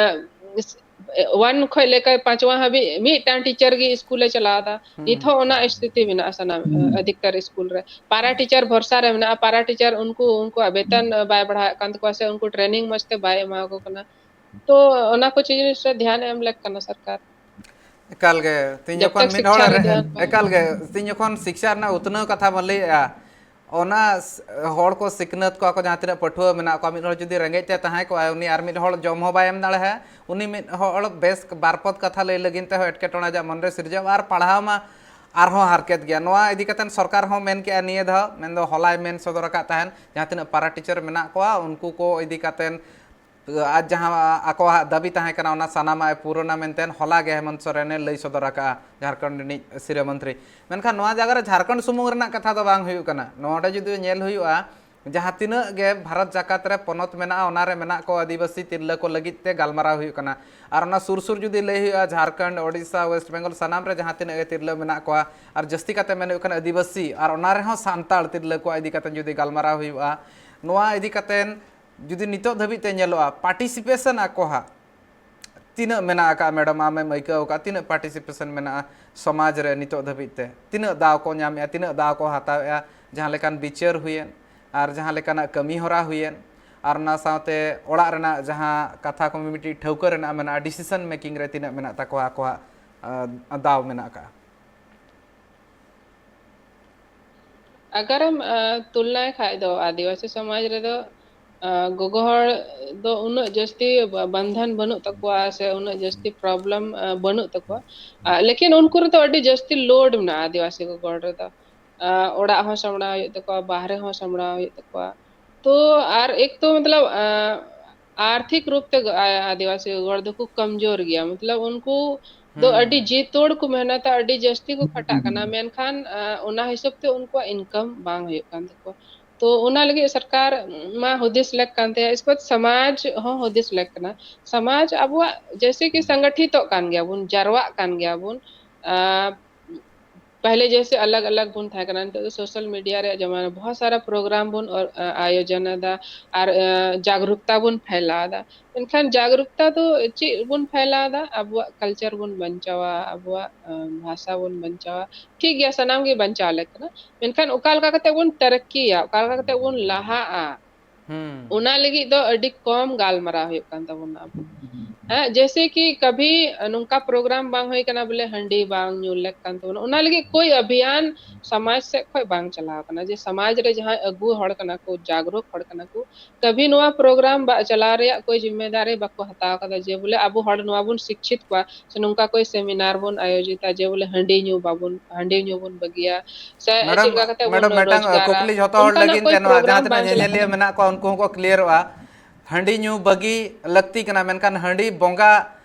ᱤᱥ-, ᱮ, ᱚᱣᱟᱱ ᱠᱷᱚᱡ ᱞᱮᱠᱟ ᱯᱟᱸᱪᱣᱟ ᱦᱟᱹᱵᱤᱡ ᱢᱤᱫᱴᱟᱝ ᱴᱤᱪᱟᱨ ᱜᱮ ᱥᱠᱩᱞ ᱮ ᱪᱟᱞᱟᱣ ᱮᱫᱟ᱾ ᱦᱩᱸ, ᱱᱤᱛ ᱦᱚᱸ ᱚᱱᱟ ᱦᱩᱸ᱾ ᱥᱛᱷᱤᱛᱤ ᱢᱮᱱᱟᱜᱼᱟ ᱥᱟᱱᱟᱢ, ᱮ, ᱦᱩᱸ᱾ ᱚᱫᱷᱤᱠᱛᱟᱨ ᱥᱠᱩᱞ ᱨᱮ᱾ ᱯᱟᱨᱟ ᱴᱤᱪᱟᱨ ᱵᱷᱚᱨᱥᱟ ᱨᱮ ᱢᱮᱱᱟᱜᱼᱟ, ᱯᱟᱨᱟ ᱴᱤᱪᱟᱨ ᱩᱱᱠᱩ, ᱩᱱᱠᱩᱣᱟᱜ ᱵᱮᱛᱚᱱ, ᱮ, ᱵᱟᱭ ᱵᱟᱲᱦᱟᱣᱮᱫ ᱠᱟᱱ ᱛᱟᱠᱚᱣᱟ ᱥᱮ ᱩᱱᱠᱩ ᱴᱨᱮᱱᱤᱝ ᱢᱚᱸᱡᱽ ᱛᱮ ᱵᱟᱭ ᱮᱢᱟ ᱠᱚ ᱠᱟᱱᱟ᱾ ᱛᱚ ᱚᱱᱟ ᱠᱚ ᱡᱤᱱᱤᱥ ᱨᱮ ᱫᱷᱮᱭᱟᱱ ᱮᱢ ᱞᱮᱠ ᱠᱟᱱᱟ ᱥᱚᱨᱠᱟᱨ᱾ ᱮᱠᱟᱞ ᱜᱮ, ᱛᱤᱦᱤᱧ ᱡᱚᱵ ᱡᱚᱠᱷᱚᱱ ᱛᱚᱠ ᱢᱤᱫ ᱦᱚᱲ ᱥᱤᱠᱪᱷᱟ ᱨᱮ, ᱱᱤᱫᱷᱟᱱ ᱵᱟᱝ ᱮᱠᱟᱞ ᱜᱮ, ᱛᱤᱦᱤᱧ ᱡᱚᱠᱷᱚᱱ ᱥᱤᱠᱪᱷᱟ ᱨᱮᱱᱟᱜ ᱩᱛᱱᱟᱹᱣ ᱠᱟᱛᱷᱟ ᱵᱚᱱ ᱞᱟᱹᱭᱮᱜᱼᱟ, ᱚᱱᱟ ᱥ-, ᱦᱚᱲ ᱠᱚ ᱥᱤᱠᱷᱱᱟᱹᱛ ᱠᱚᱣᱟ ᱠᱚ, ᱡᱟᱦᱟᱸ ᱛᱤᱱᱟᱹᱜ ᱯᱟᱹᱴᱷᱩᱣᱟᱹ ᱢᱮᱱᱟᱜ ᱠᱚᱣᱟ, ᱢᱤᱫ ᱦᱚᱲ ᱡᱩᱫᱤ ᱨᱮᱸᱜᱮᱡ ᱛᱮ ᱛᱟᱦᱮᱸ ᱠᱚᱜᱼᱟᱭ, ᱩᱱᱤ ᱟᱨ ᱢᱤᱫ ᱦᱚᱲ ᱡᱚᱢ ᱦᱚᱸ ᱵᱟᱭ ᱮᱢ ᱫᱟᱲᱮᱭᱟᱭᱟ, ᱩᱱᱤ ᱢᱤᱫ ᱦᱚᱲ ᱵᱮᱥ ᱵᱟᱨ ᱯᱚᱫ ᱠᱟᱛᱷᱟ ᱞᱟᱹᱭ ᱞᱟᱹᱜᱤᱫ ᱛᱮᱦᱚᱸ ᱮᱴᱠᱮᱴᱚᱬᱮ ᱟᱡᱟᱜ ᱢᱚᱱᱨᱮ ᱥᱤᱨᱡᱟᱹᱜᱼᱟ, ᱟᱨ ᱯᱟᱲᱦᱟᱣ ᱢᱟ ᱟᱨᱦᱚᱸ ᱦᱟᱨᱠᱮᱛ ᱜᱮᱭᱟ᱾ ᱱᱚᱣᱟ ᱤᱫᱤ ᱠᱟᱛᱮ ᱥᱚᱨᱠᱟᱨ ᱦᱚᱸ ᱢᱮᱱ ᱠᱮᱜᱼᱟ ᱱᱤᱭᱟᱹ ᱫᱷᱟᱣ, ᱢᱮᱱᱫᱚ ᱦᱚᱞᱟᱭ ᱢᱮᱱ ᱥᱚᱫᱚᱨ ᱟᱠᱟᱫ ᱛᱟᱦᱮᱱ, ᱡᱟᱦᱟᱸ ᱛᱤᱱᱟᱹᱜ ᱯᱟᱨᱟ ᱴᱤᱪᱟᱨ ᱢᱮᱱᱟᱜ ᱠᱚᱣᱟ, ᱩᱱᱠᱩ ᱠᱚ ᱤᱫᱤ ᱠᱟᱛᱮ ᱟᱡ ᱡᱟᱦᱟᱸ ᱟᱠᱚᱣᱟᱜ ᱫᱟᱹᱵᱤ ᱛᱟᱦᱮᱸ ᱠᱟᱱᱟ, ᱚᱱᱟ ᱥᱟᱱᱟᱢᱟᱜ ᱮ ᱯᱩᱨᱚᱱᱟ ᱢᱮᱱᱛᱮ ᱦᱚᱞᱟ ᱜᱮ ᱦᱮᱢᱚᱱᱛ ᱥᱚᱨᱮᱱᱮ ᱞᱟᱹᱭ ᱥᱚᱫᱚᱨ ᱟᱠᱟᱫᱼᱟ, ᱡᱷᱟᱨᱠᱷᱚᱸᱰ ᱨᱤᱱᱤᱡ ᱥᱤᱨᱟᱹ ᱢᱚᱱᱛᱨᱤ᱾ ᱢᱮᱱᱠᱷᱟᱱ ᱱᱚᱣᱟ ᱡᱟᱭᱜᱟ ᱨᱮ ᱡᱷᱟᱨᱠᱷᱚᱸᱰ ᱥᱩᱢᱩᱝ ᱨᱮᱱᱟᱜ ᱠᱟᱛᱷᱟ ᱫᱚ ᱵᱟᱝ ᱦᱩᱭᱩᱜ ᱠᱟᱱᱟ᱾ ᱱᱚᱰᱮ ᱡᱩᱫᱤ ᱧᱮᱞ ᱦᱩᱭᱩᱜᱼᱟ, ᱡᱟᱦᱟᱸ ᱛᱤᱱᱟᱹᱜ ᱜᱮ ᱵᱷᱟᱨᱚᱛ ᱡᱟᱠᱟᱛ ᱨᱮ ᱯᱚᱱᱚᱛ ᱢᱮᱱᱟᱜᱼᱟ, ᱚᱱᱟ ᱨᱮ ᱢᱮᱱᱟᱜ ᱠᱚ ᱟᱹᱫᱤᱵᱟᱹᱥᱤ ᱛᱤᱨᱞᱟᱹ ᱠᱚ ᱞᱟᱹᱜᱤᱫ ᱛᱮ ᱜᱟᱞᱢᱟᱨᱟᱣ ᱦᱩᱭᱩᱜ ᱠᱟᱱᱟ᱾ ᱟᱨ ᱚᱱᱟ ᱥᱩᱨ ᱥᱩᱨ ᱡᱩᱫᱤ ᱞᱟᱹᱭ ᱦᱩᱭᱩᱜᱼᱟ, ᱡᱷᱟᱨᱠᱷᱚᱸᱰ, ᱳᱰᱤᱥᱟ, ᱳᱭᱮᱥᱴ ᱵᱮᱝᱜᱚᱞ, ᱥᱟᱱᱟᱢ ᱨᱮ ᱡᱟᱦᱟᱸ ᱛᱤᱱᱟᱹᱜ ᱜᱮ ᱛᱤᱨᱞᱟᱹ ᱢᱮᱱᱟᱜ ᱠᱚᱣᱟ, ᱟᱨ ᱡᱟᱹᱥᱛᱤ ᱠᱟᱛᱮ ᱢᱮᱱ ᱦᱩᱭᱩᱜ ᱠᱟᱱᱟ ᱟᱹᱫᱤᱵᱟᱹᱥᱤ, ᱟᱨ ᱚᱱᱟ ᱨᱮᱦᱚᱸ ᱥᱟᱱᱛᱟᱲ ᱛᱤᱨᱞᱟᱹ ᱠᱚᱣᱟᱜ ᱤᱫᱤ ᱠᱟᱛᱮ ᱡᱩᱫᱤ ᱜᱟᱞᱢᱟᱨᱟᱣ ᱦᱩᱭᱩᱜᱼᱟ, ᱱᱚᱣᱟ ᱤᱫᱤ ᱠᱟᱛᱮ ᱡᱩᱫᱤ ᱱᱤᱛᱚᱜ ᱫᱷᱟᱹᱵᱤᱡ ᱛᱮ ᱧᱮᱞᱚᱜᱼᱟ, participation ᱟᱠᱚ ᱦᱟᱸᱜ ᱛᱤᱱᱟᱹᱜ ᱢᱮᱱᱟᱜ ᱟᱠᱟᱫᱼᱟ, ᱢᱮᱰᱟᱢ, ᱟᱢᱮᱢ ᱟᱹᱭᱠᱟᱹᱣ ᱟᱠᱟᱫᱼᱟ, ᱛᱤᱱᱟᱹᱜ participation ᱢᱮᱱᱟᱜᱼᱟ ᱥᱚᱢᱟᱡᱽ ᱨᱮ ᱱᱤᱛᱚᱜ ᱫᱷᱟᱹᱵᱤᱡ ᱛᱮ? ᱛᱤᱱᱟᱹᱜ ᱫᱟᱣ ᱠᱚ ᱧᱟᱢᱮᱫᱼᱟ, ᱛᱤᱱᱟᱹᱜ ᱫᱟᱣ ᱠᱚ ᱦᱟᱛᱟᱣᱮᱫᱼᱟ, ᱡᱟᱦᱟᱸ ᱞᱮᱠᱟᱱ ᱵᱤᱪᱟᱹᱨ ᱦᱩᱭᱮᱱ, ᱟᱨ ᱡᱟᱦᱟᱸ ᱞᱮᱠᱟᱱᱟᱜ ᱠᱟᱹᱢᱤ ᱦᱚᱨᱟ ᱦᱩᱭᱮᱱ, ᱟᱨ ᱚᱱᱟ ᱥᱟᱶᱛᱮ ᱚᱲᱟᱜ ᱨᱮᱱᱟᱜ ᱡᱟᱦᱟᱸ ᱠᱟᱛᱷᱟ ᱠᱚ ᱢᱤᱫᱴᱤᱡ ᱴᱷᱟᱹᱣᱠᱟᱹ ᱨᱮᱱᱟᱜ ᱢᱮᱱᱟᱜᱼᱟ, decision making ᱨᱮ ᱛᱤᱱᱟᱹᱜ ᱢᱮᱱᱟᱜ ᱛᱟᱠᱚᱣᱟ ᱟᱠᱚᱣᱟᱜ, ᱟᱸ, ᱫᱟᱣ ᱢᱮᱱᱟᱜ ᱟᱠᱟᱫᱼᱟ? ᱟᱜᱟᱨᱮᱢ, ᱟᱸ, ᱛᱩᱞᱱᱟᱭ ᱠᱷᱟᱡ ᱫᱚ ᱟᱹᱫᱤᱵᱟᱹᱥᱤ ᱥᱚᱢᱟᱡᱽ ᱨᱮᱫᱚ, ᱟᱸ, ᱜᱚᱜᱚ ᱦᱚᱲ ᱫᱚ ᱩᱱᱟᱹᱜ ᱡᱟᱹᱥᱛᱤ ᱵᱟ-, ᱵᱟᱱᱫᱷᱟᱱ ᱵᱟᱹᱱᱩᱜ ᱛᱟᱠᱚᱣᱟ ᱥᱮ ᱩᱱᱟᱹᱜ ᱡᱟᱹᱥᱛᱤ problem, ᱟᱸ, ᱵᱟᱹᱱᱩᱜ ᱛᱟᱠᱚᱣᱟ᱾ ᱟᱸ, ᱞᱮᱠᱤᱱ ᱩᱱᱠᱩ ᱨᱮᱫᱚ ᱟᱹᱰᱤ ᱡᱟᱹᱥᱛᱤ load ᱢᱮᱱᱟᱜᱼᱟ ᱟᱹᱫᱤᱵᱟᱹᱥᱤ ᱜᱚᱜᱚ ᱦᱚᱲ ᱨᱮᱫᱚ᱾ ᱟᱸ, ᱚᱲᱟᱜ ᱦᱚᱸ ᱥᱟᱢᱵᱲᱟᱣ ᱦᱩᱭᱩᱜ ᱛᱟᱠᱚᱣᱟ, ᱵᱟᱦᱨᱮ ᱦᱚᱸ ᱥᱟᱢᱵᱲᱟᱣ ᱦᱩᱭᱩᱜ ᱛᱟᱠᱚᱣᱟ᱾ ᱛᱚ ᱟᱨ ᱮᱠ ᱛᱚ ᱢᱚᱛᱞᱚᱵ ᱟᱨᱛᱷᱤᱠ ᱨᱩᱯ ᱛᱮ ᱟᱹᱫᱤᱵᱟᱹᱥᱤ ᱦᱚᱲ ᱫᱚᱠᱚ ᱠᱚᱢᱡᱳᱨ ᱜᱮᱭᱟ, ᱢᱚᱛᱞᱚᱵ ᱩᱱᱠᱩ ᱫᱚ ᱟᱹᱰᱤ ᱡᱤᱛᱳᱲ ᱠᱚ ᱢᱮᱦᱱᱚᱛᱟ, ᱟᱹᱰᱤ ᱡᱟᱹᱥᱛᱤ ᱠᱚ ᱠᱷᱟᱴᱟᱜ ᱠᱟᱱᱟ, ᱢᱮᱱᱠᱷᱟᱱ ᱚᱱᱟ ᱦᱤᱥᱟᱹᱵ ᱛᱮ ᱩᱱᱠᱩᱣᱟᱜ ᱤᱱᱠᱟᱢ ᱵᱟᱝ ᱦᱩᱭᱩᱜ ᱠᱟᱱ ᱛᱟᱠᱚᱣᱟ᱾ ᱛᱚ ᱚᱱᱟ ᱞᱟᱹᱜᱤᱫ ᱥᱚᱨᱠᱟᱨ ᱢᱟ ᱦᱩᱫᱤᱥ ᱞᱮᱠ ᱠᱟᱱ ᱛᱟᱭᱟ, ᱤᱥᱠᱮ ᱵᱟᱫ ᱥᱚᱢᱟᱡᱽ ᱦᱚᱸ ᱦᱩᱫᱤᱥ ᱞᱮᱠ ᱠᱟᱱᱟ᱾ ᱥᱚᱢᱟᱡᱽ ᱟᱵᱚᱣᱟᱜ ᱡᱮᱭᱥᱮ ᱠᱤ ᱥᱚᱝᱜᱚᱴᱷᱤᱛᱚᱜ ᱠᱟᱱ ᱜᱮᱭᱟ ᱵᱚᱱ, ᱡᱟᱨᱣᱟᱜ ᱠᱟᱱ ᱜᱮᱭᱟ ᱵᱚᱱ, ᱯᱮᱦᱞᱮ ᱡᱮᱭᱥᱮ ᱟᱞᱟᱜᱽ ᱟᱞᱟᱜᱽ ᱵᱚᱱ ᱛᱟᱦᱮᱸ ᱠᱟᱱᱟ, ᱱᱤᱛᱚᱜ ᱫᱚ ᱥᱳᱥᱟᱞ ᱢᱤᱰᱤᱭᱟ ᱨᱮᱭᱟᱜ ᱡᱟᱢᱟᱱᱟ, ᱵᱚᱦᱩᱛ ᱥᱟᱨᱟ ᱯᱨᱳᱜᱨᱟᱢ ᱵᱚᱱ ᱟᱭᱳᱡᱚᱱ ᱮᱫᱟ ᱟᱨ ᱡᱟᱜᱽᱨᱩᱠᱛᱟ ᱵᱚᱱ ᱯᱷᱮᱞᱟᱣ ᱮᱫᱟ᱾ ᱢᱮᱱᱠᱷᱟᱱ ᱡᱟᱜᱽᱨᱩᱠᱛᱟ ᱫᱚ ᱪᱮᱫ ᱵᱚᱱ ᱯᱷᱮᱞᱟᱣ ᱮᱫᱟ? ᱟᱵᱚᱣᱟᱜ ᱠᱟᱞᱪᱟᱨ ᱵᱚᱱ ᱵᱟᱧᱪᱟᱣᱟ, ᱟᱵᱚᱣᱟᱜ ᱵᱷᱟᱥᱟ ᱵᱚᱱ ᱵᱟᱧᱪᱟᱣᱟ, ᱴᱷᱤᱠ ᱜᱮᱭᱟ, ᱥᱟᱱᱟᱢ ᱜᱮ ᱵᱟᱧᱪᱟᱣ ᱞᱮᱠ ᱠᱟᱱᱟ, ᱢᱮᱱᱠᱷᱟᱱ ᱚᱠᱟ ᱞᱮᱠᱟ ᱠᱟᱛᱮ ᱵᱚᱱ ᱛᱟᱨᱟᱠᱠᱤᱭᱟ, ᱚᱠᱟ ᱞᱮᱠᱟ ᱠᱟᱛᱮ ᱵᱚᱱ ᱞᱟᱦᱟᱜᱼᱟ, ᱚᱱᱟ ᱞᱟᱹᱜᱤᱫ ᱫᱚ ᱟᱹᱰᱤ ᱠᱚᱢ ᱜᱟᱞᱢᱟᱨᱟᱣ ᱦᱩᱭᱩᱜ ᱠᱟᱱ ᱛᱟᱵᱚᱱᱟ ᱟᱵᱚ᱾ ᱦᱮᱸ, ᱡᱮᱭᱥᱮ ᱠᱤ ᱠᱟᱵᱷᱤ ᱱᱚᱝᱠᱟ ᱯᱨᱳᱜᱨᱟᱢ ᱵᱟᱝ ᱦᱩᱭ ᱠᱟᱱᱟ ᱵᱚᱞᱮ ᱦᱟᱺᱰᱤ ᱵᱟᱝ ᱧᱩ ᱞᱮᱠ ᱠᱟᱱ ᱛᱟᱵᱚᱱᱟ, ᱚᱱᱟ ᱞᱟᱹᱜᱤᱫ ᱠᱳᱭ ᱚᱵᱷᱤᱭᱟᱱ ᱥᱚᱢᱟᱡᱽ ᱥᱮᱫ ᱠᱷᱚᱱ ᱵᱟᱝ ᱪᱟᱞᱟᱣ ᱠᱟᱱᱟ, ᱡᱮ ᱥᱚᱢᱟᱡᱽ ᱨᱮ ᱡᱟᱦᱟᱸᱭ ᱟᱹᱜᱩ ᱦᱚᱲ ᱠᱟᱱᱟ ᱠᱚ, ᱡᱟᱜᱽᱨᱩᱠ ᱦᱚᱲ ᱠᱟᱱᱟ ᱠᱚ, ᱠᱟᱵᱷᱤ ᱱᱚᱣᱟ ᱯᱨᱳᱜᱨᱟᱢ ᱪᱟᱞᱟᱣ ᱨᱮᱭᱟᱜ ᱠᱳᱭ ᱡᱤᱢᱢᱮᱫᱟᱨᱤ ᱵᱟᱠᱚ ᱦᱟᱛᱟᱣ ᱠᱟᱫᱟ ᱡᱮ ᱵᱚᱞᱮ ᱟᱵᱚ ᱦᱚᱲ ᱱᱚᱣᱟ ᱵᱚᱱ ᱥᱤᱠᱪᱷᱤᱛ ᱠᱚᱣᱟ, ᱥᱮ ᱱᱚᱝᱠᱟ ᱠᱳᱭ ᱥᱮᱢᱤᱱᱟᱨ ᱵᱚᱱ ᱟᱭᱳᱡᱤᱛᱟ ᱡᱮ ᱵᱚᱞᱮ ᱦᱟᱺᱰᱤ ᱧᱩ ᱵᱟᱵᱚᱱ, ᱦᱟᱺᱰᱤ ᱧᱩ ᱵᱚᱱ ᱵᱟᱹᱜᱤᱭᱟ, ᱥᱮ ᱪᱮᱫ ᱞᱮᱠᱟ ᱠᱟᱛᱮ ᱵᱚᱱ ᱨᱳᱡᱽᱜᱟᱨᱟ, ᱠᱩᱠᱞᱤ ᱡᱷᱚᱛᱚ ᱦᱚᱲ ᱚᱱᱠᱟᱱᱟᱜ ᱞᱟᱹᱜᱤᱫ ᱠᱳᱭ ᱛᱮ ᱱᱚᱣᱟ, ᱡᱟᱦᱟᱸ ᱯᱨᱳᱜᱨᱟᱢ ᱛᱤᱱᱟᱹᱜ ᱵᱟᱝ ᱪᱟᱞᱟᱜ ᱧᱮᱧᱮᱞᱤᱭᱟᱹ ᱠᱟᱱᱟ᱾ ᱢᱮᱱᱟᱜ ᱠᱚᱣᱟ ᱩᱱᱠᱩ ᱦᱚᱸᱠᱚ ᱠᱞᱤᱭᱟᱨᱚᱜᱼᱟ᱾ ᱦᱟᱺᱰᱤ ᱧᱩ ᱵᱟᱹᱜᱤ ᱞᱟᱹᱠᱛᱤ ᱠᱟᱱᱟ, ᱢᱮᱱᱠᱷᱟᱱ ᱦᱟᱺᱰᱤ ᱵᱚᱸᱜᱟ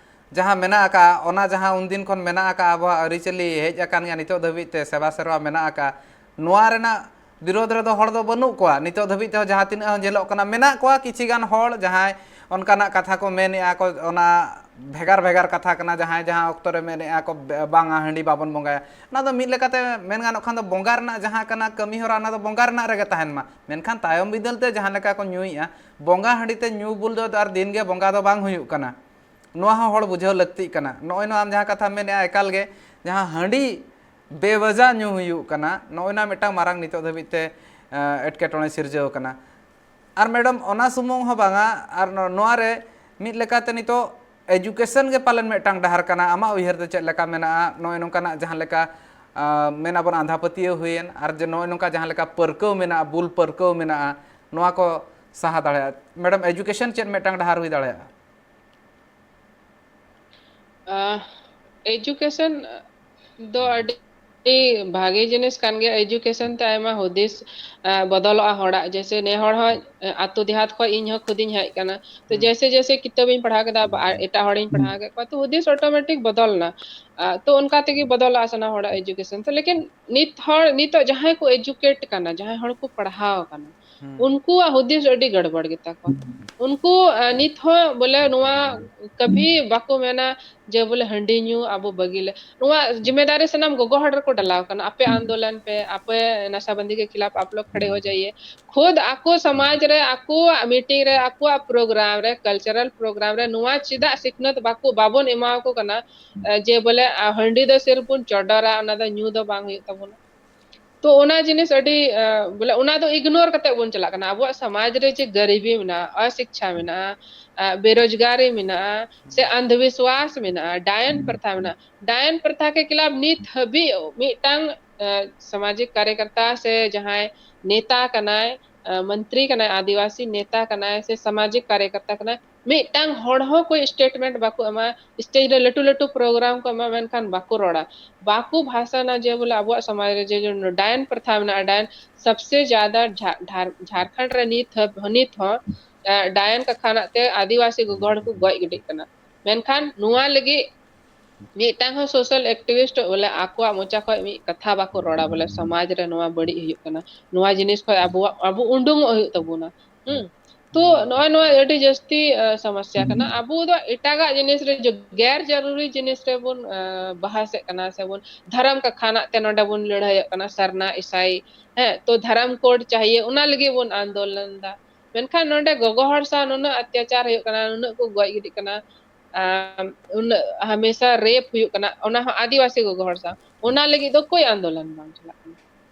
ᱡᱟᱦᱟᱸ ᱢᱮᱱᱟᱜ ᱟᱠᱟᱫᱼᱟ, ᱚᱱᱟ ᱡᱟᱦᱟᱸ ᱩᱱᱫᱤᱱ ᱠᱷᱚᱱ ᱢᱮᱱᱟᱜ ᱟᱠᱟᱫᱼᱟ, ᱟᱵᱚᱣᱟᱜ ᱟᱹᱨᱤᱪᱟᱹᱞᱤ ᱦᱮᱡ ᱟᱠᱟᱱ ᱜᱮᱭᱟ, ᱱᱤᱛᱚᱜ ᱫᱷᱟᱹᱵᱤᱡ ᱛᱮ ᱥᱮᱵᱟ ᱥᱮᱨᱣᱟ ᱢᱮᱱᱟᱜ ᱟᱠᱟᱫᱼᱟ, ᱱᱚᱣᱟ ᱨᱮᱱᱟᱜ ᱵᱤᱨᱳᱫᱷ ᱨᱮᱫᱚ ᱦᱚᱲ ᱫᱚ ᱵᱟᱹᱱᱩᱜ ᱠᱚᱣᱟ᱾ ᱱᱤᱛᱚᱜ ᱫᱷᱟᱹᱵᱤᱡ ᱛᱮᱦᱚᱸ ᱡᱟᱦᱟᱸ ᱛᱤᱱᱟᱹᱜ ᱦᱚᱸ ᱧᱮᱞᱚᱜ ᱠᱟᱱᱟ, ᱢᱮᱱᱟᱜ ᱠᱚᱣᱟ ᱠᱤᱪᱷᱤ ᱜᱟᱱ ᱦᱚᱲ ᱡᱟᱦᱟᱸᱭ ᱚᱱᱠᱟᱱᱟᱜ ᱠᱟᱛᱷᱟ ᱠᱚ ᱢᱮᱱᱮᱫᱼᱟ ᱠᱚ, ᱚᱱᱟ ᱵᱷᱮᱜᱟᱨ ᱵᱷᱮᱜᱟᱨ ᱠᱟᱛᱷᱟ ᱠᱟᱱᱟ, ᱡᱟᱦᱟᱸᱭ ᱡᱟᱦᱟᱸ ᱚᱠᱛᱚ ᱨᱮ ᱢᱮᱱᱮᱫᱼᱟ ᱠᱚ, ᱵᱟᱝᱟ, ᱦᱟᱺᱰᱤ ᱵᱟᱵᱚᱱ ᱵᱚᱸᱜᱟᱭᱟ, ᱚᱱᱟ ᱫᱚ ᱢᱤᱫ ᱞᱮᱠᱟᱛᱮ ᱢᱮᱱ ᱜᱟᱱᱚᱜ ᱠᱷᱟᱱ ᱫᱚ ᱵᱚᱸᱜᱟ ᱨᱮᱱᱟᱜ ᱡᱟᱦᱟᱸ ᱠᱟᱱᱟ ᱠᱟᱹᱢᱤ ᱦᱚᱨᱟ, ᱚᱱᱟ ᱫᱚ ᱵᱚᱸᱜᱟ ᱨᱮᱱᱟᱜ ᱨᱮᱜᱮ ᱛᱟᱦᱮᱱ ᱢᱟ᱾ ᱢᱮᱱᱠᱷᱟᱱ ᱛᱟᱭᱚᱢ ᱵᱤᱫᱟᱹᱞ ᱛᱮ ᱡᱟᱦᱟᱸ ᱞᱮᱠᱟ ᱠᱚ ᱧᱩᱭᱮᱫᱼᱟ, ᱵᱚᱸᱜᱟ ᱦᱟᱺᱰᱤ ᱛᱮ ᱧᱩ ᱵᱩᱞ ᱫᱚ ᱟᱨ ᱫᱤᱱ ᱜᱮ ᱵᱚᱸᱜᱟ ᱫᱚ ᱵᱟᱝ ᱦᱩᱭᱩᱜ ᱠᱟᱱᱟ᱾ ᱱᱚᱣᱟ ᱦᱚᱸ ᱦᱚᱲ ᱵᱩᱡᱷᱟᱹᱣ ᱞᱟᱹᱠᱛᱤᱜ ᱠᱟᱱᱟ᱾ ᱱᱚᱜᱼᱚᱭ ᱱᱚᱣᱟ ᱟᱢ ᱡᱟᱦᱟᱸ ᱠᱟᱛᱷᱟᱢ ᱢᱮᱱᱮᱫᱼᱟ, ᱮᱠᱟᱞ ᱜᱮ ᱡᱟᱦᱟᱸ ᱦᱟᱺᱰᱤ ᱵᱮᱣᱟᱡᱟ ᱧᱩ ᱦᱩᱭᱩᱜ ᱠᱟᱱᱟ, ᱱᱚᱜᱼᱚᱭ ᱱᱚᱣᱟ ᱢᱤᱫᱴᱟᱝ ᱢᱟᱨᱟᱝ ᱱᱤᱛᱚᱜ ᱫᱷᱟᱹᱵᱤᱡ ᱛᱮ, ᱮ, ᱮᱴᱠᱮᱴᱚᱬᱮ ᱥᱤᱨᱡᱟᱹᱣ ᱠᱟᱱᱟ᱾ ᱟᱨ ᱢᱮᱰᱟᱢ, ᱚᱱᱟ ᱥᱩᱢᱩᱝ ᱦᱚᱸ ᱵᱟᱝᱟ, ᱟᱨ ᱱᱚ-, ᱱᱚᱣᱟ ᱨᱮ ᱢᱤᱫ ᱞᱮᱠᱟᱛᱮ ᱱᱤᱛᱚᱜ ᱮᱡᱩᱠᱮᱥᱚᱱ ᱜᱮ ᱯᱟᱞᱮᱱ ᱢᱤᱫᱴᱟᱝ ᱰᱟᱦᱟᱨ ᱠᱟᱱᱟ᱾ ᱟᱢᱟᱜ ᱩᱭᱦᱟᱹᱨ ᱛᱮ ᱪᱮᱫ ᱞᱮᱠᱟ ᱢᱮᱱᱟᱜᱼᱟ? ᱱᱚᱜᱼᱚᱭ ᱱᱚᱝᱠᱟᱱᱟᱜ ᱡᱟᱦᱟᱸ ᱞᱮᱠᱟ, ᱟ, ᱢᱮᱱ ᱟᱵᱚᱱ ᱟᱸᱫᱷᱟ ᱯᱟᱹᱛᱭᱟᱹᱣ ᱦᱩᱭᱮᱱ, ᱟᱨ ᱡᱮ ᱱᱚᱜᱼᱚᱭ ᱱᱚᱝᱠᱟ ᱡᱟᱦᱟᱸ ᱞᱮᱠᱟ ᱯᱟᱹᱨᱠᱟᱹᱣ ᱢᱮᱱᱟᱜᱼᱟ, ᱵᱩᱞ ᱯᱟᱹᱨᱠᱟᱹᱣ ᱢᱮᱱᱟᱜᱼᱟ, ᱱᱚᱣᱟ ᱠᱚ ᱥᱟᱦᱟ ᱫᱟᱲᱮᱭᱟᱜᱼᱟ᱾ ᱢᱮᱰᱟᱢ, ᱮᱡᱩᱠᱮᱥᱚᱱ ᱪᱮᱫ ᱢᱤᱫᱴᱟᱝ ᱰᱟᱦᱟᱨ ᱦᱩᱭ ᱫᱟᱲᱮᱭᱟᱜᱼᱟ? ᱟᱦ, ᱮᱡᱩᱠᱮᱥᱚᱱ ᱫᱚ ᱟᱹᱰᱤ ᱟᱹᱰᱤ ᱵᱷᱟᱜᱮ ᱡᱤᱱᱤᱥ ᱠᱟᱱ ᱜᱮᱭᱟ, education ᱛᱮ ᱟᱭᱢᱟ ᱦᱩᱫᱤᱥ ᱟᱸ, ᱵᱚᱫᱚᱞᱚᱜᱼᱟ ᱦᱚᱲᱟᱜ᱾ ᱡᱮᱭᱥᱮ ᱱᱮ ᱦᱚᱲ ᱦᱚᱸ ᱟᱸ, ᱟᱛᱳ ᱫᱮᱦᱟᱛ ᱠᱷᱚᱱ ᱤᱧ ᱦᱚᱸ ᱠᱷᱩᱫᱤᱧ ᱦᱮᱡ ᱟᱠᱟᱱᱟ, ᱛᱚ ᱦᱩᱸ᱾ ᱡᱮᱭᱥᱮ ᱡᱮᱭᱥᱮ ᱠᱤᱛᱟᱹᱵ ᱤᱧ ᱯᱟᱲᱦᱟᱣ ᱠᱮᱫᱟ, ᱵᱟ-, ᱟᱨ ᱮᱴᱟᱜ ᱦᱚᱲᱤᱧ ᱯᱟᱲᱦᱟᱣ ᱠᱮᱫ ᱠᱚᱣᱟ, ᱛᱚ ᱦᱩᱫᱤᱥ automatic ᱵᱚᱫᱚᱞ ᱮᱱᱟ᱾ ᱟᱸ, ᱛᱚ ᱚᱱᱠᱟ ᱛᱮᱜᱮ ᱵᱚᱫᱚᱞᱚᱜᱼᱟ ᱥᱟᱱᱟᱢ ᱦᱚᱲᱟᱜ education᱾ ᱛᱚ ᱞᱮᱠᱤᱱ ᱱᱤᱛ ᱦᱚᱲ, ᱱᱤᱛᱚᱜ ᱡᱟᱦᱟᱸᱭ ᱠᱚ educate ᱠᱟᱱᱟ, ᱡᱟᱦᱟᱸᱭ ᱦᱚᱲ ᱠᱚ ᱯᱟᱲᱦᱟᱣ ᱟᱠᱟᱱᱟ, ᱦᱩᱸ᱾ ᱩᱱᱠᱩᱣᱟᱜ ᱦᱩᱫᱤᱥ ᱟᱹᱰᱤ ᱜᱟᱲᱵᱟᱲ ᱜᱮᱛᱟ ᱠᱚᱣᱟ᱾ ᱩᱱᱠᱩ, ᱟᱸ, ᱱᱤᱛ ᱦᱚᱸ ᱵᱚᱞᱮ ᱱᱚᱣᱟ ᱠᱟᱵᱷᱤ ᱵᱟᱠᱚ ᱢᱮᱱᱟ ᱡᱮ ᱵᱚᱞᱮ ᱦᱟᱺᱰᱤ ᱧᱩ ᱟᱵᱚ ᱵᱟᱹᱜᱤ ᱞᱮ, ᱱᱚᱣᱟ ᱡᱤᱢᱢᱮᱫᱟᱨᱤ ᱥᱟᱱᱟᱢ ᱜᱚᱜᱚ ᱦᱚᱲ ᱨᱮᱠᱚ ᱰᱟᱞᱟᱣ ᱠᱟᱱᱟ, ᱟᱯᱮ ᱟᱱᱫᱳᱞᱚᱱ ᱯᱮ, ᱟᱯᱮ ᱱᱟᱥᱟᱵᱟᱱᱫᱤ ᱠᱮ ᱠᱷᱤᱞᱟᱯ ᱟᱯ ᱞᱳᱜ ᱠᱷᱟᱲᱮ ᱦᱳ ᱡᱟᱭᱮ᱾ ᱠᱷᱩᱫ ᱟᱠᱚ ᱥᱚᱢᱟᱡᱽ ᱨᱮ, ᱟᱠᱚᱣᱟᱜ meeting ᱨᱮ, ᱟᱠᱚᱣᱟᱜ program ᱨᱮ, cultural program ᱨᱮ ᱱᱚᱣᱟ ᱪᱮᱫᱟᱜ ᱥᱤᱠᱷᱱᱟᱹᱛ ᱵᱟᱠᱚ, ᱵᱟᱵᱚᱱ ᱮᱢᱟ ᱠᱚ ᱠᱟᱱᱟ, ᱮ, ᱡᱮ ᱵᱚᱞᱮ, ᱟ, ᱦᱟᱺᱰᱤ ᱫᱚ ᱥᱤᱨᱯ ᱵᱚᱱ ᱪᱚᱰᱚᱨᱟ, ᱚᱱᱟ ᱫᱚ ᱧᱩ ᱫᱚ ᱵᱟᱝ ᱦᱩᱭᱩᱜ ᱛᱟᱵᱚᱱᱟ᱾ ᱛᱚ ᱚᱱᱟ ᱡᱤᱱᱤᱥ ᱟᱹᱰᱤ, ᱮ, ᱵᱚᱞᱮ ᱚᱱᱟ ᱫᱚ ignore ᱠᱟᱛᱮ ᱵᱚᱱ ᱪᱟᱞᱟᱜ ᱠᱟᱱᱟ᱾ ᱟᱵᱚᱣᱟᱜ ᱥᱚᱢᱟᱡᱽ ᱨᱮ ᱡᱮ ᱜᱟᱨᱤᱵᱤ ᱢᱮᱱᱟᱜᱼᱟ, ᱚᱥᱤᱠᱪᱷᱟ ᱢᱮᱱᱟᱜᱼᱟ, ᱟ, ᱵᱮᱨᱳᱡᱽᱜᱟᱨᱤ ᱢᱮᱱᱟᱜᱼᱟ, ᱥᱮ ᱟᱱᱫᱷ ᱵᱤᱥᱣᱟᱥ ᱢᱮᱱᱟᱜᱼᱟ, ᱰᱟᱭᱚᱱ ᱯᱨᱚᱛᱷᱟ ᱢᱮᱱᱟᱜᱼᱟ, ᱰᱟᱭᱚᱱ ᱯᱨᱚᱛᱷᱟ ᱠᱮ ᱠᱷᱤᱞᱟᱯ ᱱᱤᱛ ᱦᱟᱹᱵᱤᱡ ᱢᱤᱫᱴᱟᱝ, ᱮ, ᱥᱟᱢᱟᱡᱤᱠ ᱠᱟᱨᱭᱚᱠᱚᱨᱛᱟ ᱥᱮ ᱡᱟᱦᱟᱸᱭ ᱱᱮᱛᱟ ᱠᱟᱱᱟᱭ, ᱮ, ᱢᱚᱱᱛᱨᱤ ᱠᱟᱱᱟᱭ, ᱟᱹᱫᱤᱵᱟᱹᱥᱤ ᱱᱮᱛᱟ ᱠᱟᱱᱟᱭ ᱥᱮ ᱥᱟᱢᱟᱡᱤᱠ ᱠᱟᱨᱭᱚᱠᱚᱨᱛᱟ ᱠᱟᱱᱟᱭ, ᱢᱤᱫᱴᱟᱝ ᱦᱚᱲ ᱦᱚᱸ ᱠᱳᱭ statement ᱵᱟᱠᱚ ᱮᱢᱟ᱾ Stage ᱨᱮ ᱞᱟᱹᱴᱩ ᱞᱟᱹᱴᱩ program ᱠᱚ ᱮᱢᱟ, ᱢᱮᱱᱠᱷᱟᱱ ᱵᱟᱠᱚ ᱨᱚᱲᱟ, ᱵᱟᱠᱚ ᱵᱷᱟᱥᱚᱱᱟ ᱡᱮ ᱵᱚᱞᱮ ᱟᱵᱚᱣᱟᱜ ᱥᱚᱢᱟᱡᱽ ᱨᱮ ᱡᱮ ᱰᱟᱭᱚᱱ ᱯᱨᱚᱛᱷᱟ ᱢᱮᱱᱟᱜᱼᱟ, ᱰᱟᱭᱚᱱ ᱥᱚᱵᱥᱮ ᱡᱟᱫᱟ ᱡᱷᱟ-, ᱡᱷᱟᱨ-, ᱡᱷᱟᱨᱠᱷᱚᱸᱰ ᱨᱮ ᱱᱤᱛ ᱦᱟᱹᱵ-, ᱱᱤᱛ ᱦᱚᱸ, ᱮ, ᱰᱟᱭᱚᱱ ᱠᱟᱠᱷᱟᱱᱟᱜ ᱛᱮ ᱟᱹᱫᱤᱵᱟᱹᱥᱤ ᱜᱚᱜᱚ ᱦᱚᱲ ᱠᱚ ᱜᱚᱡ ᱜᱤᱰᱤᱜ ᱠᱟᱱᱟ᱾ ᱢᱮᱱᱠᱷᱟᱱ ᱱᱚᱣᱟ ᱞᱟᱹᱜᱤᱫ ᱢᱤᱫᱴᱟᱝ ᱦᱚᱸ social activist ᱵᱚᱞᱮ ᱟᱠᱚᱣᱟᱜ ᱢᱚᱪᱟ ᱠᱷᱚᱱ ᱢᱤᱫ ᱠᱟᱛᱷᱟ ᱵᱟᱠᱚ ᱨᱚᱲᱟ, ᱵᱚᱞᱮ ᱥᱚᱢᱟᱡᱽ ᱨᱮ ᱱᱚᱣᱟ ᱵᱟᱹᱲᱤᱡ ᱦᱩᱭᱩᱜ ᱠᱟᱱᱟ, ᱱᱚᱣᱟ ᱡᱤᱱᱤᱥ ᱠᱷᱚᱱ ᱟᱵᱚᱣᱟᱜ, ᱟᱵᱚ ᱩᱰᱩᱝᱚᱜ ᱦᱩᱭᱩᱜ ᱛᱟᱵᱚᱱᱟ᱾ ᱦᱩᱸ᱾ ᱛᱚ ᱱᱚᱜᱼᱚᱭ ᱱᱚᱣᱟ ᱟᱹᱰᱤ ᱡᱟᱹᱥᱛᱤ, ᱟ, ᱥᱚᱢᱚᱥᱥᱟ ᱠᱟᱱᱟ᱾ ᱟᱵᱚ ᱫᱚ ᱮᱴᱟᱜᱟᱜ ᱡᱤᱱᱤᱥ ᱨᱮ, ᱡᱚ-, ᱜᱮᱨ ᱡᱟᱹᱨᱩᱨᱤ ᱡᱤᱱᱤᱥ ᱨᱮᱵᱚᱱ, ᱟ, ᱵᱟᱦᱟᱥᱮᱜ ᱠᱟᱱᱟ, ᱥᱮᱵᱚᱱ ᱫᱷᱚᱨᱚᱢ ᱠᱟᱠᱷᱟᱱᱟᱜ ᱛᱮ ᱱᱚᱰᱮ ᱵᱚᱱ ᱞᱟᱹᱲᱦᱟᱹᱭᱚᱜ ᱠᱟᱱᱟ, ᱥᱟᱨᱱᱟ, ᱤᱥᱟᱭ, ᱦᱮᱸ, ᱛᱚ ᱫᱷᱚᱨᱚᱢ code ᱪᱟᱦᱤᱭᱮ, ᱚᱱᱟ ᱞᱟᱹᱜᱤᱫ ᱵᱚᱱ ᱟᱱᱫᱳᱞᱚᱱ ᱫᱟ᱾ ᱢᱮᱱᱠᱷᱟᱱ ᱱᱚᱰᱮ ᱜᱚᱜᱚ ᱦᱚᱲ ᱥᱟᱶ ᱱᱩᱱᱟᱹᱜ ᱚᱛᱛᱟᱪᱟᱨ ᱦᱩᱭᱩᱜ ᱠᱟᱱᱟ, ᱱᱩᱱᱟᱹᱜ ᱠᱚ ᱜᱚᱡ ᱜᱤᱰᱤᱜ ᱠᱟᱱᱟ, ᱟᱢ, ᱩᱱᱟᱹᱜ ᱦᱟᱢᱮᱥᱟ rape ᱦᱩᱭᱩᱜ ᱠᱟᱱᱟ, ᱚᱱᱟ ᱦᱚᱸ ᱟᱹᱫᱤᱵᱟᱹᱥᱤ ᱜᱚᱜᱚ ᱦᱚᱲ ᱥᱟᱶ, ᱚᱱᱟ ᱞᱟᱹᱜᱤᱫ ᱫᱚ ᱠᱳᱭ ᱟᱱᱫᱳᱞᱚᱱ ᱵᱟᱝ ᱪᱟᱞᱟᱜ ᱠᱟᱱᱟ,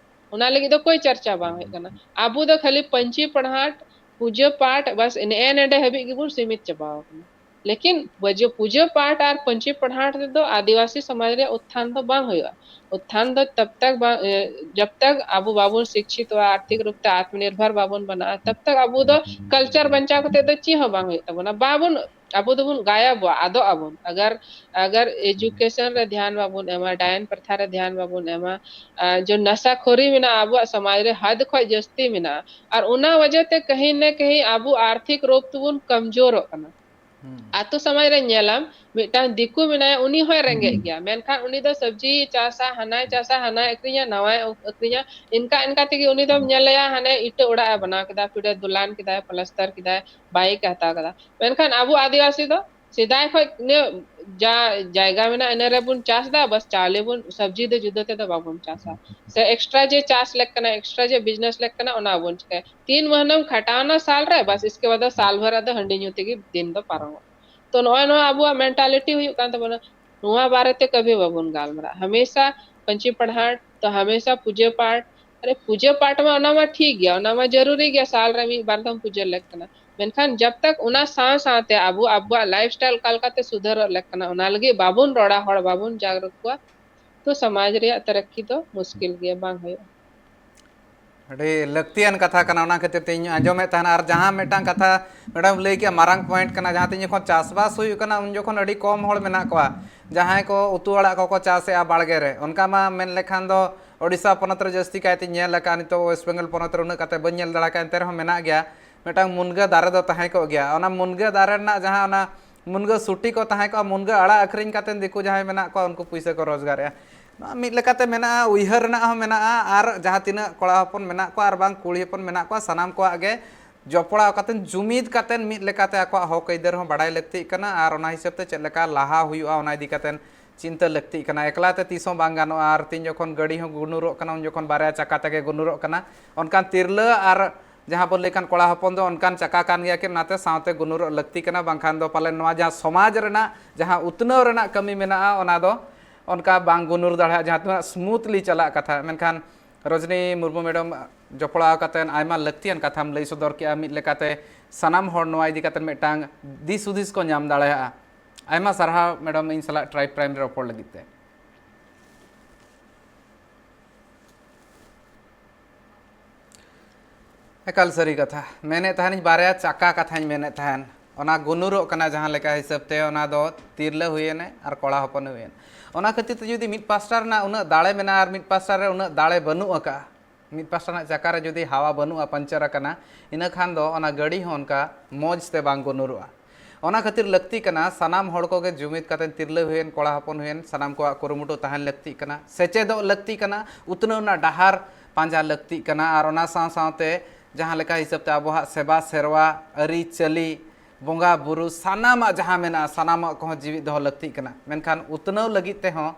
ᱚᱱᱟ ᱞᱟᱹᱜᱤᱫ ᱫᱚ ᱠᱳᱭ ᱪᱟᱨᱪᱟ ᱵᱟᱝ ᱦᱩᱭᱩᱜ ᱠᱟᱱᱟ᱾ ᱟᱵᱚ ᱫᱚ ᱠᱷᱟᱹᱞᱤ ᱯᱟᱹᱧᱪᱤ ᱯᱟᱲᱦᱟᱴ, ᱯᱩᱡᱟᱹ ᱯᱟᱴ, ᱵᱟᱥ ᱱᱮᱜᱼᱮ ᱱᱮᱰᱮ ᱦᱟᱹᱵᱤᱡ ᱜᱮᱵᱚᱱ ᱥᱤᱢᱤᱛ ᱪᱟᱵᱟᱣ ᱠᱟᱱᱟ᱾ ᱞᱮᱠᱤᱱ ᱯᱩᱡᱟᱹ, ᱯᱩᱡᱟᱹ ᱯᱟᱴ ᱟᱨ ᱯᱟᱹᱧᱪᱤ ᱯᱟᱲᱦᱟᱴ ᱛᱮᱫᱚ ᱟᱹᱫᱤᱵᱟᱹᱥᱤ ᱥᱚᱢᱟᱡᱽ ᱨᱮᱭᱟᱜ ᱩᱛᱛᱷᱟᱱ ᱫᱚ ᱵᱟᱝ ᱦᱩᱭᱩᱜᱼᱟ᱾ ᱩᱛᱛᱷᱟᱱ ᱫᱚ ᱛᱟᱵ ᱛᱟᱠ ᱵᱟᱝ, ᱮ, ᱡᱟᱵ ᱛᱟᱠ ᱟᱵᱚ ᱵᱟᱵᱚᱱ ᱥᱤᱠᱪᱷᱤᱛᱚᱜᱼᱟ, ᱟᱨᱛᱷᱤᱠ ᱨᱩᱯ ᱛᱮ ᱟᱛᱢᱚᱱᱤᱨᱵᱷᱚᱨ ᱵᱟᱵᱚᱱ ᱵᱮᱱᱟᱜᱼᱟ, ᱛᱟᱵ ᱛᱟᱠ ᱟᱵᱚ ᱫᱚ culture ᱵᱟᱧᱪᱟᱣ ᱠᱟᱛᱮ ᱫᱚ ᱪᱮᱫ ᱦᱚᱸ ᱵᱟᱝ ᱦᱩᱭᱩᱜ ᱛᱟᱵᱚᱱᱟ᱾ ᱵᱟᱵᱚᱱ ᱟᱵᱚ ᱫᱚᱵᱚᱱ ᱜᱟᱭᱟᱵᱚᱜᱼᱟ, ᱟᱫᱚᱜ ᱟᱵᱚᱱ᱾ ᱟᱜᱟᱨ ᱟᱜᱟᱨ ᱮᱡᱩᱠᱮᱥᱚᱱ ᱨᱮ ᱫᱷᱮᱭᱟᱱ ᱵᱟᱵᱚᱱ ᱮᱢᱟ, ᱰᱟᱭᱮᱱ ᱯᱨᱚᱛᱷᱟ ᱨᱮ ᱫᱷᱮᱭᱟᱱ ᱵᱟᱵᱚᱱ ᱮᱢᱟ, ᱟᱨ ᱡᱮ ᱱᱟᱥᱟᱠᱷᱳᱨᱤ ᱢᱮᱱᱟᱜᱼᱟ ᱟᱵᱚᱣᱟᱜ ᱥᱚᱢᱟᱡᱽ ᱨᱮ, ᱦᱟᱫ ᱠᱷᱚᱱ ᱡᱟᱹᱥᱛᱤ ᱢᱮᱱᱟᱜᱼᱟ, ᱟᱨ ᱚᱱᱟ ᱣᱟᱡᱟᱦ ᱛᱮ ᱠᱟᱹᱦᱤ ᱱᱟ ᱠᱟᱹᱦᱤ ᱟᱵᱚ ᱟᱨᱛᱷᱤᱠ ᱨᱩᱯ ᱛᱮᱵᱚᱱ ᱠᱚᱢᱡᱳᱨᱚᱜ ᱠᱟᱱᱟ᱾ ᱟᱛᱳ ᱥᱚᱢᱟᱡᱽ ᱨᱮ ᱧᱮᱞᱟᱢ, ᱢᱤᱫᱴᱟᱝ ᱫᱤᱠᱩ ᱢᱮᱱᱟᱭᱟ, ᱩᱱᱤ ᱦᱚᱸᱭ ᱨᱮᱸᱜᱮᱡ ᱜᱮᱭᱟ, ᱢᱮᱱᱠᱷᱟᱱ ᱩᱱᱤ ᱫᱚ ᱥᱚᱵᱽᱡᱤ ᱪᱟᱥᱟ, ᱦᱟᱱᱟᱭ ᱪᱟᱥᱟ, ᱦᱟᱱᱟᱭ ᱟᱹᱠᱷᱨᱤᱧᱟ, ᱱᱟᱣᱟᱭ ᱟᱹᱠᱷᱨᱤᱧᱟ᱾ ᱤᱱᱠᱟ ᱤᱱᱠᱟ ᱛᱮᱜᱮ ᱩᱱᱤ ᱫᱚᱢ ᱧᱮᱞᱮᱭᱟ, ᱦᱟᱱᱮ ᱤᱴᱟᱹ ᱚᱲᱟᱜ ᱮ ᱵᱮᱱᱟᱣ ᱠᱮᱫᱟ, ᱯᱤᱰᱟᱹ ᱫᱚᱞᱟᱱ ᱠᱮᱫᱟᱭ, ᱯᱞᱟᱥᱴᱟᱨ ᱠᱮᱫᱟᱭ, ᱵᱟᱭᱤᱠ ᱮ ᱦᱟᱛᱟᱣ ᱠᱮᱫᱟ᱾ ᱢᱮᱱᱠᱷᱟᱱ ᱟᱵᱚ ᱟᱹᱫᱤᱵᱟᱹᱥᱤ ᱫᱚ ᱥᱮᱫᱟᱭ ᱠᱷᱚᱱ ᱤᱱᱟᱹ ᱡᱟ ᱡᱟᱭᱜᱟ ᱢᱮᱱᱟᱜᱼᱟ, ᱤᱱᱟᱹ ᱨᱮᱵᱚᱱ ᱪᱟᱥ ᱮᱫᱟ, ᱵᱟᱥ ᱪᱟᱣᱞᱮ ᱵᱚᱱ, ᱥᱚᱵᱽᱡᱤ ᱫᱚ ᱡᱩᱫᱟᱹ ᱛᱮᱫᱚ ᱵᱟᱵᱚᱱ ᱪᱟᱥᱟ᱾ ᱥᱮ ᱮᱠᱥᱴᱨᱟ ᱡᱮ ᱪᱟᱥ ᱞᱮᱠ ᱠᱟᱱᱟ, ᱮᱠᱥᱴᱨᱟ ᱡᱮ ᱵᱤᱡᱽᱱᱮᱥ ᱞᱮᱠ ᱠᱟᱱᱟ, ᱚᱱᱟ ᱵᱚᱱ ᱪᱤᱠᱟᱹᱭᱟ᱾ ᱛᱤᱱ ᱢᱟᱹᱦᱱᱟᱹᱢ ᱠᱷᱟᱴᱟᱣᱱᱟ ᱥᱟᱞ ᱨᱮ, ᱵᱟᱥ ᱤᱥᱠᱮ ᱵᱟᱫ ᱫᱚ ᱥᱟᱞ ᱵᱷᱚᱨ ᱟᱫᱚ ᱦᱟᱺᱰᱤ ᱧᱩ ᱛᱮᱜᱮ ᱫᱤᱱ ᱫᱚ ᱯᱟᱨᱚᱢᱚᱜᱼᱟ᱾ ᱛᱚ ᱱᱚᱜᱼᱚᱭ ᱱᱚᱣᱟ ᱟᱵᱚᱣᱟᱜ ᱢᱮᱱᱴᱟᱞᱤᱴᱤ ᱦᱩᱭᱩᱜ ᱠᱟᱱ ᱛᱟᱵᱚᱱᱟ᱾ ᱱᱚᱣᱟ ᱵᱟᱨᱮᱛᱮ ᱠᱟᱹᱵᱷᱤ ᱵᱟᱵᱚᱱ ᱜᱟᱞᱢᱟᱨᱟᱜᱼᱟ᱾ ᱦᱟᱢᱮᱥᱟ ᱯᱟᱹᱧᱪᱤ ᱯᱟᱲᱦᱟᱴ ᱛᱚ ᱦᱟᱢᱮᱥᱟ ᱯᱩᱡᱟᱹ ᱯᱟᱴ, ᱟᱨᱮ ᱯᱩᱡᱟᱹ ᱯᱟᱴ ᱢᱟ ᱚᱱᱟ ᱢᱟ ᱴᱷᱤᱠ ᱜᱮᱭᱟ, ᱚᱱᱟ ᱢᱟ ᱡᱟᱹᱨᱩᱨᱤ ᱜᱮᱭᱟ, ᱥᱟᱞ ᱨᱮ ᱢᱤᱫ ᱵᱟᱨ ᱫᱚᱢ ᱯᱩᱡᱟᱹ ᱞᱮᱠ ᱠᱟᱱᱟ᱾ ᱢᱮᱱᱠᱷᱟᱱ ᱡᱟᱵ ᱛᱟᱠ ᱚᱱᱟ ᱥᱟᱶ ᱥᱟᱶᱛᱮ ᱟᱵᱚ ᱟᱵᱚᱣᱟᱜ ᱞᱟᱭᱤᱯᱷ ᱥᱴᱟᱭᱤᱞ ᱚᱠᱟ ᱞᱮᱠᱟᱛᱮ ᱥᱩᱫᱷᱟᱹᱨᱚᱜ ᱞᱮᱠ ᱠᱟᱱᱟ, ᱚᱱᱟ ᱞᱟᱹᱜᱤᱫ ᱵᱟᱵᱚᱱ ᱨᱚᱲᱟ, ᱦᱚᱲ ᱵᱟᱵᱚᱱ ᱡᱟᱜᱽᱨᱚᱛ ᱠᱚᱣᱟ, ᱛᱚ ᱥᱚᱢᱟᱡᱽ ᱨᱮᱭᱟᱜ ᱛᱟᱨᱟᱠᱠᱤ ᱫᱚ ᱢᱩᱥᱠᱤᱞ ᱜᱮᱭᱟ, ᱵᱟᱝ ᱦᱩᱭᱩᱜᱼᱟ᱾ ᱟᱹᱰᱤ ᱞᱟᱹᱠᱛᱤᱭᱟᱱ ᱠᱟᱛᱷᱟ ᱠᱟᱱᱟ, ᱚᱱᱟ ᱠᱷᱟᱹᱛᱤᱨ ᱛᱮ ᱤᱧ ᱟᱸᱡᱚᱢᱮᱫ ᱛᱟᱦᱮᱱᱟ᱾ ᱟᱨ ᱡᱟᱦᱟᱸ ᱢᱤᱫᱴᱟᱝ ᱠᱟᱛᱷᱟ ᱢᱮᱰᱟᱢ ᱞᱟᱹᱭ ᱠᱮᱜᱼᱟ, ᱢᱟᱨᱟᱝ ᱯᱚᱭᱮᱱᱴ ᱠᱟᱱᱟ, ᱡᱟᱦᱟᱸ ᱛᱤᱱ ᱡᱚᱠᱷᱚᱱ ᱪᱟᱥᱵᱟᱥ ᱦᱩᱭᱩᱜ ᱠᱟᱱᱟ, ᱩᱱ ᱡᱚᱠᱷᱚᱱ ᱟᱹᱰᱤ ᱠᱚᱢ ᱦᱚᱲ ᱢᱮᱱᱟᱜ ᱠᱚᱣᱟ ᱡᱟᱦᱟᱸᱭ ᱠᱚ ᱩᱛᱩ ᱟᱲᱟᱜ ᱠᱚᱠᱚ ᱪᱟᱥᱮᱜᱼᱟ ᱵᱟᱲᱜᱮ ᱨᱮ᱾ ᱚᱱᱠᱟ ᱢᱟ ᱢᱮᱱ ᱞᱮᱠᱷᱟᱱ ᱫᱚ ᱳᱰᱤᱥᱟ ᱯᱚᱱᱚᱛ ᱨᱮ ᱡᱟᱹᱥᱛᱤ ᱠᱟᱭᱛᱮ ᱧᱮᱞ ᱟᱠᱟᱫᱼᱟ, ᱱᱤᱛᱚᱜ ᱳᱭᱮᱥᱴ ᱵᱮᱝᱜᱚᱞ ᱯᱚᱱᱚᱛ ᱨᱮ ᱩᱱᱟᱹᱜ ᱠᱟᱛᱮ ᱵᱟᱹᱧ ᱧᱮᱞ ᱫᱟᱲᱮ ᱠᱟᱜᱼᱟ, ᱮᱱᱛᱮ ᱨᱮᱦᱚᱸ ᱢᱮᱱᱟᱜ ᱜᱮᱭᱟ᱾ ᱢᱤᱫᱴᱟᱝ ᱢᱩᱱᱜᱟᱹ ᱫᱟᱨᱮ ᱫᱚ ᱛᱟᱦᱮᱸ ᱠᱚᱜ ᱜᱮᱭᱟ, ᱚᱱᱟ ᱢᱩᱱᱜᱟᱹ ᱫᱟᱨᱮ ᱨᱮᱱᱟᱜ ᱡᱟᱦᱟᱸ ᱚᱱᱟ ᱢᱩᱱᱜᱟᱹ ᱥᱩᱴᱤ ᱠᱚ ᱛᱟᱦᱮᱸ ᱠᱚᱜᱼᱟ, ᱢᱩᱱᱜᱟᱹ ᱟᱲᱟᱜ ᱟᱹᱠᱷᱨᱤᱧ ᱠᱟᱛᱮ ᱫᱤᱠᱩ ᱡᱟᱦᱟᱸᱭ ᱢᱮᱱᱟᱜ ᱠᱚᱣᱟ, ᱩᱱᱠᱩ ᱯᱩᱭᱥᱟᱹ ᱠᱚ ᱨᱳᱡᱽᱜᱟᱨᱮᱜᱼᱟ᱾ ᱱᱚᱣᱟ ᱢᱤᱫ ᱞᱮᱠᱟᱛᱮ ᱢᱮᱱᱟᱜᱼᱟ, ᱩᱭᱦᱟᱹᱨ ᱨᱮᱱᱟᱜ ᱦᱚᱸ ᱢᱮᱱᱟᱜᱼᱟ, ᱟᱨ ᱡᱟᱦᱟᱸ ᱛᱤᱱᱟᱹᱜ ᱠᱚᱲᱟ ᱦᱚᱯᱚᱱ ᱢᱮᱱᱟᱜ ᱠᱚᱣᱟ ᱟᱨ ᱵᱟᱝ ᱠᱩᱲᱤ ᱦᱚᱯᱚᱱ ᱢᱮᱱᱟᱜ ᱠᱚᱣᱟ, ᱥᱟᱱᱟᱢ ᱠᱚᱣᱟᱜ ᱜᱮ ᱡᱚᱯᱲᱟᱣ ᱠᱟᱛᱮ, ᱡᱩᱢᱤᱫ ᱠᱟᱛᱮ, ᱢᱤᱫ ᱞᱮᱠᱟᱛᱮ ᱟᱠᱚᱣᱟᱜ ᱦᱚᱠ ᱟᱹᱭᱫᱟᱹᱨ ᱦᱚᱸ ᱵᱟᱲᱟᱭ ᱞᱟᱹᱠᱛᱤᱜ ᱠᱟᱱᱟ᱾ ᱟᱨ ᱚᱱᱟ ᱦᱤᱥᱟᱹᱵ ᱛᱮ ᱪᱮᱫ ᱞᱮᱠᱟ ᱞᱟᱦᱟ ᱦᱩᱭᱩᱜᱼᱟ, ᱚᱱᱟ ᱤᱫᱤ ᱠᱟᱛᱮ ᱪᱤᱱᱛᱟᱹ ᱞᱟᱹᱠᱛᱤᱜ ᱠᱟᱱᱟ᱾ ᱮᱠᱞᱟ ᱛᱮ ᱛᱤᱥ ᱦᱚᱸ ᱵᱟᱝ ᱜᱟᱱᱚᱜᱼᱟ᱾ ᱟᱨ ᱛᱤᱱ ᱡᱚᱠᱷᱚᱱ ᱜᱟᱹᱰᱤ ᱦᱚᱸ ᱜᱩᱱᱩᱨᱚᱜ ᱠᱟᱱᱟ, ᱩᱱ ᱡᱚᱠᱷᱚᱱ ᱵᱟᱨᱭᱟ ᱪᱟᱠᱟ ᱛᱮᱜᱮ ᱜᱩᱱᱩᱨᱚᱜ ᱠᱟᱱᱟ᱾ ᱚᱱᱠᱟᱱ ᱛᱤᱨᱞᱟᱹ ᱟᱨ ᱡᱟᱦᱟᱸ ᱵᱚᱱ ᱞᱟᱹᱭ ᱠᱷᱟᱱ ᱠᱚᱲᱟ ᱦᱚᱯᱚᱱ ᱫᱚ ᱚᱱᱠᱟᱱ ᱪᱟᱠᱟ ᱠᱟᱱ ᱜᱮᱭᱟ ᱠᱤᱱ, ᱚᱱᱟᱛᱮ ᱥᱟᱶᱛᱮ ᱜᱩᱱᱩᱨᱚᱜ ᱞᱟᱹᱠᱛᱤ ᱠᱟᱱᱟ, ᱵᱟᱝᱠᱷᱟᱱ ᱫᱚ ᱯᱟᱞᱮᱱ ᱱᱚᱣᱟ ᱡᱟᱦᱟᱸ ᱥᱚᱢᱟᱡᱽ ᱨᱮᱱᱟᱜ ᱡᱟᱦᱟᱸ ᱩᱛᱱᱟᱹᱣ ᱨᱮᱱᱟᱜ ᱠᱟᱹᱢᱤ ᱢᱮᱱᱟᱜᱼᱟ, ᱚᱱᱟ ᱫᱚ ᱚᱱᱠᱟ ᱵᱟᱝ ᱜᱩᱱᱩᱨ ᱫᱟᱲᱮᱭᱟᱜᱼᱟ, ᱡᱟᱦᱟᱸ ᱛᱤᱱᱟᱹᱜ ᱥᱢᱩᱛᱷᱞᱤ ᱪᱟᱞᱟᱜ ᱠᱟᱛᱷᱟ᱾ ᱢᱮᱱᱠᱷᱟᱱ ᱨᱚᱡᱽᱱᱤ ᱢᱩᱨᱢᱩ ᱢᱮᱰᱟᱢ ᱡᱚᱯᱲᱟᱣ ᱠᱟᱛᱮ ᱟᱭᱢᱟ ᱞᱟᱹᱠᱛᱤᱭᱟᱱ ᱠᱟᱛᱷᱟᱢ ᱞᱟᱹᱭ ᱥᱚᱫᱚᱨ ᱠᱮᱜᱼᱟ᱾ ᱢᱤᱫ ᱞᱮᱠᱟᱛᱮ ᱥᱟᱱᱟᱢ ᱦᱚᱲ ᱱᱚᱣᱟ ᱤᱫᱤ ᱠᱟᱛᱮ ᱢᱤᱫᱴᱟᱝ ᱫᱤᱥ ᱦᱩᱫᱤᱥ ᱠᱚ ᱧᱟᱢ ᱫᱟᱲᱮᱭᱟᱜᱼᱟ᱾ ᱟᱭᱢᱟ ᱥᱟᱨᱦᱟᱣ ᱢᱮᱰᱟᱢ, ᱤᱧ ᱥᱟᱞᱟᱜ ᱴᱨᱟᱭᱤᱵᱽ ᱴᱟᱭᱤᱢ ᱨᱮ ᱨᱚᱯᱚᱲ ᱞᱟᱹᱜᱤᱫ ᱛᱮ᱾ ᱮᱠᱟᱞ ᱥᱟᱹᱨᱤ ᱠᱟᱛᱷᱟ᱾ ᱢᱮᱱᱮᱫ ᱛᱟᱦᱮᱱᱤᱧ, ᱵᱟᱨᱭᱟ ᱪᱟᱠᱟ ᱠᱟᱛᱷᱟᱧ ᱢᱮᱱᱮᱫ ᱛᱟᱦᱮᱱ᱾ ᱚᱱᱟ ᱜᱩᱱᱩᱨᱚᱜ ᱠᱟᱱᱟ ᱡᱟᱦᱟᱸ ᱞᱮᱠᱟ ᱦᱤᱥᱟᱹᱵ ᱛᱮ, ᱚᱱᱟ ᱫᱚ ᱛᱤᱨᱞᱟᱹ ᱦᱩᱭᱮᱱᱮ ᱟᱨ ᱠᱚᱲᱟ ᱦᱚᱯᱚᱱᱮ ᱦᱩᱭᱮᱱ᱾ ᱚᱱᱟ ᱠᱷᱟᱹᱛᱤᱨ ᱛᱮ ᱡᱩᱫᱤ ᱢᱤᱫ ᱯᱟᱥᱴᱟ ᱨᱮᱱᱟᱜ ᱩᱱᱟᱹᱜ ᱫᱟᱲᱮ ᱢᱮᱱᱟᱜᱼᱟ ᱟᱨ ᱢᱤᱫ ᱯᱟᱥᱴᱟ ᱨᱮ ᱩᱱᱟᱹᱜ ᱫᱟᱲᱮ ᱵᱟᱹᱱᱩᱜ ᱟᱠᱟᱫᱼᱟ, ᱢᱤᱫ ᱯᱟᱥᱴᱟ ᱨᱮᱱᱟᱜ ᱪᱟᱠᱟ ᱨᱮ ᱡᱩᱫᱤ ᱦᱟᱣᱟ ᱵᱟᱹᱱᱩᱜᱼᱟ, ᱯᱟᱧᱪᱟᱨ ᱟᱠᱟᱱᱟ, ᱤᱱᱟᱹ ᱠᱷᱟᱱ ᱫᱚ ᱚᱱᱟ ᱜᱟᱹᱰᱤ ᱦᱚᱸ ᱚᱱᱠᱟ ᱢᱚᱡᱽ ᱛᱮ ᱵᱟᱝ ᱜᱩᱱᱩᱨᱚᱜᱼᱟ᱾ ᱚᱱᱟ ᱠᱷᱟᱹᱛᱤᱨ ᱞᱟᱹᱠᱛᱤ ᱠᱟᱱᱟ ᱥᱟᱱᱟᱢ ᱦᱚᱲ ᱠᱚᱜᱮ ᱡᱩᱢᱤᱫ ᱠᱟᱛᱮ, ᱛᱤᱨᱞᱟᱹ ᱦᱩᱭᱮᱱ, ᱠᱚᱲᱟ ᱦᱚᱯᱚᱱ ᱦᱩᱭᱮᱱ, ᱥᱟᱱᱟᱢ ᱠᱚᱣᱟᱜ ᱠᱩᱨᱩᱢᱩᱴᱩ ᱛᱟᱦᱮᱱ ᱞᱟᱹᱠᱛᱤᱜ ᱠᱟᱱᱟ, ᱥᱮᱪᱮᱫᱚᱜ ᱞᱟᱹᱠᱛᱤ ᱠᱟᱱᱟ, ᱩᱛᱱᱟᱹᱣ ᱨᱮᱱᱟᱜ ᱰᱟᱦᱟᱨ ᱯᱟᱸᱡᱟ ᱞᱟᱹᱠᱛᱤᱜ ᱠᱟᱱᱟ᱾ ᱟᱨ ᱚᱱᱟ ᱥᱟᱶ ᱥᱟᱶᱛᱮ ᱡᱟᱦᱟᱸ ᱞᱮᱠᱟ ᱦᱤᱥᱟᱹᱵ ᱛᱮ ᱟᱵᱚᱣᱟᱜ ᱥᱮᱵᱟ ᱥᱮᱨᱣᱟ, ᱟᱹᱨᱤᱪᱟᱹᱞᱤ, ᱵᱚᱸᱜᱟ ᱵᱩᱨᱩ, ᱥᱟᱱᱟᱢᱟᱜ ᱡᱟᱦᱟᱸ ᱢᱮᱱᱟᱜᱼᱟ, ᱥᱟᱱᱟᱢᱟᱜ ᱠᱚᱦᱚᱸ ᱡᱤᱣᱤᱫ ᱫᱚᱦᱚ ᱞᱟᱹᱠᱛᱤᱜ ᱠᱟᱱᱟ᱾ ᱢᱮᱱᱠᱷᱟᱱ ᱩᱛᱱᱟᱹᱣ ᱞᱟᱹᱜᱤᱫ ᱛᱮᱦᱚᱸ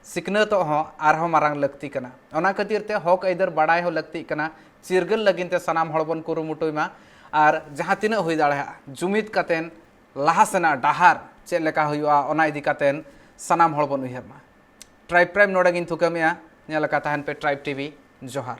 ᱥᱤᱠᱷᱱᱟᱹᱛᱚᱜ ᱦᱚᱸ ᱟᱨᱦᱚᱸ ᱢᱟᱨᱟᱝ ᱞᱟᱹᱠᱛᱤ ᱠᱟᱱᱟ᱾ ᱚᱱᱟ ᱠᱷᱟᱹᱛᱤᱨ ᱛᱮ ᱦᱚᱠ ᱟᱹᱭᱫᱟᱹᱨ ᱵᱟᱲᱟᱭ ᱦᱚᱸ ᱞᱟᱹᱠᱛᱤᱜ ᱠᱟᱱᱟ᱾ ᱪᱤᱨᱜᱟᱹᱞ ᱞᱟᱹᱜᱤᱫ ᱛᱮ ᱥᱟᱱᱟᱢ ᱦᱚᱲ ᱵᱚᱱ ᱠᱩᱨᱩᱢᱩᱴᱩᱭ ᱢᱟ ᱟᱨ ᱡᱟᱦᱟᱸ ᱛᱤᱱᱟᱹᱜ ᱦᱩᱭ ᱫᱟᱲᱮᱭᱟᱜᱼᱟ, ᱡᱩᱢᱤᱫ ᱠᱟᱛᱮᱱ ᱞᱟᱦᱟ ᱥᱮᱱᱟᱜ ᱰᱟᱦᱟᱨ ᱪᱮᱫ ᱞᱮᱠᱟ ᱦᱩᱭᱩᱜᱼᱟ, ᱚᱱᱟ ᱤᱫᱤ ᱠᱟᱛᱮᱱ ᱥᱟᱱᱟᱢ ᱦᱚᱲ ᱵᱚᱱ ᱩᱭᱦᱟᱹᱨ ᱢᱟ᱾ ᱴᱨᱟᱭᱤᱵᱽ ᱯᱨᱟᱭᱤᱢ ᱱᱚᱰᱮ ᱜᱤᱧ ᱛᱷᱩᱠᱟᱹᱢᱮᱜᱼᱟ᱾ ᱧᱮᱞ ᱟᱠᱟ ᱛᱟᱦᱮᱱ ᱯᱮ ᱴᱨᱟᱭᱤᱵᱽ ᱴᱤᱵᱷᱤ᱾ ᱡᱚᱦᱟᱨ᱾